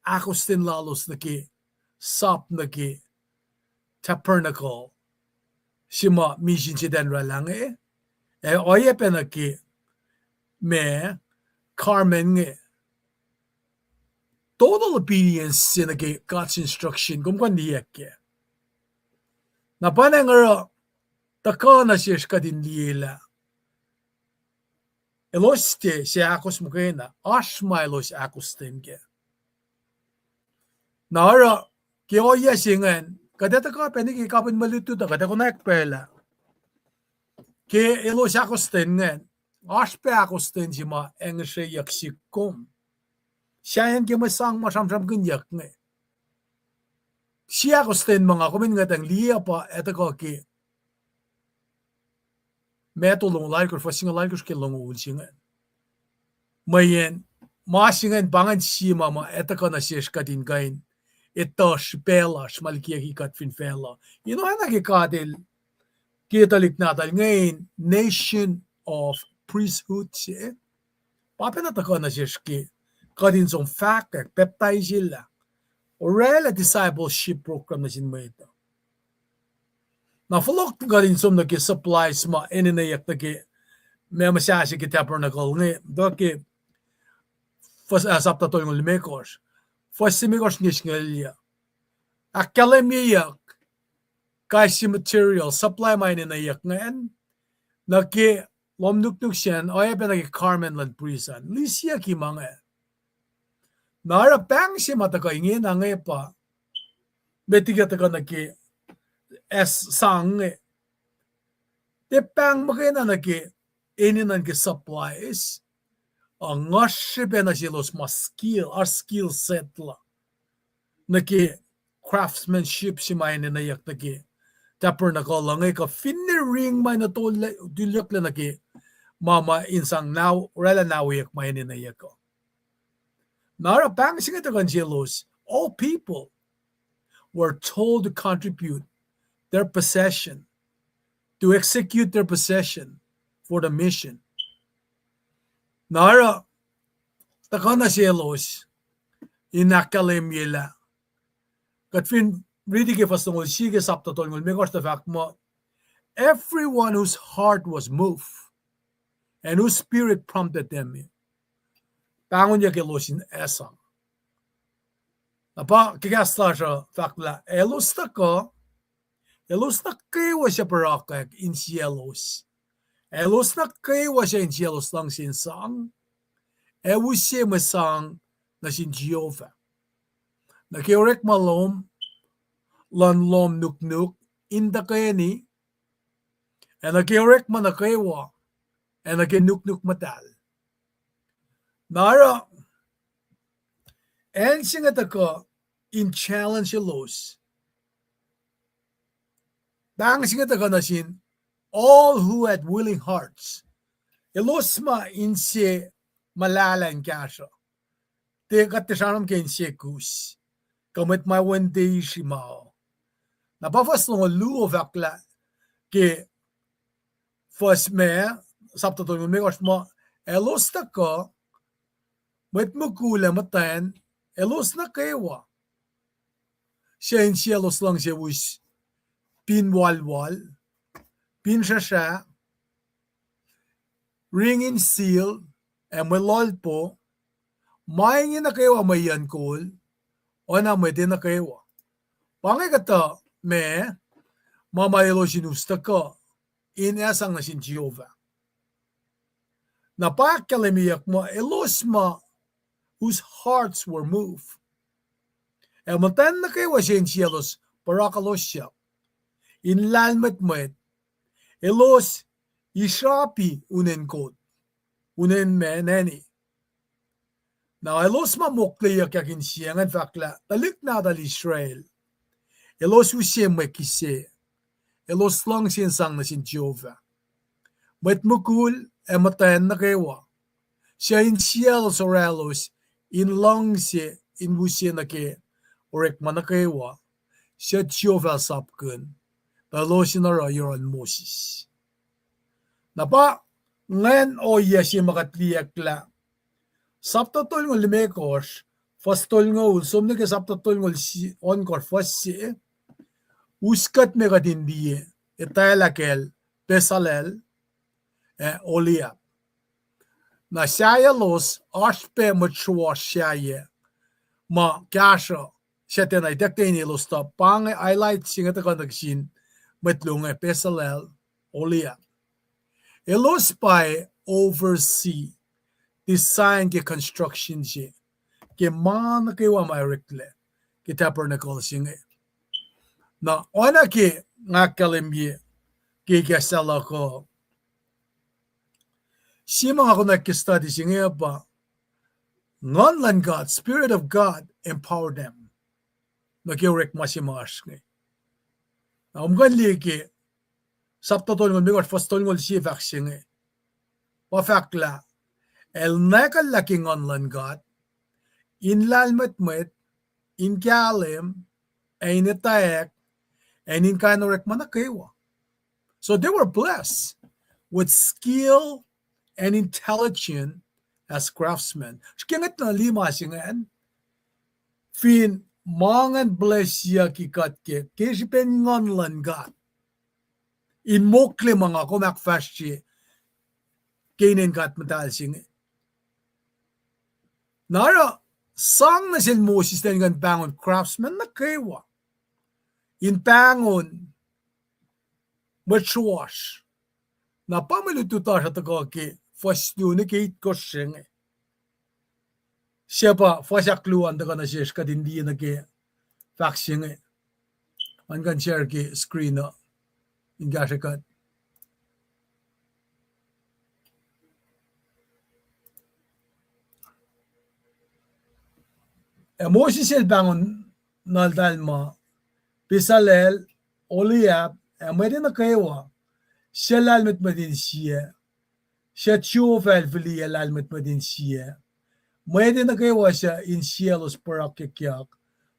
ahkostwen lalos nuh ke sap nuh ke tabernacle se ma misin se eltahl oraclah inge, ac oacyacpac nuh ke ma garment inge. Total obedience se nuh ke God's instruction, kom kuh in liye kac. Na pa na nga oruh tuhkuh nuh sesr kuht in liye lah elos tiac se ahkos muhkwena, oasr ma elos ahkostwen kac. Na oruh ke ohiyac se ingacn, kuht ac tuhkuh pac nuh ke kapihn mwe lutlut uh, kuht ac konwacack pacl ah ke elos ahkostwen ingacn, oasr pac ahkostwen se ma ac ngihsreyuck sihk kom. Sahyacn ke mwe sang ma sramsramkihnyuck inge, sie ahkostwen ma nga kom in ngwetacng liye pa ac tuhkuh ke Matthew longoul alkosr, fuhs singucul alkosr ke longoul se ingacn. Mweyen ma se ingacn pa ingacn sie ma ma ac tuhkuh nuh sesr kuht in kuh in etuh srihpac lasr ma likiyucki kuht fin facluh. In oacna ke God El ke tuhlihk nahtuhl inge in nation of priesthood se, pa pacna tuhkuh nuh sesr ke kuht in som fahkwack, pacptaiselah, oraclah discipleship program nuh sin mwet uh. Na fohlohk kuht in som nuh ke supplies ma enenweyuck nuh ke ma muhsah se ke tabernacle inge, tuh ke fuhs, ah, sapta tolngoul limekohsr, fuhs limekohsr nge singucul yac. Ahkkahlwemyeyuck kais sie material, supply ma enenweyuck ingacn nuh ke lohm nuknuk sacn, oacyacpac nuh ke garment luhn prist an. Lisiyucki ma inge. Na oruh pahng se ma tuhkuh ingena inge pa, met liki tuhkuh nuh ke, ah, sang inge, tiac pahng muhkwena nuh ke enenuh ke supplies, a nguhsr srihpac nuh selos ma skill, oasr skill set la nuh ke craftsmanship se ma enenweyuck nuh ke tabernacle uh inge, kuh finne ring ma enenuh tulyucklac nuh ke ma ma in sang oraclah nahweyuck ma enenweyuck uh. Na oruh pahng se inge tuhkuh nuh selos, all people were told to contribute their possession, to execute their possession for the mission. Na oruh tuhkuh nuh selos in ahkkahlwemye lah, kuht fin riti ke fuhs longoul sie ke sapta tolngoul limekohsr, tuh fahk muh, everyone whose heart was moved and whose spirit prompted them pahngonyuck elos in asang. Na pa ke kahs lasr uh fahk lah elos tuhkuh, elos nuh kwewa suc purakwuck insiyaclos, elos nuh kwewa suc insiyaclos luhngse in sang, ac use mwe sang nuh sin Jehovah. Nuh ke orekma lom, luhn lohm nuknuk, in tuhkweni, ac nuh ke orekma nuh kwewa, ac nuh ke nuknuk muhtahl. Na oruh, acn se inge tuhkuh in challenge elos. Pahng se inge tuhkuh nuh sin all who had willing hearts. Elos ma inse muhlahlah in kahsruh. Tiac kuht tiac sramsram ke inse kus, kuh mwet ma wacngihnlac ma uh. Na pa fuhs longoul luo fahk lah ke fuhs ma, sapta tolngoul limekohsr muh, elos tuhkuh, mwet mukul ac muhtwacn, elos nuh kwewa suc insiyaclos luhngse us pin walwal, pin srusra, ring in seal, ac mwe lohlpo, ma inge nuh kwewa mwe ian kol, oacna mwet nuh kwewa. Pa inge kuhtuh ma, ma ma elos in us tuhkuh in asang nuh sin Jehovah. Na pa ahkkahlwemyeyuck muh elos ma whose hearts were moved. Ac muhtwacn nuh kwewa se insiyaclos purakalosyak in lahlmwetmwet, elos israpi unen Kot, unen ma nani. Na elos ma mokleyuckyak insiacng an fahk lah tuhlihk nahtuhl Israel, elos use mwe kihsac, elos luhngse in sang nuh sin Jehovah. Mwet mukul ac muhtwacn nuh kwewa, suc insiyaclos oraclos in luhngse in use nuh ke orekma nuh kwewa suc Jehovah sapkihn, tuh elos in oruh yohrohl Moses. Na pa ingacn ohiyac se ma kuht liye lah sapta tolngoul limekohsr, fuhs tolngoul, som nuh ke sapta tolngoul si-, ohnkohsr fuhs se, us kuht me kuht in liye, etwaclah kacl Bezalel ac Oholiab. Na sahyac lalos oasr pac mwet sruohsr sahyac ma kahsruh, sactacna ituckyang elos tuh pa inge highlight se inge tuhkuh nuh sin mwet luo inge Bezalel, Oholiab. Elos pa oversee, design ke construction se, ke ma nuh kwewa ma oreklac ke tabernacle se inge. Na oacna ke nga ahkkahlwemye ke kahs luhk uh, se ma nga konwacack ke study se inge pa, Nguhn luhn God, Spirit of God empowered them nuh ke orekma se ma oasr inge. Na kom kuh in liye ke sapta tolngoul limekohsr, fuhs tolngoul sie, fahk se inge. Pa fahk lah el nwacklah ke Nguhn luhn God in lahlmwetmwet, in kahlwem, ac in etwacack, ac in kain orekma nuh kwewa. So they were blessed with skill and intelligence as craftsmen. Srihke ngwet na lima se ingacn, fin ma ingacn blessyucki kuht ke, ke srihpen Nguhn luhn God in mokle ma nga kom ahkfahsrye ke inen God muhtahl se inge. Na oruh sang nuh sel Moses elan kuh in pahngon craftsmen nuh kwewa in pahngon mwet sruohsr. Na pa mwe lutlut lasr uh tuhkuh ke fuhs luo nuh ke itkohsr se inge. Se pa fuhs ahkluo an tuhkuh nuh sesr kuht in liye nuh ke fahk se inge. An kuh in share ke screen uh in kahsrwe kuht. Ac Moses el pahngon nuhltahl ma, Bezalel, Oholiab, ac mwet nuh kwewa suc lahlmwetmwet insiyac, suc Jehovah el fihliyac lahlmwetmwet insiyac, mwet nuh kwewa suc insiyaclos purakyuckyak,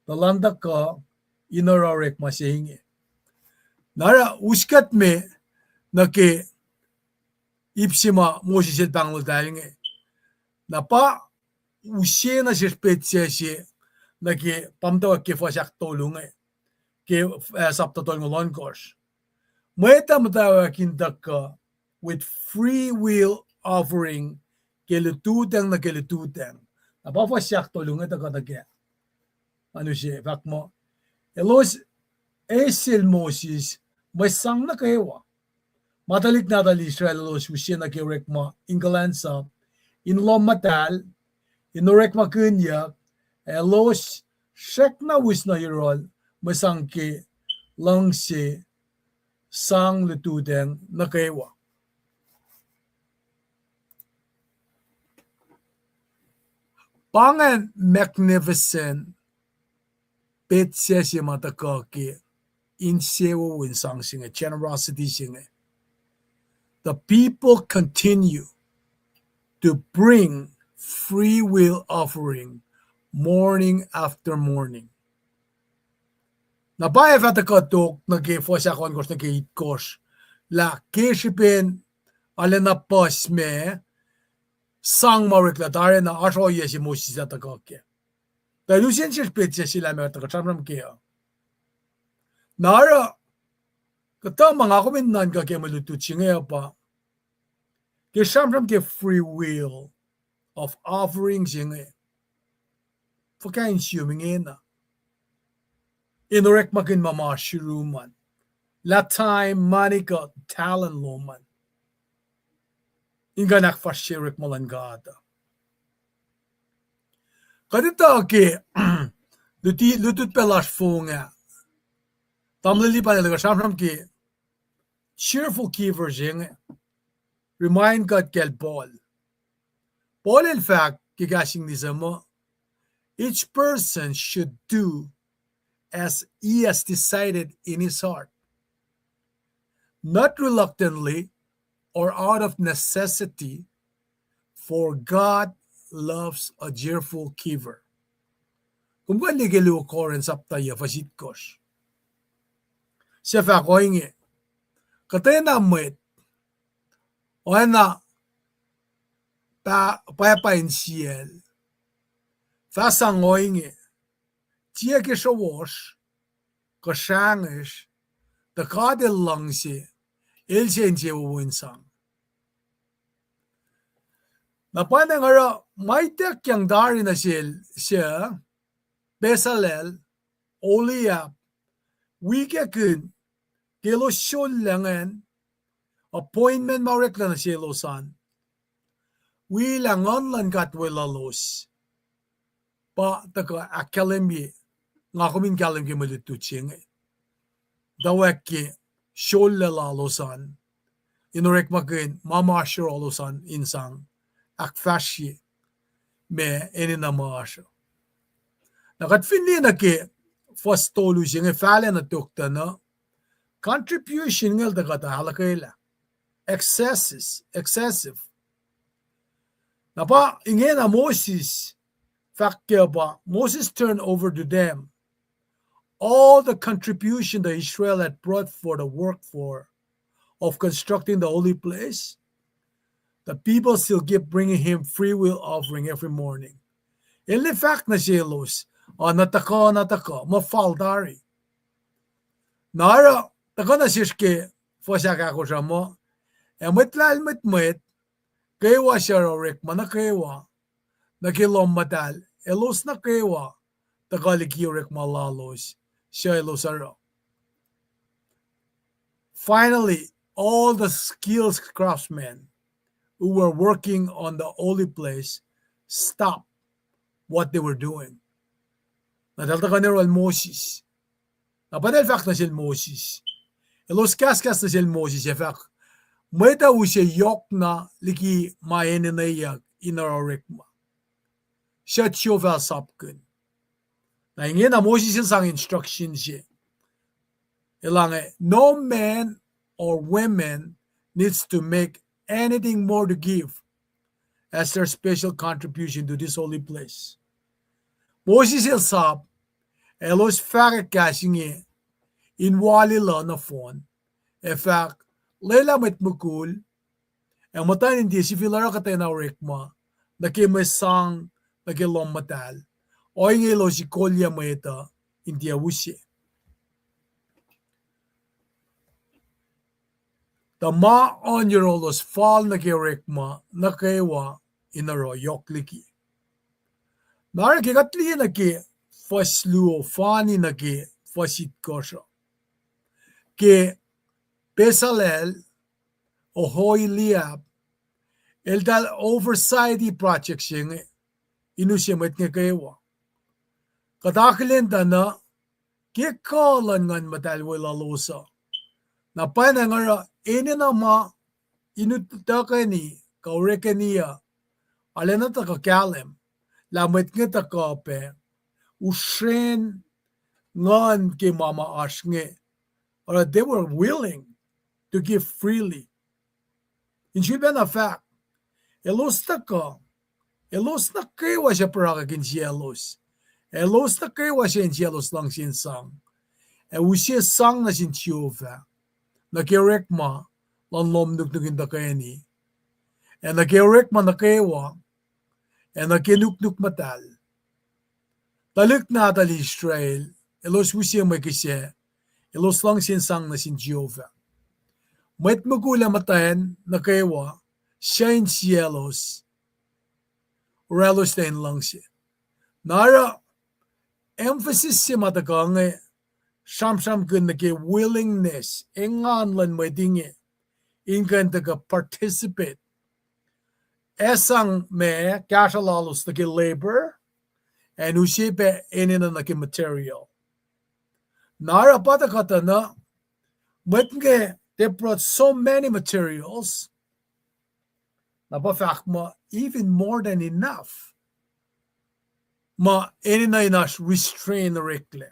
tuh elan tuhkuh in oruh orekma se inge. Na oruh us kuht me nuh ke ip se ma Moses el pahngontahl inge. Na pa use nuh sesr petsac se nuh ke pa muhtwacwacack ke fuhs ahktolu inge, ke, ah, sapta tolngoul ohnkohsr. Mwet uh muhtwacwacack in tuhkuh with free will offering ke lututacng nuh ke lututacng. Na pa fuhs ahktolu inge tuhkuh nuh ke, anu se fahk muh, elos eis sel Moses mwe sang nuh kwewa. Ma tuhlihk nahtuhl Israel elos use nuh ke orekma in kuhlwacnsap, in lohm muhtahl, in orekmakihnyuck, elos srackna us nuh yohrohl mwe sang ke luhngse sang lututacng nuh kwewa. Pa ingacn magnificent petsac se ma tuhkuh ke insewowo in sang se inge, generosity se inge. The people continue to bring free will offering morning after morning. Na pa ac fah tuhkuh tok nuh ke fuhs ahkohnkohsr nuh ke itkohsr, lah ke srihpen arulacna puhs ma sang ma oreklac tari na oasr ohiyac se Moses el tuhkuh kac. Tuh el use insesr petsac se lah ma tuhkuh sramsram kac uh. Na oruh, kuhtuh ma nga kom in nuhnkuh ke mwe lutlut se inge uh pa, ke sramsram ke free will of offering se inge, fuhkah insiyom ingena in orekmakihn ma ma oasr yurum an, lah time, money kuh talent lom an, in kuh in ahkfahsrye orekma luhn God uh. Kuht etuh ke luti, lutlut pac lasr fong ah, tamuhlwel Lipan el tuhkuh sramsram ke cheerful giver se inge, remind kuht kacl Paul. Paul el fahk ke kahs English uh muh, each person should do as he has decided in his heart, not reluctantly or out of necessity, for God loves a cheerful giver. Kom kuh in liye ke luo Corinth sapta yac fuhs itkohsr. Suc fahk ohinge, kuhtwena mwet, oacna pa, pwacpa insiyacl, fah sang ohinge, tiac ke srohwohsr kuh srangesr, tuh God El luhngse, El se insewowo in sang. Na pa inge oruh ma ituckyang tari nuh sel suc Bezalel, Oholiab, wi kackin ke elos sollac ingacn, appointment ma oreklac nuh selos an, wi lah nguhn luhn God weluhlos pa tuhkuh ahkkahlwemye, nga kom in kahlwem ke mwe lutlut se inge, tuh wacngihn ke sollac lalos an in orekmakihn ma ma oasr yohrohlos an in sang ahkfahsrye ma enenuh ma oasr uh. Na kuht fin liye nuh ke fuhs tolu se inge fahlac nuh tok tuh na, contribution ingacn tuhkuh tuh ahluhkwelah. Excesses, excessive. Na pa ingena Moses, fahk ke pa, Moses turned over to them all the contribution that Israel had brought for the work for, of constructing the holy place. The people still keep bringing him free will offering every morning. El fahk nuh selos, uh, na tuhkuh, na tuhkuh, muh fal tari. Na oruh, tuhkuh nuh sesr ke fuhs ahkahkosr uh muh, ac mwet lahlmwetmwet kwewa suc oruh orekma nuh kwewa nuh ke lohm muhtahl, elos nuh kwewa tuhkuh liki orekma lalos suc elos oruh. Finally, all the skilled craftsmen who were working on the holy place stopped what they were doing. Na eltahl tuhkuh nuh yohrohl Moses. Na pa eltahl fahk nuh sel Moses. Elos kahskahs nuh sel Moses ac fahk, mwet uh use yohkna liki ma enenweyuck in oruh orekma. Suc sifil sapkihn. Na ingena Moses el sang instruction se. El fahk, no man or woman needs to make anything more to give as their special contribution to this holy place. Moses el sap, elos fahkwack kahs inge in walilah nohfohn, ac fahk, lwelah mwet mukul ac muhtwacn in tiac sifil oruh kuhtwena orekma nuh ke mwe sang nuh ke lohm muhtahl. Ohinge elos ikolyac mwet uh in tiac use. Tuh ma oan yohrohlos fal nuh ke orekma nuh kwewa in oruh yohk liki. Na oruh ke kuht liye nuh ke fuhs luo, fani nuh ke fuhs itkohsr uh, ke Bezalel, Oholiab, eltahl oversighti project se inge, in use mwet inge kwewa. Kuht akihlen tuh na ke kuh luhn Nguhn Muhtahl weluhlos uh, na pwacnwacng oruh enenuh ma in utuckweni kuh orekweni uh, arulacna tuhkuh kahlwem lah mwet inge tuhkuh pac usren nguhn ke ma ma oasr inge, oruh they were willing to give freely. In sulpacna fahk, elos tuhkuh, elos nuh kwewa suc pruhe ke insiyaclos, elos nuh kwewa suc insiyaclos luhngse in sang, ac use sang nuh sin Jehovah, nuh ke orekma luhn lohm nuknuk in tuhkweni, ac nuh ke orekma nuh kwewa, ac nuh ke nuknuk muhtahl. Tuhlihk nahtuhl Israel, elos use mwe kihsac, elos luhngse in sang nuh sin Jehovah. Mwet mukul ac muhtwacn nuh kwewa suc insiyaclos, oraclos nuh in luhngse. Na oruh emphasis se ma tuhkuh inge sramsramkihn nuh ke willingness, engan luhn mwet inge in kuh in tuhkuh participate, ac sang ma kahsruh lalos nuh ke labor, ac use pac enenuh nuh ke material. Na oruh pa tuhkuh tuh na mwet inge, they brought so many materials, na pa fahk muh even more than enough ma enenuh in oasr restrain oreklac.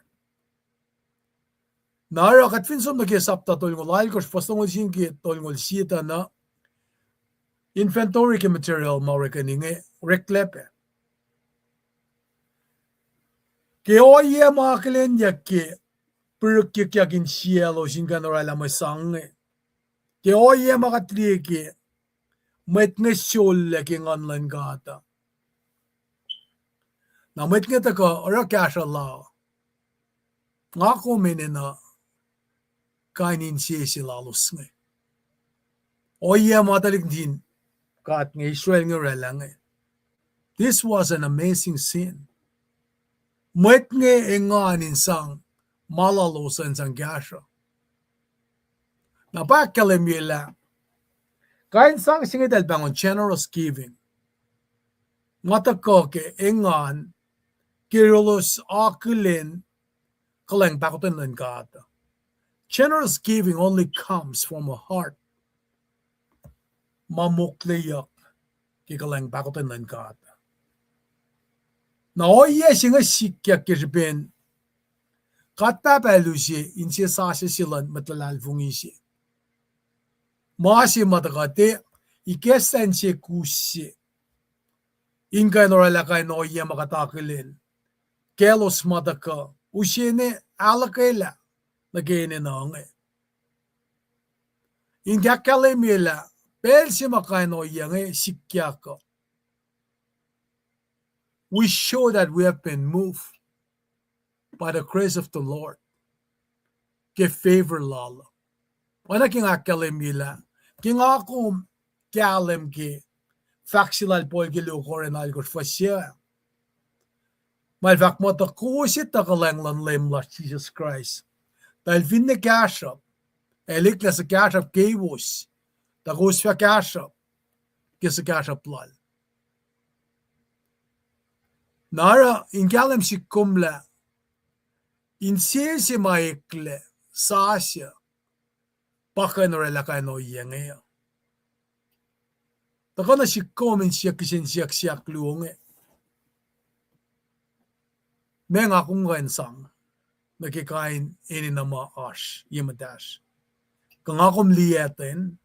Na oruh kuht fin som nuh ke sapta tolngoul alkosr, fuhs tolngoul sie nuh ke tolngoul sie tuh na inventory ke material ma oreklac inge, oreklac pac. Ke ohiyac ma akihlenyuck ke pihrihkyuckyak insiyaclos in kuh in oraclah mwe sang inge, ke ohiyac ma kuht liye ke mwet inge sollac ke Nguhn luhn God uh, na mwet inge tuhkuh oruh kahsruh la, nga kom enenuh kain insese lalos inge. Ohiyac ma tuhlihk nuhtin God inge, Israel inge oraclah inge. This was an amazing scene. Mwet inge engan in sang ma lalos uh in sang kahsruh. Na pa ahkkahlwemye lah kain sang se inge eltahl pahngon generous giving. Nga tuhkuh ke engan ke elos akihlen kuhlwacng pahkotwen luhn God. Generous giving only comes from a heart ma mokleyuck ke kuhlwacng pahkotwen luhn God. Na ohiyac se inge sikyak ke srihpen God Pahpah El use inse sasuc se luhn mwet luhlahlfongi se. Ma se ma tuhkuh tiac ikacslah inse kus se in kuh in oraclah kain ohiyac ma kuht akihlen kaclos ma tuhkuh use ne ahluhkwelah nuh ke enenuh inge. In ahkkahlwemye lah pacl se ma kain ohiyac inge sikyak uh, we show that we have been moved by the grace of the Lord, ke favor Lal. Oacna ke nga ahkkahlwemye lah ke nga kom kahlwem ke fahk se lal Paul ke luo Korin alkosr fuhs se, ma el fahk muh tuh kowos etuh kuhlwacng luhn Leum lasr Jisus Kraist, tuh el finne kahsruhp, el eklac suhkahsruhp keiwos, tuh kowos fah kahsruhp ke suhkahsruhp lal. Na oruh in kahlwem sihk kom lah insese ma eklac sasuc pa kuh in oraclah kain ohiyac inge uh. Tuhkuh nuh sihk kom in siyuck kihsen siyuck se ahkluo inge: Meac nga kom kuh in sang nuh ke kain enenuh ma oasr ye muhtahsr? Kuh nga kom liyaten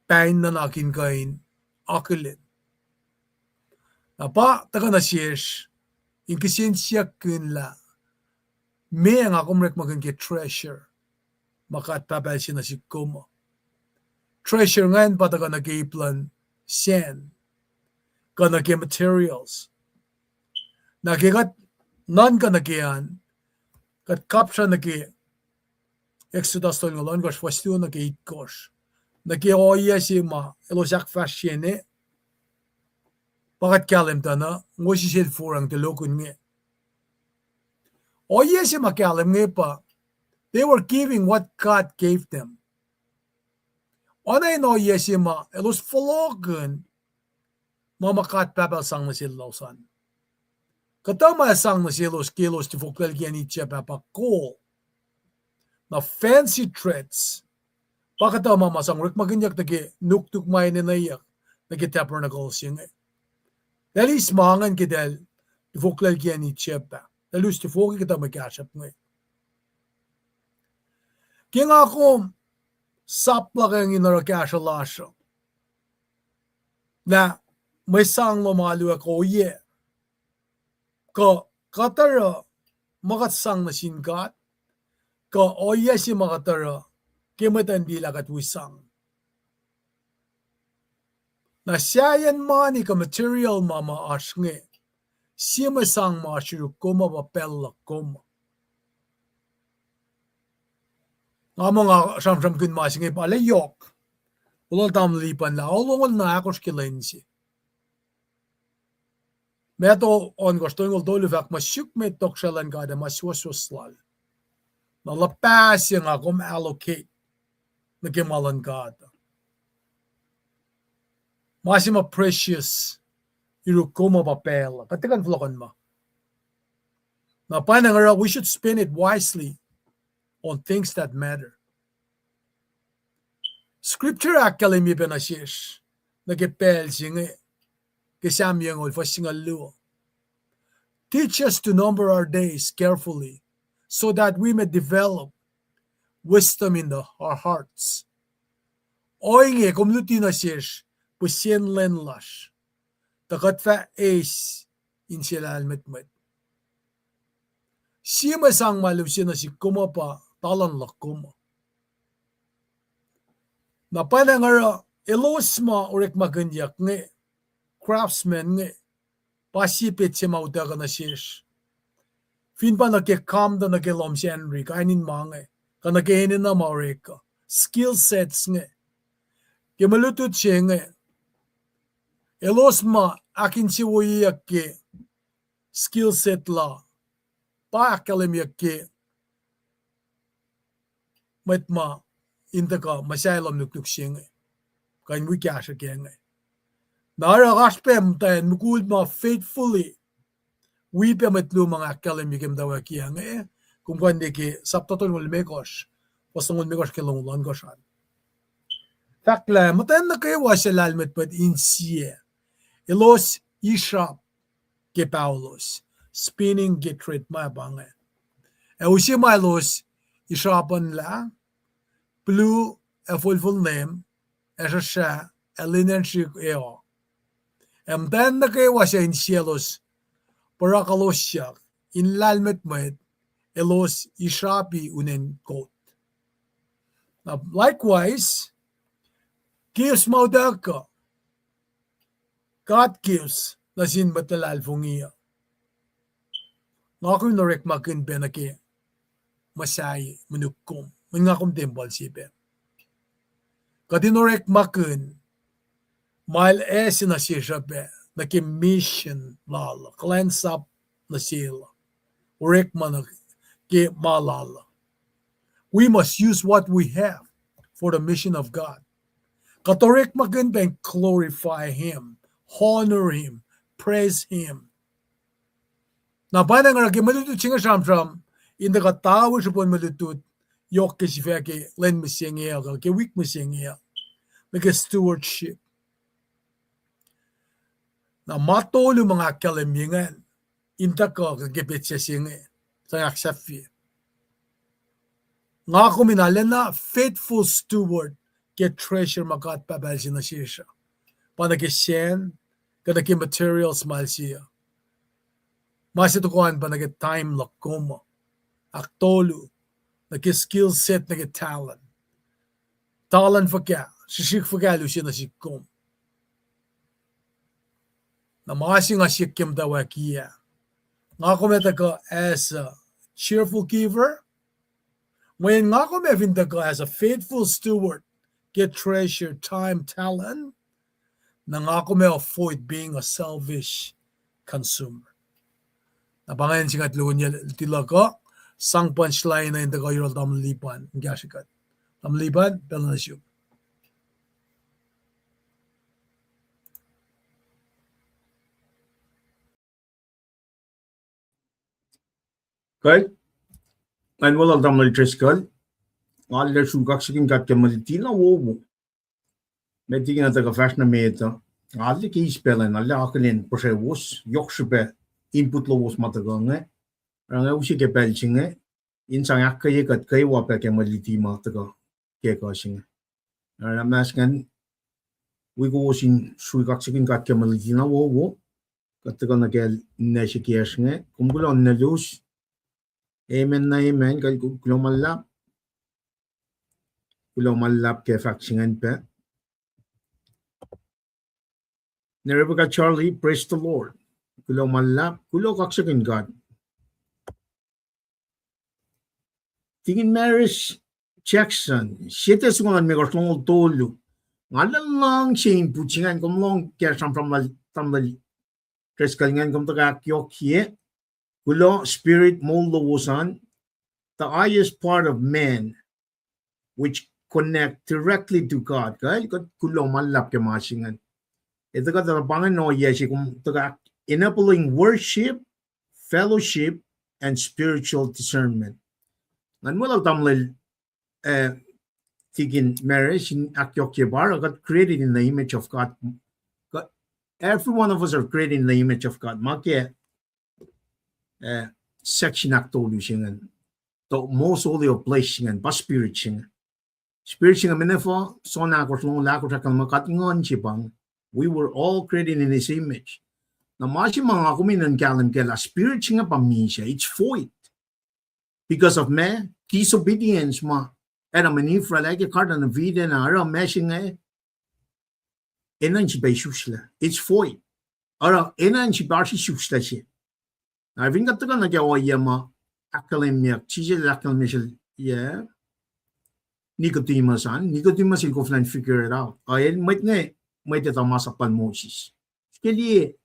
pain nuhnak in kuh in akihlen? Na pa tuhkuh nuh sesr in kihsen siyuck kihn lah meac nga kom orekmakihn ke treasure ma God Pahpah El se nuh sihk kom uh. Treasure ingacn pa tuhkuh nuh ke ip luhn sacn, kuh nuh ke materials. Na ke kuht nuhnkuh nuh ke an, kuht kapsra nuh ke Exodus tolngoul ohnkohsr fuhs luo nuh ke itkohsr, nuh ke ohiyac se ma elos ahkfahsrye ne Pa kuht kahlwem tuh na, Moses el forang tulokihn inge. Ohiyac se ma kahlwem inge pa, they were giving what God gave them. Oacna in ohiyac se ma elos fohlohkihn ma ma God Pahpah sang nuh selos an. Kuhtuh ma sang nuh selos ke elos tifoklac liki acn Egypt ah pa kol. Na fancy threads, pa kuhtuh ma ma sang orekmakihnyuck nuh ke nuknuk ma enenweyuck nuh ke tabernacle se inge. Eltahl eis ma ingacn ke eltahl tifoklac liki acn Egypt ah. Eltahl us tifoki kuhtuh mwe kahsruhp inge. Ke nga kom sap luhk in oruh kahsruh lasr uh, lah mwe sang lom alu ah kuh ohiyac, kuh kuht oruh ma kuht sang nuh sin God, kuh ohiyac se ma kuht oruh ke mwet uh in liye lah kuht wi sang. Na sahyacn mani kuh material ma ma oasr inge, sie mwe sang ma oasr yuruk kom uh pa pacl luhk kom uh. Nga muh nga sramsramkihn ma se inge pa lah yohk. Olol tamuhlwel Lipan lah olongol na ahkosr ke lwen se. Matthew ohnkohsr tolngoul tolu fahk muh suk met tohkohsrahi luhn God ac ma suwohswohs lal. Na luhpah se nga kom allocate nuh ke ma luhn God. Ma se ma precious yuruk kom uh pa pacl uh. Kuht tiac kuh in fohlohkohnma. Na pwacnwacng oruh we should spend it wisely on things that matter. Scripture ahkkahlwemye pac nuh sesr nuh ke pacl se inge, ke Sam yucngoul fuhs singucul luo. Teach us to number our days carefully, so that we may develop wisdom in the, our hearts. Ohinge kom luti nuh sesr pihsen lwen lasr, tuh kuht fah eis inse lahlmwetmwet. Sie mwe sang ma lusen nuh sihk kom uh pa talan luhk kom uh. Na pwacnwacng oruh elos ma orekmakihnyuck inge, craftsman inge, pa sie petsac ma utuckuh nuh sesr. Fin pa nuh ke kam tuh nuh ke lohm Sacnri, kain in ma inge, kuh nuh ke enenuh ma orek uh, skill sets inge. Ke mwe lutlut se inge, elos ma ahkinsewowoyeyuck ke skill set la, pa ahkkahlwemyeyuck ke mwet ma in tuhkuh muhsahi lohm nuknuk se inge, kuh in wi kahsruh ke inge. Na oruh oasr pac muhtwacn mukul ma faithfully wi pac mwet luo ma nga ahkkahlwemye ke muhtwacwacack inge, kom kuh in liye ke sapta tolngoul limekohsr, fuhs longoul limekohsr ke longoul ohnkohsr an. Fahk lah muhtwacn nuh kwewa suc lahlmwetmwet insie, elos israp ke paholos, spinning ke thread ma pa inge. Ac use ma elos israpuhnlah, pilu ac folfol nem, ac sruhsrah, ac linen srihk ac o. Ac muhtwacn nuh kwewa suc insielos, pruhe kolosyak in lahlmwetmwet, elos israpi unen kot. Na likewise, gifts ma utuckuh, God gives nuh sin mwet luhlahlfongi uh. Nga kom in orekmakihn pac nuh ke muhsahi monuk kom, mweyen nga kom tempuhl se pac. Kuht in orekmakihn ma el ase nuh sesr uh pac nuh ke mission lal uh, kuhlwacnsap nuh sel uh, orekma nuh ke ma lal uh. We must use what we have for the mission of God. Kuht orekmakihn pac in glorify Him, honor Him, praise Him. Na pwacnwacng oruh ke mwe lutlut se inge sramsram in tuhkuh tawi srihpen mwe lutlut yohk ke sifac ke lwen mihsenge uh, ke wik mihsenge uh, nuh ke stewardship. Na ma tolu ma nga ahkkahlwemye ingacn in tuhkuh ke petsac se inge, sang ahksahfye. Nga kom in arulacna faithful steward ke treasure ma God Pahpah el se nuh sesr uh, pa nuh ke sacn, kuh nuh ke materials ma el se uh. Ma se tohkoh an pa nuh ke time luhk kom uh. Ahktolu, nuh ke skill set, nuh ke talent. Talent fuhkah, srihsrihk fuhkah el use nuh sihk kom. Na ma se nga siyuck ke muhtwacwacack ah, nga kom ac tuhkuh as a cheerful giver, mweyen nga kom ac fin tuhkuh as a faithful steward ke treasure, time, talent, Na nga kom ac avoid being a selfish consumer. Na pa ingacn se nga tulohkohn yac luti luhk uh, sang punchline in tuhkuh yohrohl tamuhlwel Lipan, in kahsrwe kuht. Tamuhlwel Lipan, pacl nuh sum. Kuh, ngan weluhl tamuhlwel Driscoll, nga arlac sruhk kaksakihn God ke mwe luti na wowo. Met liki nga tuhkuh fahsr nuh met uh, nga arlac ke eis pacl an, arlac akihlen puhsrewos, yohk srihpac input lowos ma tuhkuh inge, oruh nga use ke pacl se inge in sang ahkkweye kuht kwewa pac ke mwe luti ma tuhkuh ke ekuh se inge. Oruh nga mas ingacn wi kowos in sruhk kaksakihn God ke mwe luti na wowo, kuht tuhkuh nuh ke ninac se kiyacsr inge, kom kuloh na elos. Amen na amen, kuh, kuloh ma luhlahp. Kuloh ma luhlahp ke fahk se ingacn pac. Ne Rebecca Charlie, praise the Lord. Kuloh ma luhlahp, kuloh kaksakihn God. Tikin Maris Jackson, sie Tessalon limekohsr longoul tolu. Nga luhngse input se ingacn, kom lohng ke sramsram lal tamuhlwel Driscoll ingacn, kom tuhkuh ahkyohkye. Kuloh spirit moul lowos an, the highest part of man, which connect directly to God. Kuh, kuht kuloh ma luhlahp ke ma se ingacn. Etuh kuht, pa ingacn ohiyac se kom tuhkuh enabling worship, fellowship, and spiritual discernment. Ngan weluhl tamuhlwel, eh, Tikin Maris in ahkyohkye pa oruh kuht created in the image of God. Kuht, every one of us are created in the image of God. Ma ke eh, section ahktolu se ingacn. The most holy of place se ingacn, pa spirit se inge. Spirit se inge, mene fuh, John ahkosr longoul ahkosr ahkkahlwemye kuht nguhn se pa inge. We were all created in his image. Na ma se ma nga kom in kahlwem kac lah spirit se inge pa misac, it's void. Because of ma, disobedience ma Adam and Eve oraclah ke Garden of Eden ah, oruh ma se inge enenuh in sifilpac isuslac. It's void. Oruh enenuh in sifilpac oasr isuslac se. Na fin kuht tuhkuh nuh ke ohiyac ma ahkkahlwemyeyuck, Jisus el ahkkahlwemye sel, yac, Nicodemus an, Nicodemus el koflah in figure it out. Uh, el mwet inge, mwet etuh masap lal Moses. Ke liye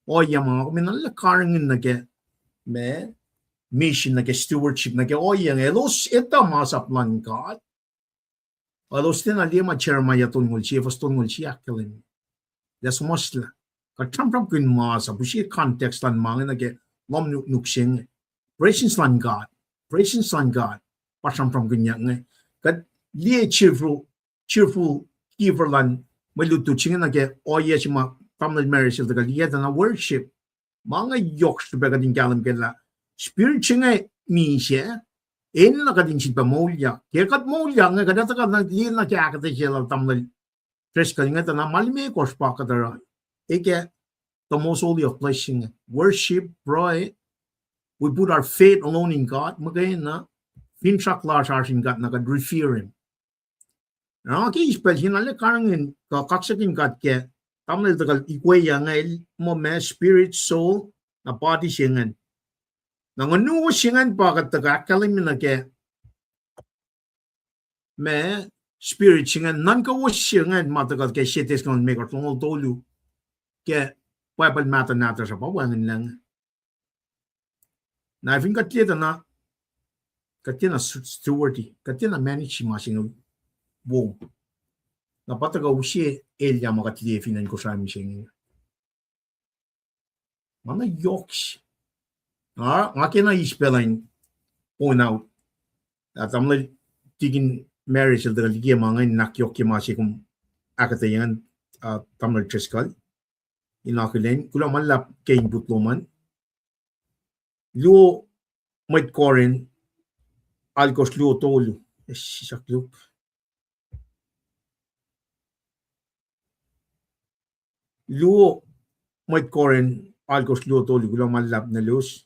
ohiyac ma nga kom in arlac karihngihn nuh ke ma, mission nuh ke stewardship nuh ke ohiyac inge, elos etuh masap luhn God. Elos tiacna liye ma Jeremiah tolngoul sie, fuhs tolngoul sie ahkkahlwemye. Lah suhmuhslah, kuht sramsramkihn masap, use context luhn ma inge nuh ke lohm nuknuk se inge. Presence luhn God, presence luhn God pa sramsramkihnyuck inge. Kuht liye cheerful, cheerful giver luhn mwe lutlut se inge nuh ke ohiyac se ma tamuhlwel Mary sel tuhkuh liye tuh na worship. Ma inge yohk srihpac kuht in kahlwem kac lah spirit se inge misac, enenuh kuht in sifilpac moulyak. Ke kuht moulyak inge kuht etuh kuht liye nuh ke ahkuhtweyac lal tamuhlwel Driscoll inge tuh na ma limekohsr pa kuht oruh, eke the most holy of place inge. Worship, pruhe, we put our faith alone in God, muhkwena finsrak lasr oasr in God na kuht revere him. Na ke eis pacl se inge arlac karihngihn kuh kaksakihn God ke tamuhlwel tuhkuh ikweyuck inge el muh ma spirit, soul, na body se ingacn. Na nguhnuwos se ingacn pa kuht tuhkuh ahkkahlwemye nuh ke ma spirit se ingacn, nuhnkowos se ingacn ma tuhkuh ke sie Tessalon limekohsr longoul tolu ke Bible mahtuh nahtuhsr uh pa wacngihnlac inge. Na fin kuht liye tuh na, kuht tiacna stewardi, kuht tiacna manage ma se inge wo, na pa tuhkuh use elyah ma kuht liye fin acn Kosrae mihsenge. Ma na yohk se. Nga, nga kena eis pacl in point out, ah, tamuhlwel Tikin Mary sel tuhkuh liye ma inge in ahkyohkye ma se kom ahkuhtweyac, ah, tamuhlwel Driscoll, in akihlen, kuloh ma luhlahp ke input lom an. Luo Mwet Korin, alkosr luo tolu. Yes, sisak luk. Luo Mwet Korin, alkosr luo tolu, kuloh ma luhlahp nuh selos.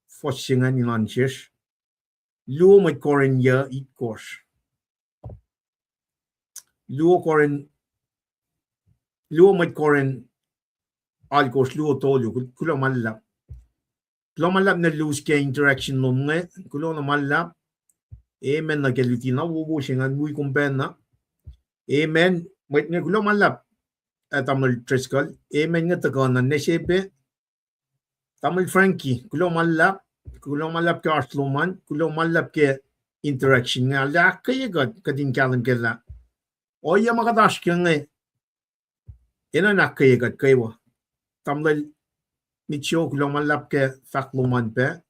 Fuhs se ingacn in oan sesr. Luo Mwet Korin yuh itkohsr. Luo Korin, Luo Mwet Korin, alkosr luo tolu, kul-, kuloh ma luhlahp. Kuloh ma luhlahp nuh selos ke interaction lom inge, kuloh na ma luhlahp. Amen nuh ke luti na wowo se ingacn wi kom pacna. Amen. Mwet inge kuloh ma luhlahp. ah, Tamuhlwel Driscoll, amen inge tuhkuh nuh nesepac. Tamuhlwel Frankie, kuloh ma luhlahp, kuloh ma luhlahp ke oasr lom an, kuloh ma luhlahp ke interaction inge, arlac ahkkweye kuht, kuht in kahlwem kac lah ohiyac ma kuht oasr ke inge enenuh in ahkkweye kuht kwewa. Tamuhlwel Mitchell, kuloh ma luhlahp ke fahk lom an pac.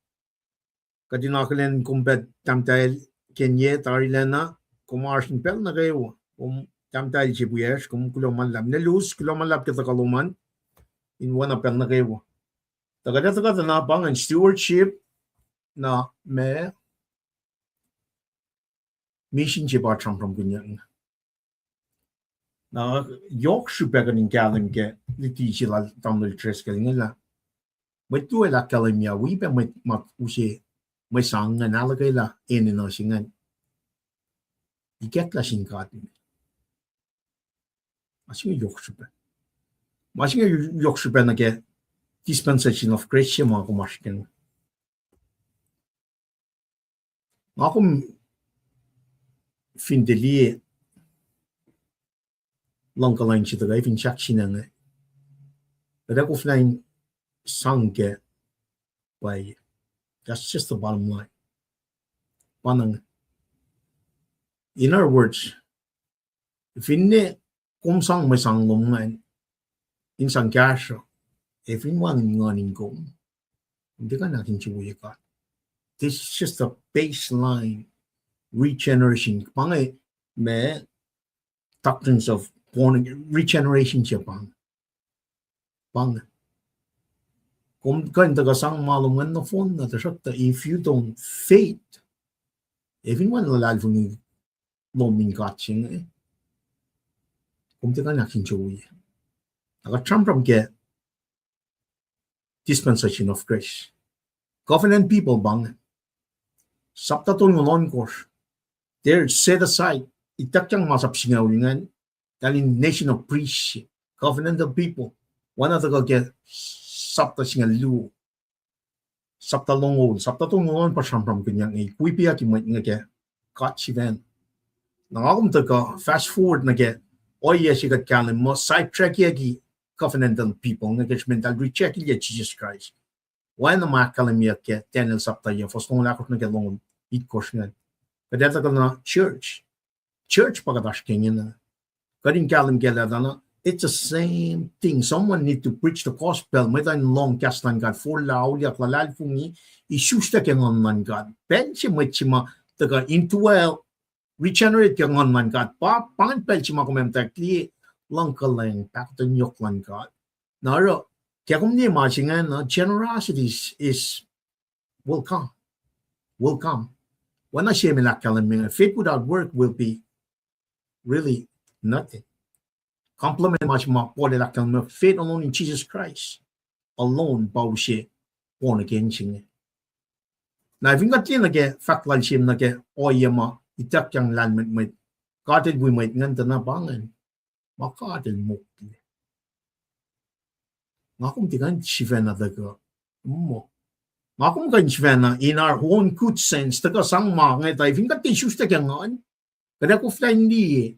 Kuht in akihlen kom pac tahmtahel Kenya, tarilacna, kom oasr in pacl nuh kwewa. Kom tahmtahel se wiyacsr, kom kuloh ma luhlahp. Nelus, kuloh ma luhlahp ke tuhkuh lom an in oacna pacl nuh kwewa. Tuh kuht ac tuhkuh tuh na pa ingacn stewardship, na ma misin se pa sramsramkihnyuck inge. Na yohk srihpac kuht in kahlwem ke luti se lal Tamuhlwel Driscoll inge lah mwet luo el ahkkahlwemye wi pac mwet ma use mwe sang ingacn ahluhkwelah enenuh se ingacn. Ikacklah sin God. Ma se inge yohk srihpac. Ma se inge yohk srihpac nuh ke dispensation of grace se ma kom oasr ke inge. Nga kom fin tiac liye luhngkuhlwacng se tuhkuh fin sahk se inge, kuht ac koflah in sang ke pwacye. That's just the bottom line. Pa na inge. In other words, finne kom sang mwe sang lom ingacn in sang kahsruh, ac fin wacngihn nguhn in kom, kom tiac kuh in ahkinsewowoye God. This is just a baseline regeneration. Pa inge ma doctrines of born again, regeneration se pa inge. Pa inge. Kom kuh in tuhkuh sang ma lom ingacn nohfohn na, tuhsruhktuh if you don't faith, ac fin wacngihn luhlahlfongi lom in God se inge, kom tiac kuh in ahkinsewowoye. Na kuht sramsram ke dispensation of grace. Covenant people pa inge. Sapta tolngoul ohnkohsr. They're set aside. Ituckyang masap singucul ingacn, eltahl in nation of priests, covenantal people. Oacna tuhkuh ke sapta singucul luo, sapta longoul, sapta tolngoul an pa sramsramkihnyuck inge, equipyucki mwet inge ke God sifacna. Na nga kom tuhkuh fast forward nuh ke ohiyac se kuht kahlwem muh sidetrackyucki covenantal people inge ke srihpen eltahl rejectlah Jisus Kraist. Oacna ma ahkkahlwemyeyuck ke Daniel sapta yuc, fuhs longoul ahkosr nuh ke longoul itkohsr ingacn. Kuht ac tuhkuh nuh church. Church pa kuht oasr ke ingena. Kuht in kahlwem kac lah tuh na, it's the same thing. Someone need to preach the gospel. Mwet uh in lohng kahs luhn God, forlah, auliyak, luhlahlfongi, isuslac ke Nguhn luhn God. Pacl se mwet se ma tuhkuh indwell, regenerate ke Nguhn luhn God, pa, pa ingacn pacl se ma kom muhta liye luhngkuhlwacng, pahkotwen yohk luhn God. Na oruh, ke kom liye ma se ingacn, generosity is, is will come. Will come. Oacna Samuel el ahkkahlwemye, faith without work will be really nothing. Complement ma se ma Paul el ahkkahlwemye, faith alone in Jesus Christ alone pa use born again se inge. Na fin kuht liye nuh ke fahk lal Samuel nuh ke ohiyac ma ituckyang lahlmwetmwet, God el wi mwet ingacn tuh na pa ingacn ma God el mokle. Nga kom tiac kuh in sifacna tuhkuh, muh, nga kom kuh in sifacna in our own good sense tuhkuh sang ma inge tuh fin kuht tiac isuslac ke Nguhn, kuht ac koflah in liye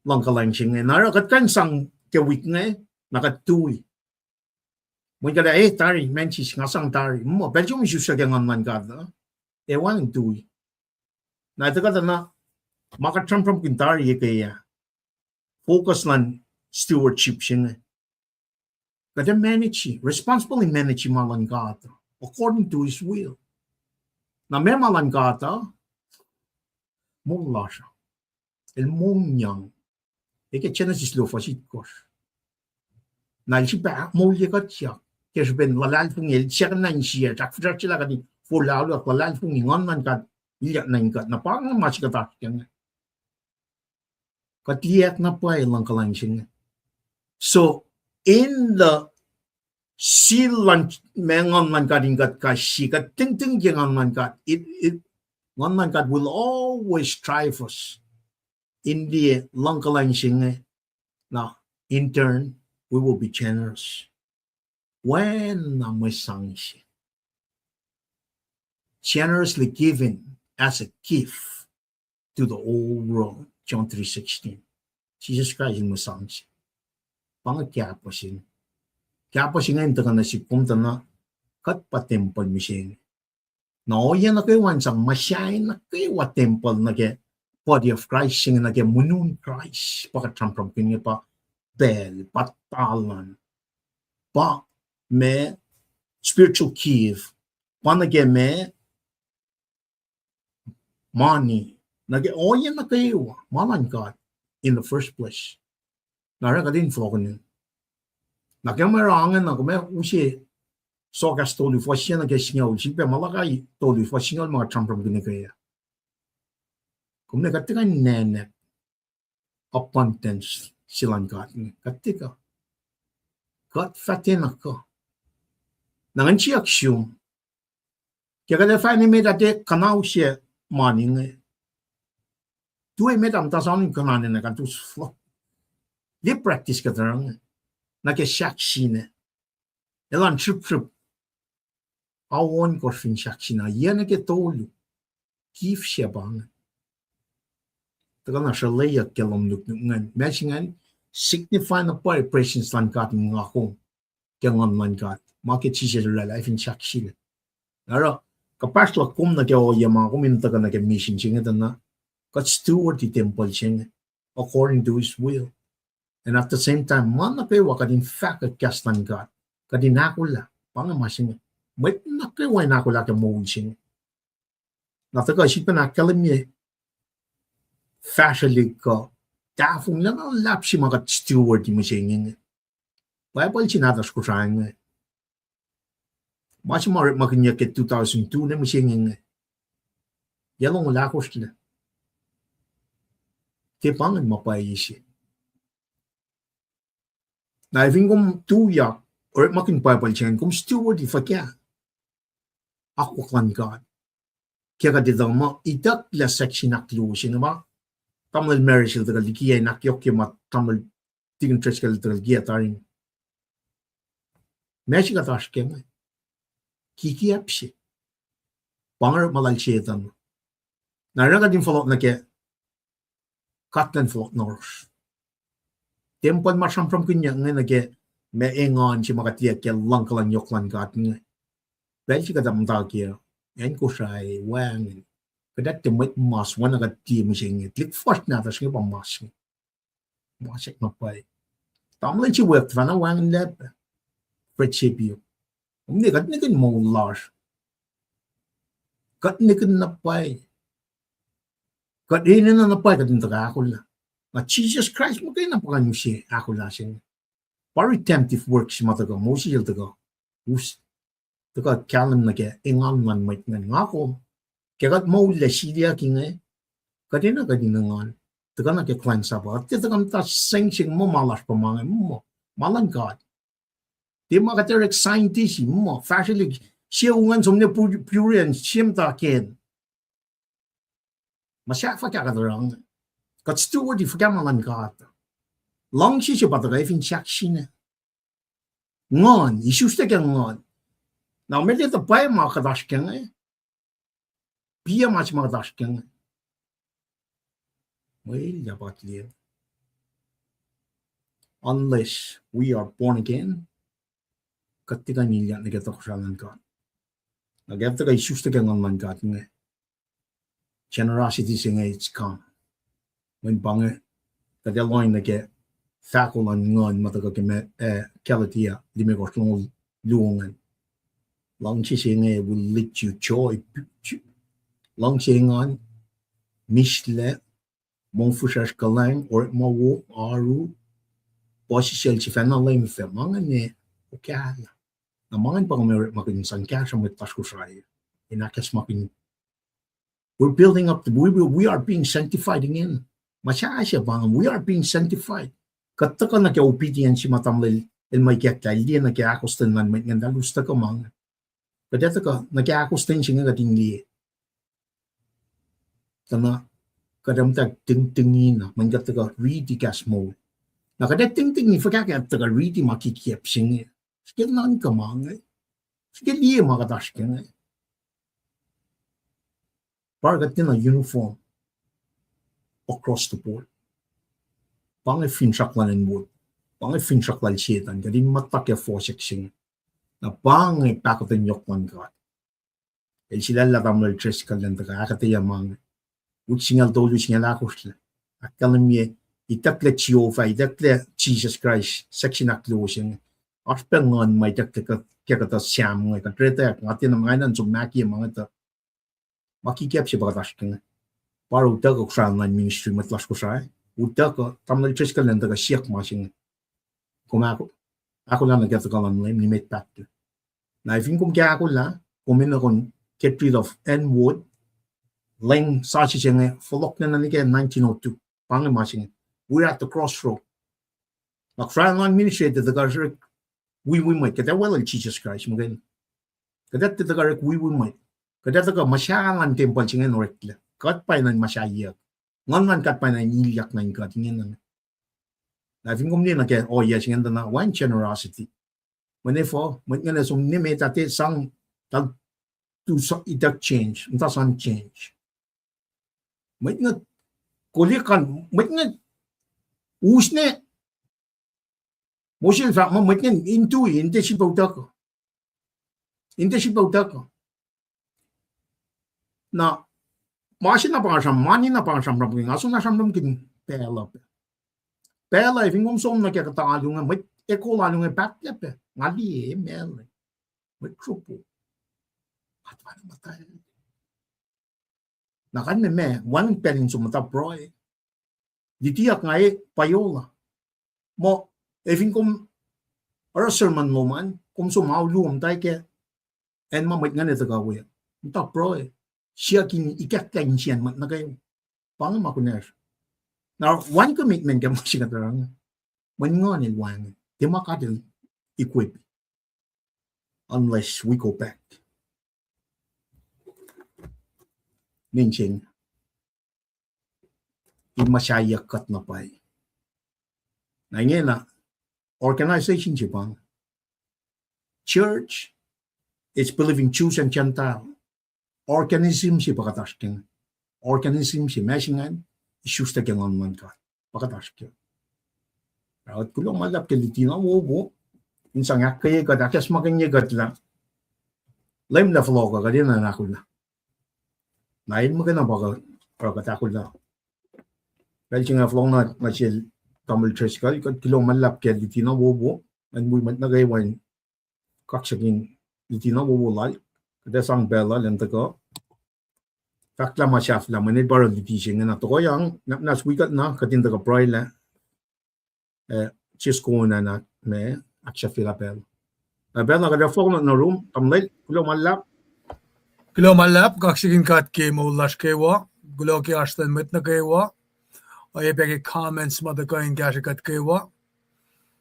luhngkuhlwacng se inge. Na oruh kuht kuh in sang ke wik inge, na kuht tui. Mweyen kuht ac, eh, tari, Mensis, nga sang tari. Muh, pacl se kom isuslac ke Nguhn luhn God uh, ac wacngihn tui. Na tuhkuh tuh na, ma kuht sramsramkihn tari eke ah, focus luhn stewardship se inge. Kuht ac manage, responsibly manage ma luhn God according to his will. Na meac ma luhn God uh? Moul lasr uh. El mongnyang. Eke Genesis luo fuhs itkohsr. Na el sifilpac moulye kuhtyak ke srihpen luhlahlfongi, el siyuck nuh insiyacsr, ahkfihsracsryelah kuht in forlah, auliyak, luhlahlfongi, Nguhn luhn God ilyak nuh in kuht. Na pa inge ma se kuht oasr ke inge. Kuht liyacack na pwacye luhngkuhlwacng se inge. So, in the seal luhn, ma Nguhn luhn God in kuht kais sie, kuht tingting ke Nguhn luhn God, it, it, Nguhn luhn God will always drive us in liye luhngkuhlwacng se inge. Na, in turn, we will be generous. Oacna mwe sang se, generously given as a gift to the whole world, John three sixteen. Jisus Kraist in mwe sang se. Pa inge kahpah se inge. Kahpah se inge in tuhkuh nuh sihk kom tuh na kuht pa tempuhl mihsenge. Na ohiyac nuh kwewa in sang muhsahi nuh kwewa tempuhl nuh ke body of Christ se inge, nuh ke munun Kraist, pa kuht sramsramkihn inge pa pacl, pa talan, pa ma spiritual gift, pa nuh ke ma money, nuh ke ohiyac nuh kwewa ma luhn God in the first place. Na oruh kuht in fohlohkihn. Na ke ma oruh ange na kom ac use Soakas tolu fuhs se nuh ke singucul, sifilpac Malakai tolu fuhs singucul ma kuht sramsramkihn ke ah. Kom ne kuht tiac kuh in nwacklah abundance se luhn God inge. Kuht tiac kuh. Kuht fah tiacna kuh. Na ngan siyuck sum, ke kuht ac fah enenuh met ah, tiac kuhnausyuc money inge. Tuh emet ah muhta soenna kuhnanen ah kuht us fluh. Liye practice kuht oruh inge. Nuh ke sahk sina. Elan srihpsrihp. Ao ohnkohsr fin sahk sina. Yac nuh ke tolu. Gift se pa inge. Tuhkuh na sruhlweyuck ke lohm nuknuk ingacn. Ma se ingacn signify na pwacye presence luhn God in nga kom. Ke Nguhn luhn God. Ma ke Jisus oraclah fin sahk sina. Oruh, kuhpahsr luhk kom nuh ke ohiyac ma kom in tuhkuh nuh ke mission se inge tuh na kuht steward tempuhl se inge according to his will. And at the same time, ma nuh kwewa kuht in fahkwack kahs luhn God. Kuht in ahkolah, pa inge ma se inge. Mwet nuh kwewa in ahkolah ke moul se inge. Na tuhkuh sifilpac ahkkahlwemye fahsrwelihk kuh tahfonglac na luhlahp se ma kuht steward mihsenge inge. Bible se nahtuhsr Kosrae inge. Ma se ma orekmakihnyuck ke two thousand two ne mihsenge inge. Yac longoul ahkosr lac. Tiac pa ingacn ma pwacye se. Na fin kom tuyak orekmakihn Bible se ingacn, kom steward fuhkah akwuck luhn God? Ke kuht etuh muh itucklac section ahkluo se inge ma Tamuhlwel Mary sel tuhkuh likiyac in ahkyohkye ma Tamuhlwel Deacon Driscoll el tuhkuh likiyac tari. Ma se kuht oasr kac inge. Kikiacp se. Pa inge orekma lal Setuhn. Na oruh kuht in fohlohk nuh ke God luhn fohlohk nuhsr. Tempuhl ma sramsramkihnyuck inge nuh ke ma engan se ma kuht liye ke luhngkuhlwacng yohk luhn God inge. Pacl se kuht muhta ke acn Kosrae wacngihn. Kuht ac tiac mwet mas, oacna kuht tiac mihsenge. Tuhlihk fuhsr nahtuhsr inge pa mas inge. Masack na pwacye. Tamuhlwel se wiyuck tuhfahna wacngihnlac pac. Fred Shapiro. Kom ne kuht nihkihn moul lasr. Kuht nihkihn na pwacye. Kuht enenuh na pwacye kuht in tuhkuh ahkolah. Na Jisus Kraist muhkwena pa kuh in use ahkolah se inge. Pa redemptive work se ma tuhkuh, Moses el tuhkuh. Us, tuhkuh kahlwem nuh ke engan luhn mwet ingacn. Nga kom, ke kuht moullac siliyuck inge, kuht enenuh kuht in engan. Tuhkuh nuh ke kuhlwacnsap uh, tiac tuhkuh muhta sensen muh ma lasr pa ma inge, muh ma luhn God. Tiac ma kuht orek scientist, muh fahsrwelihk, sie u ingacn som ne purian, sie muhta kacn. Ma sahk fuhkah kuht oruh inge. Kuht steward fuhkah ma luhn God. Luhngse se pa tuhkuh fin sahk sina. Nguhn, isuslac ke nguhn. Na met etuh pwacye ma kuht oasr kac inge. Piyac ma se ma kuht oasr kac inge. Mwel ya pa liye. Unless we are born again, kuht tiac kuh in ilyak nuh ke tohkohsrahi luhn God. Na kuht tiac kuh isuslac ke nguhn luhn God inge. Generosity se inge, it's come. Mweyen pa inge, kuht ac lohng nuh ke fahko luhn nguhn ma tuhkuh ke ma, eh, Galatia limekohsr longoul luo ingacn. Luhngse se inge will lead you joy. Luhngse engan, mihslac, mongfihsrwacsr, kuhlwacng, orekma wo, oaru, puhsisacl, sifacna leum fac, ma inge ne okahlah. Na ma ingacn pa inge orekmakihn sang kahsruh mwet lasr Kosrae in ahkacsmakihn. We're building up, the, we, we, we are being sanctified ingacn. Ma sahyac se pa inge, we are being sanctified. Kuht tuhkuh nuh ke obedience se ma Tamuhlwel el mwe ikacklah, liye nuh ke ahkostwen luhn mwet ingacn, eltahl us tuhkuh ma inge. Kuht ac tuhkuh nuh ke ahkostwen se inge kuht in liye. Tuh na kuht ac muhta tingtingi na, mweyen kuht tuhkuh riti kahs moul. Na kuht ac tingtingi fuhkah ke kuht tuhkuh riti ma kikiacp se inge. Srihke nuhnkuh ma inge. Srihke liye ma kuht oasr kac inge. Pa kuht tiacna uniform across the board. Pa inge finsrak luhn Enward. Pa inge finsrak lal Setuhn, kuht in muhta ke fohsack se inge. Na pa inge pahkotwen yohk luhn God. El sulaclah Tamuhlwel Driscoll elan tuhkuh ahkuhtweyac ma inge. Wik singucul tolu, singucul ahkosr lac. Ahkkahlwemye, itucklac Jehovah, itucklac Jisus Kraist, section ahkluo se inge. Oasr pac nguhn ma itucklac ke kuhtuh Sam inge, kuht retack, nga tiacna, nga enenuh in som ahkkweye ma inge tuh ma kikiap se pa kuht oasr ke inge. Pa oruh utuckuh Kosrae Online Ministry, mwet lasr Kosrae. Utuckuh, Tamuhlwel Driscoll elan tuhkuh siyuck ma se inge. Kom ahko-, ahkolah nuh ke tuhkuh luhn Leum, nimet pahtlac. Na fin kom ke ahkolah, kom enenuh in get rid of Enward, leng sasuc se inge, fohlohk nwe nuh ke nineteen oh two. Pa inge ma se inge. We're at the crossroad. Na Kosrae Online Ministry, tuh tuhkuh srihk wiwi mwet, kuht ac weluhl Jisus Kraist, muhkwena. Kuht ac tuhkuh srihk wiwi mwet. Kuht ac tuhkuh muhsahllah tempuhl se inge in oreklac. Kuht pa enenuh in muhsahiyuck. Nguhn luhn God pa enenuh in ilyak nuh in kuht ingena. Na fin kom liye nuh ke ohiyac se ingacn tuh na wacngihn generosity. Mweyen efuh, mwet ingacn ac som nimet ah tiac sang, tal tu sa-, ituck change, muhta sang change. Mwet inge, kolikan, mwet inge, us ne, Moses el fahk muh mwet ingacn in tui, in tiac sifilpac utuckuh. In tiac sifilpac utuckuh. Na, ma se na pa nga sram, mani na pa nga sramsramkihn, nga soenna sramsramkihn pacl uh pac. Pacl uh, fin kom som nuh ke kuhtuh alu inge, mwet ekuh alu inge pahtlac pac, nga liye, mel, mwet sruhpo. Atwana muhta. Na kalmac ma, wacngihn pacl in som muhta pruhe. Lutiyuck nga e payola. Muh, e fin kom oruh sermon lom an, kom som ao luo muhta ke acn ma mwet ingacn e tuhkuh we. Muhta pruhe. Siyuck in ikacklah insiyacn mwet nuh kwewa. Pa inge ma kunacsr. Na wacngihn commitment ke ma se kuht oruh inge. Mweyen Nguhn el wacngihn. Tiac ma God el equip. Unless we go back. Mention. In muhsaheack kuht na pwacye. Na ingena, organization se pa inge. Church is believing Jews and Gentile. Organism se pa kuht oasr ke inge. Organism se ma se ingacn, isuslac ke Nguhn luhn God. Pa kuht oasr ke. Ac kuht kuloh ma luhlahp ke luti na wowo, in sang ahkkweye kuht, ahkacsmakihnye kuht lah Leum El fohlohk uh, kuht enenuh in ahkolah. Na el muhkwena pa kuht, pa kuht ahkolah. Pacl se inge fohlohk na nuh sel Tamuhlwel Driscoll, kuht kuloh ma luhlahp ke luti na wowo, an wi mwet nuh kwewa in kaksakihn luti na wowo lal, kuht ac sang pacl uh elan tuhkuh fahklah ma sahflah, mweyen el pa oruh luti se inge na tohkohyang, nwacsnwacs wi kuht na, kuht in tuhkuh pruhelah, eh, siskonana me, ahksahfyelah pacl. Na pacl na kuht ac fohlohk nuh room, tamuhlwel, kuloh ma luhlahp. Kuloh ma luhlahp, kaksakihn God ke moul lasr kwewa, kuloh ke oasr luhn mwet nuh kwewa, oacyacpac ke comments ma tuhkuh in kahsrwe kuht kwewa.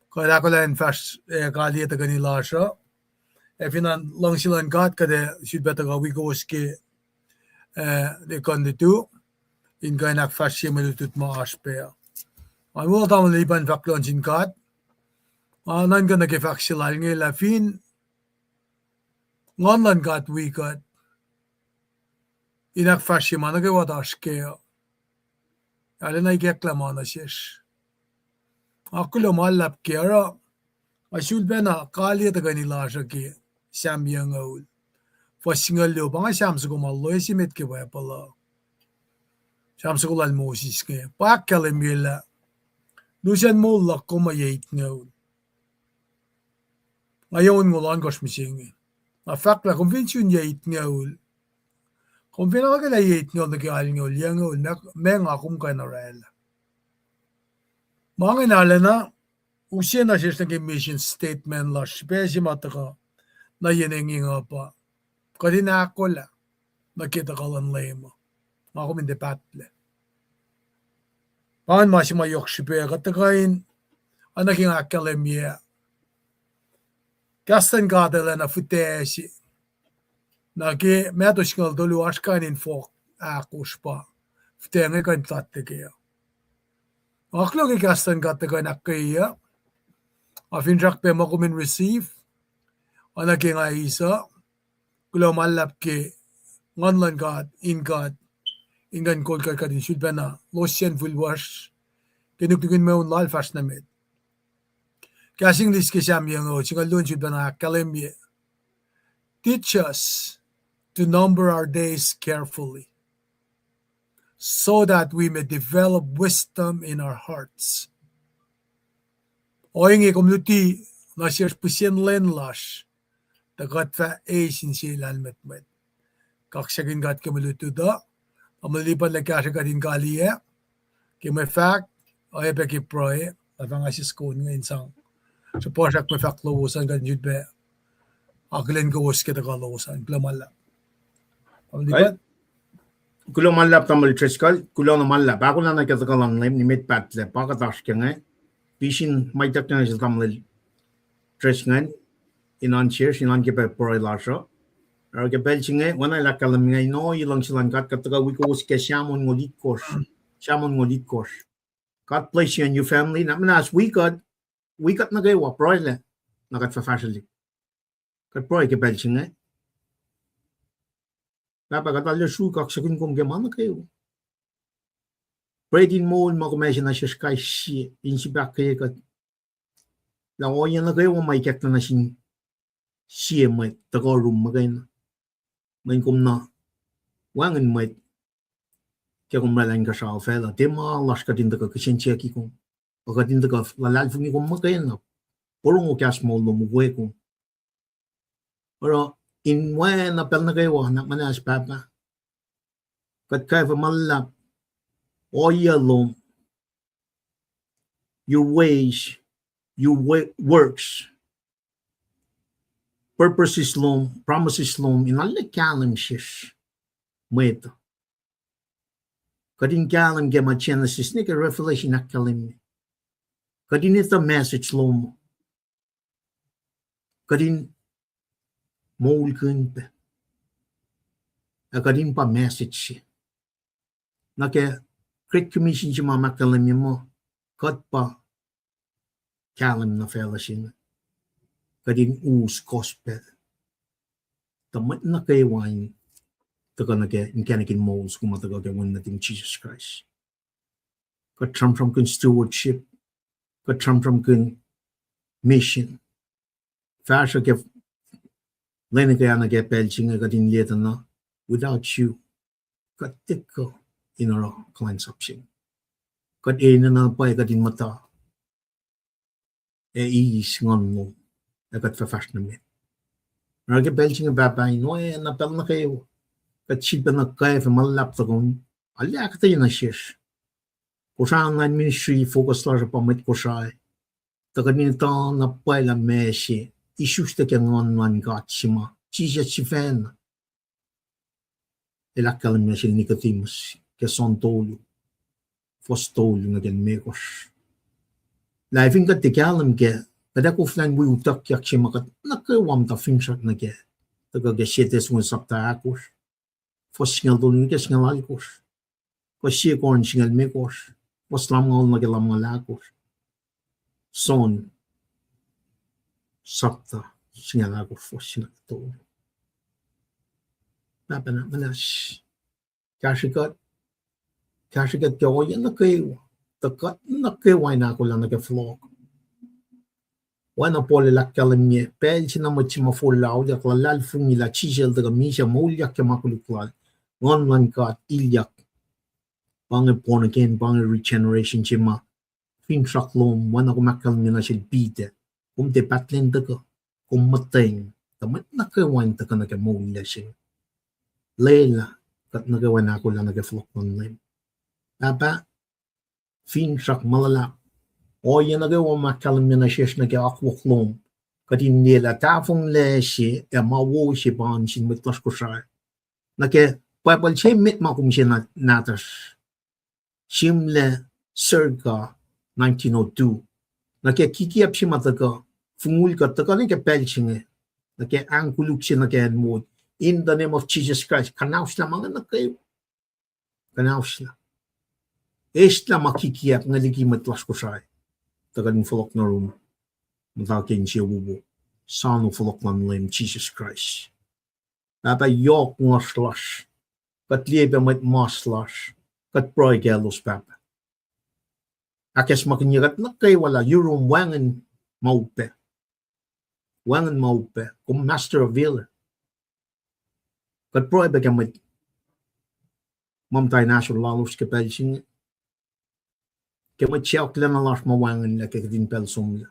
Kuht ahkolah in fahsr, eh, kaliyac tuhkweni lasr uh. Ac fin luhngse luhn God kuht ac sulpac tuhkuh wi kowos ke, eh, ekuh in lutu, in kuh in ahkfahsrye mwe lutlut ma oasr pac. An wo tamuhlwel Lipan fahk kuloh nuh sin God. Nga nuhnkuh nuh ke fahk se lal inge lah fin Nguhn luhn God wi kuht in ahkfahsrye ma nuh kwewa tuh oasr kac uh, arulacna ikacklah ma nuh sesr. Nga kuloh ma luhlahp ke oruh nga sulpacna kaliyac tuhkweni lasr uh ke Sam yucngucul, fuhs singucul luo, pa inge Sam soko ma loes emet ke Baibel uh. Sam soko lal Moses inge. Pa ahkkahlwemye lah lusen moul luhk kom uh yac itngucul. Nga yac onngoul ohnkohsr mihsenge. Nga fahk lah kom fin sun yac itngucul, kom fin ahkolah yac itngucul nuh ke alngucul, yucngucul, ma, ma nga kom kuh in orwaclah. Ma inge arulacna use nuh sesr nuh ke mission statement lasr, srihpac se ma tuhkuh nuh yen inge uh pa kuht in ahkolah nuh ke tuhkuh luhn Leum uh. Nga kom in tiac pahtlac. Pa inge ma se ma yohk srihpac kuht tuhkuh in, oacna ke nga ahkkahlwemye, kahs luhn God arulacna fihtac se. Na ke Matthew singucul tolu oasr kain in fohk ahkosr pa fihtac inge kuh in flatte kac. Nga kuloh ke kahs luhn God tuhkuh in ahkkweye uh. Nga finsrak pac muh kom in receive, oacna ke nga eis uh. Kuloh ma luhlahp ke Nguhn luhn God, in God, in kuh in kol kuht, kuht in sulpacna losyen fihl lasr ke nuknuk in mweun lal fahsr nuh met. Kahs English ke Sam yucngoul singucul luo sifilpacna ahkkahlwemye, teach us to number our days carefully, so that we may develop wisdom in our hearts. Ohinge kom luti nuh sesr pihsen lwen lasr, tuh kuht fah eis insiyac lahlmwetmwet. Kaksakihn God ke mwe lutlut uh, tamuhlwel Lipan lah kahsrwe kuht in kaliyac, ke mwe fahk, oacyacpac ke pruhe, lah fah nga sisken inge in sang sruhpuhsrak mwe fahk lowos an kuht in sifilpac akihlen kowos ke tuhkuh lowos an. Kuloh ma luhlahp. Tamuhlwel Lipan? Kuloh ma luhlahp tamuhlwel Driscoll, kuloh na ma luhlahp. Ahkolah nuh ke tuhkuh luhn Leum, nimet pahtlac, pa kuht oasr ke inge. Pihsin ma ituckyang sel tamuhlwel Driscoll ingacn, in oan sesr, in oan ke pacl pruhe lasr uh. Oruh ke pacl se inge, oacna el ahkkahlwemye inge, in ohiyac luhngse luhn God, kuht tuhkuh wi kowos ke Sam onngoul itkohsr. Sam onngoul itkohsr. God bless you and your family. Na muhnahs wi kuht, wi kuht nuh kwewa, pruhe lac, na kuht fah fahsrwelihk. Kuht pruhe ke pacl se inge. Pahpah, kuht arlac sruhk kaksakihn kom ke ma nuh kwewa. Pruhe in moul ma kom ase nuh sesr kais sie, in sip ahkkweye kuht lah ohiyac nuh kwewa ma ikacklah nuh sin sie mwet tuhkuh yurum muhkwena, mweyen kom na wacngihn mwet ke kom oraclah inkuhsrao facluh, tiac ma lasr kuht in tuhkuh kihsen siyucki kom, kuh kuht in tuhkuh luhlahlfongi kom muhkwena, porongo kahs moul lom, ukwe kom. Oruh in oacna pacl nuh kwewa, na muhnahs Pahpah, kuht kwacfe ma luhlahp ohiyac lom, your ways, your wa- works, purposes lom, promises lom, in arlac kahlwem sesr mwet uh. Kuht in kahlwem ke ma Genesis nuh ke Revelation ahkkahlwemye. Kuht in etuh message lom. Kuht in moulkihn pac, ac kuht in pa message se. Nuh ke Great Commission se ma ahkkahlwemye muh kuht pa kahlwem nuh facluh se inge. Kuht in us gospel, tuh mwet nuh kwewa in tuhkuh nuh ke inkacnek in moul soko ma tuhkuh ke Wen nuhtin Jisus Kraist. Kuht sramsramkihn stewardship, kuht sramsramkihn mission. Fahsruh ke lwen ekuh ah nuh ke pacl se inge kuht in liye tuh na, without you, kuht tiac kuh in oruh kuhlwacnsap se inge. Kuht enenuh na pwacye kuht in muhta ac eis nguhn lom, ac kuht fah fahsr nuh met. Oruh ke pacl se inge Pahpah, in oacna pacl nuh kwewa, kuht sifilpacna kwacfe ma luhlahp tuh kom arlac ahkuhtweyac nuh sesr Kosrae Online Ministry, focus lasr uh pa mwet Kosrae, tuh kuht in etuh na pwacye lah meac se isuslac ke Nguhn luhn God se ma Jisus sifacna el ahkkahlwemye nuh sel Nicodemus ke John tolu, fuhs tolu nuh ke limekohsr. Lah fin kuht tiac kahlwem kac, kuht ac koflah in wi utuckyak se ma kuht nuh kwewa muhta finsrak nuh kac. Tuhkuh ke Sie Thessalonians sapta ahkosr, fuhs singucul tolu nuh ke singucul alkosr, kuh Sie Corinth singucul limekohsr, fuhs lumngaul nuh ke lumngaul ahkosr, John sapta singucul ahkosr, fuhs singucul tolu. Pahpah, na muhnahs kahsrwe kuht, kahsrwe kuht ke ohiyac nuh kwewa, tuh kuht nuh kwewa in ahkolah nuh ke fohlohk. Oacna Paul el ahkkahlwemye, pacl se na mwet se ma forlah auliyak luhlahlfongi lah Jisus el tuhkuh misac, moulyak ke ma koluk lal, Nguhn luhn God ilyak. Pa inge born again, pa inge regeneration se ma finsrak lom, oacna kom ahkkahlwemye nuh sel Peter, kom tiac pahtlac in tuhkuh, kom muhtweng, tuh mwet nuh kwewa in tuhkuh nuh ke moul se inge. Lwelah kuht nuh kwewa in ahkolah nuh ke fohlohk luhn Leum. Pahpah, finsrak ma luhlahp, ohiyac nuh kwewa ma ahkkahlwemye nuh sesr nuh ke akwuck lom, kuht in liyelah tahfonglac se ac ma wo se pa an sin mwet lasr Kosrae. Nuh ke Bible se met ma kom se na- nahtuhsr, sihmlac circa nineteen oh two. Nuh ke kikiap se ma tuhkuh, fongul kuht tuhkuh nuh ke pacl se inge, nuh ke ahng koluk se nuh ke acn wo, in the name of Jesus Christ, kuhnaoslah ma inge nuh kwewa. Kuhnaoslah. Eslah ma kikiap inge liki mwet lasr Kosrae, tuh kuht in fohlohk nuh yurum, muhta ke insewowo, soano fohlohk luhn Leum Jisus Kraist. Pahpah, yohk nguhsr lasr, kuht liye pac mwet mas lasr, kuht pruhe kaclos Pahpah. ahkacsmakihnye kuht nuh kwewa lah yurum wacngihn ma upac. Wacngihn ma upac. Kom master of healer. Kuht pruhe pac ke mwet ma muhta in ahsor lalos ke pacl se inge. Ke mwet sacohklacna lasr ma wacngihnlac ke kihtin pacl somlah.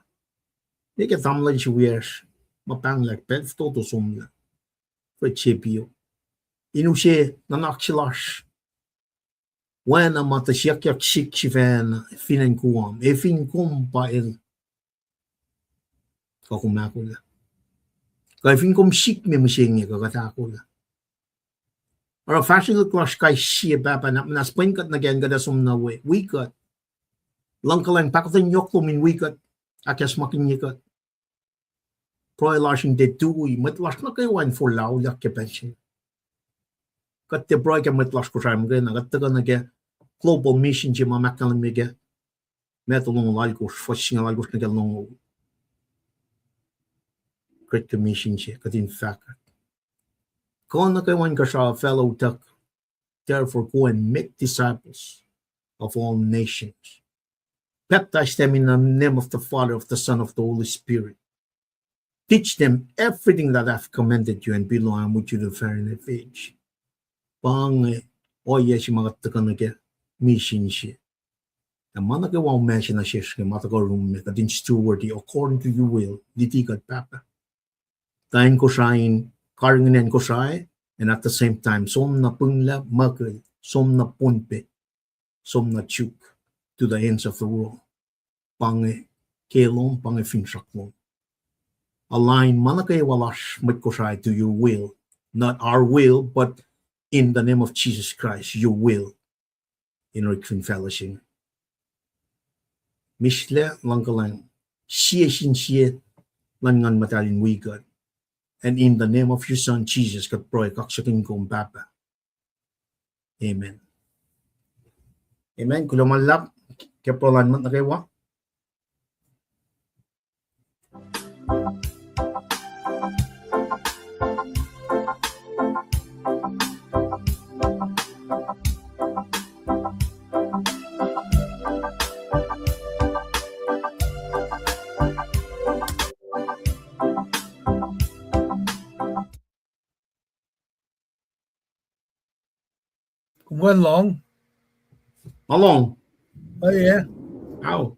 Ne ke tamuhlwel se wiyacsr ma pahnglah pacl fototo somlah. Fred Shapiro. In use nuhnak se lasr. Oacna ma tuh siyuckyuck sihk sifacna fin acn Guam. Ac fin kom pa el, kuh kom ahkolah. Kuh fin kom sihk me mihsenge, kuh kuht ahkolah. Oruh fahsrwelihk lasr kais sie, Pahpah, na muhnahs pwen kuht nuh ke acn kuht ac som nuh we, wi kuht. Luhngkuhlwacng, pahkotwen yohk lom in wi kuht, ahkacsmakihnye kuht. Pruhe lasr in tiac tui mwet lasr nuh kwewa in forlah auliyak ke pacl se inge. Kuht tiac pruhe ke mwet lasr Kosrae muhkwena, kuht tuhkuh nuh ke global mission se ma ahkkahlwemye ke Matthew longoul alkosr, fuhs singucul alkosr nuh ke longoul. Great Commission se, kuht in fahkwack. Kuh nuh kwewa inkuhsrao, fellow, utuck, therefore go and make disciples of all nations. Baptize them in the name of the Father, of the Son, of the Holy Spirit. Teach them everything that I have commanded you, and behold, I am with you to the very end of age. Pa inge ohiyac se ma kuht tuhkuh nuh ke mission se. Na ma nuh kwewa ma se nuh sesr ke ma tuhkuh yurum me, kuht in steward according to your will, luti kuht, Pahpah. Tuh acn Kosrae in karihngihn acn Kosrae, and at the same time, som na Pinela, Muckihl, som na Pohnpei, som na Chuuk, to the ends of the world. Pa inge ke lom, pa inge finsrak lom. Align ma nuh kwewa lasr mwet Kosrae to your will. Not our will, but in the name of Jesus Christ, your will. In order to fellowship. Mislac, luhngkuhlwacng, sie sin sie luhn Nguhn Muhtahl in wi kuht. And in the name of your Son, Jesus, kuht pruhe kaksakihn kom, Pahpah. Amen. Amen. Kuloh ma luhlahp ke pruhe lun mwet nuh kwewa. Kom kuh in lohng? Nga lohng. Oh, yeah. Ao.